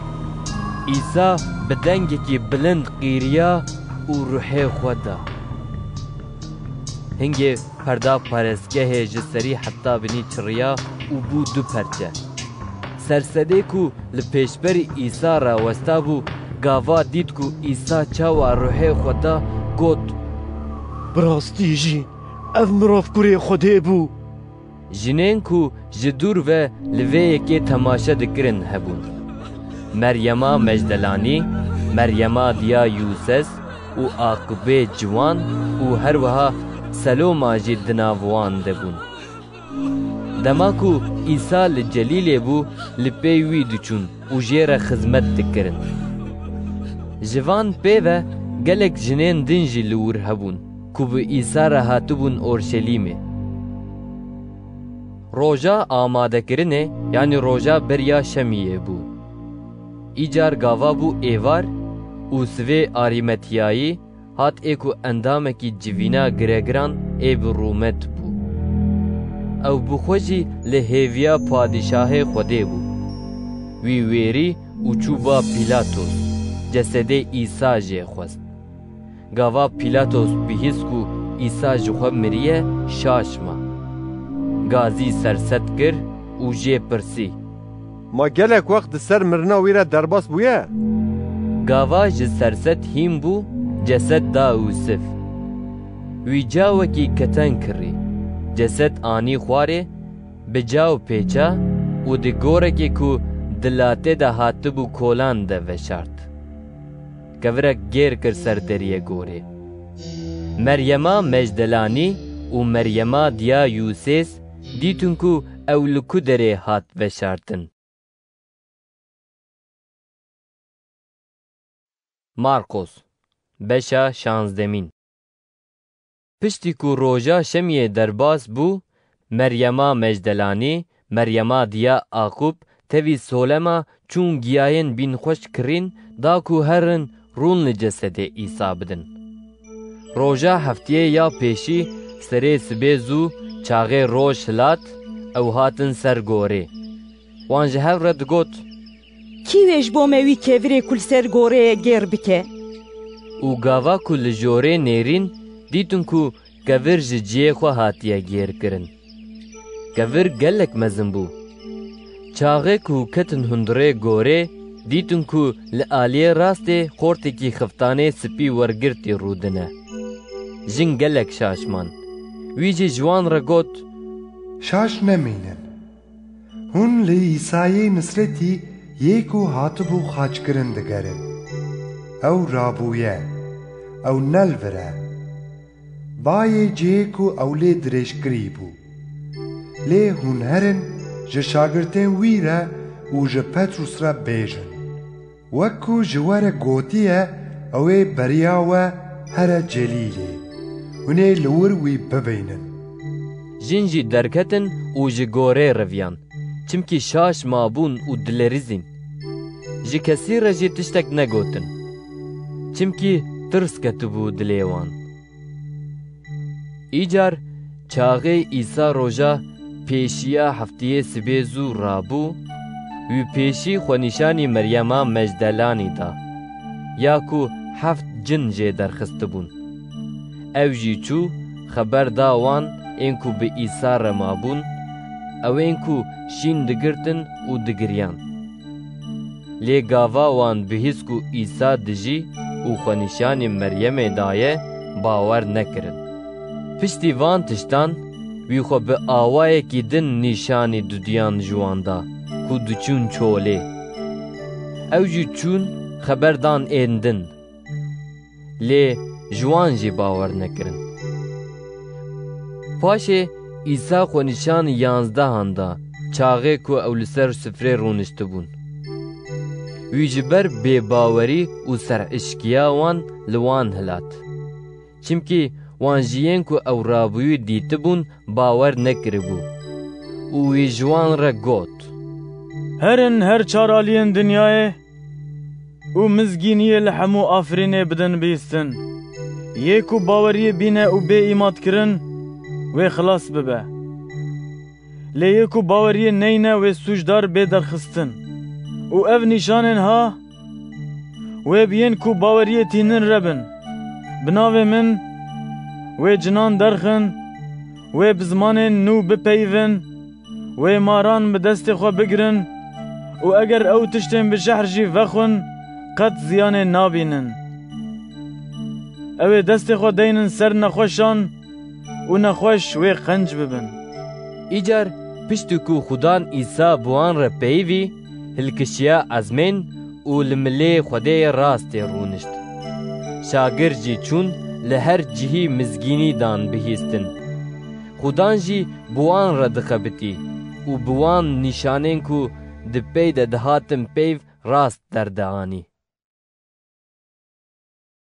Îsa bi dengekî bilind qîriya û ruhê xwe da. Hingê perda parêzgehê ji serî heta binî çiriya û bû du perçe. Sersedê ku li pêşberî Îsa re westabû, gava dît ku Îsa çawa ruhê xwe da, got, Bi rastî jî ev mirov kurê Xwedê bû. Jinên ku ji dûr ve li vê yekê temaşe dikirin hebûn. Meryema Mejdelanî, Meryema diya Yûses û Aqibê ciwan û her wiha Seloma jî di nav wan de bûn. Dema ku Îsa li Celîlê bû, li pey wî diçûn û jê re xizmet dikirin. Ji van pê ve gelek jinên din jî li wir hebûn ku bi Îsa re hatibûn Orşelîmê. Roja amadekirinê, yanî roja beriya şemiyê bû. Îcar gava bû êvar û sivê Arîmetiyayî hat ê ku endamekî civîna giregiran ê bi rûmet bû. Ew bi xwe jî li hêviya padîşahê Xwedê bû. Wî wêrî û çû ba Pîlatos, cesedê Îsa jê xwest. Gava Pîlatos bihîst ku Îsa ji xwe miriye, şaş ma. Gazî serset kir û jê pirsî, Ma gelek wext di ser mirina wî re derbas bûye? Gava ji serset hîn bû, ceset da Yûsif. Wî cawekî keten kirî. Ceset anî xwarê, bi caw pêça û di gorekê ku di latê de hatibû kolan de veşart. Kevirek gêr kir ser deriyê gorê. Meryema Mejdelanî û Meryema diya Yûsês dîtin ku ew li ku derê hat veşartin. Marqos, beşa şazdemîn. Piştî ku roja şemiyê derbas bû, Meryema Mejdelanî, Meryema diya Aqûb tevî solema çûn giyayên bînxweş kirîn da ku herin rûn li cesedê Îsa bidin. Roja heftiyê ya pêşî serê sibê zû çaxê roj hilat, ew hatin ser gorê. Wan ji hev re digot, Kî wê ji bo me wî kevirê ku li ser gorê ye gêr bike? Û gava ku li jorê nêrîn, dîtin ku kevir ji cihê xwe hatiye gêrkirin. Kevir gelek mezin bû. Çaxê ku ketin hundirê gorê, dîtin ku li aliyê rastê xortekî xiftanê spî wergirtî rûdine. Jin gelek şaş man. Wî jî ji wan re got, Şaş nemînin. Hûn li Îsayê Nisretî yê ku hatibû xaçkirin digerin. Ew rabûye. Ew ne li vir e. Bayê cihê ku ew lê dirêjkirî bû. Lê hûn herin ji şagirtên wî re û ji Petrûs re bêjin, Wek ku ji we re gotiye, ew ê beriya we here Celîlê. Hûn ê li wir wî bibînin. Jin jî derketin û ji gorê reviyan, çimkî şaş mabûn û dilirîzîn. Ji kesî re jî tiştek negotin, çimkî tirs ketibû dilê wan. Îcar çaxê Îsa roja pêşiya heftiyê sibê zû rabû, wî pêşî xwenîşanî Meryema Mejdelanî da, ya ku heft cin jê derxistibûn. Ew jî çû, xeber da wan ên ku bi Îsa re mabûn, ewên ku şîn digirtin û digiriyan. Lê gava wan bihîst ku Îsa dijî û xwe nîşanî Meryemê daye, bawer nekirin. Piştî van tiştan, wî xwe bi awayekî din nîşanî dudiyan ji wan da ku diçûn çolê. Ew jî çûn, xeber dan ên din. Lê ji wan jî bawer nekirin. Paşê Îsa xwe nîşanî yanzdehan da, çaxê ku ew li ser sifrê rûniştibûn. Wî ji ber bêbawerî û serişkiya wan li wan hilat. Çimkî wan ji yên ku ew rabûyî dîtibûn bawer nekiribû û wî ji wan re got, Herin her çar aliyên dinyayê û mizgîniyê li hemû afirînê bidin bihîstin. Yê ku baweriyê bîne û bê îmat kirin, wê xilas bibe. Lê yê ku baweriyê neyne, wê sûcdar bê derxistin. Û ev nîşanên ha, wê bi yên ku baweriyê tînin re bin. Bi navê min, wê cinan derxin, wê bi zimanên nû bipeyivin, wê maran bi destê xwe bigirin û eger ew tiştên bi jehr jî vexwin, qet ziyanê nabînin. Ew ê destê xwe deynin ser nexweşan û nexweş wê qenc bibin. Îcar piştî ku Xudan Îsa bi wan re peyivî, hilkişiya ezmên û li milê Xwedê rastê rûnişt. Şagird jî çûn li her cihî mizgînî dan bihîstin. Xudan jî bi wan re dixebitî û bi wan nîşanên ku di pey de dihatin peyv rast derdianî.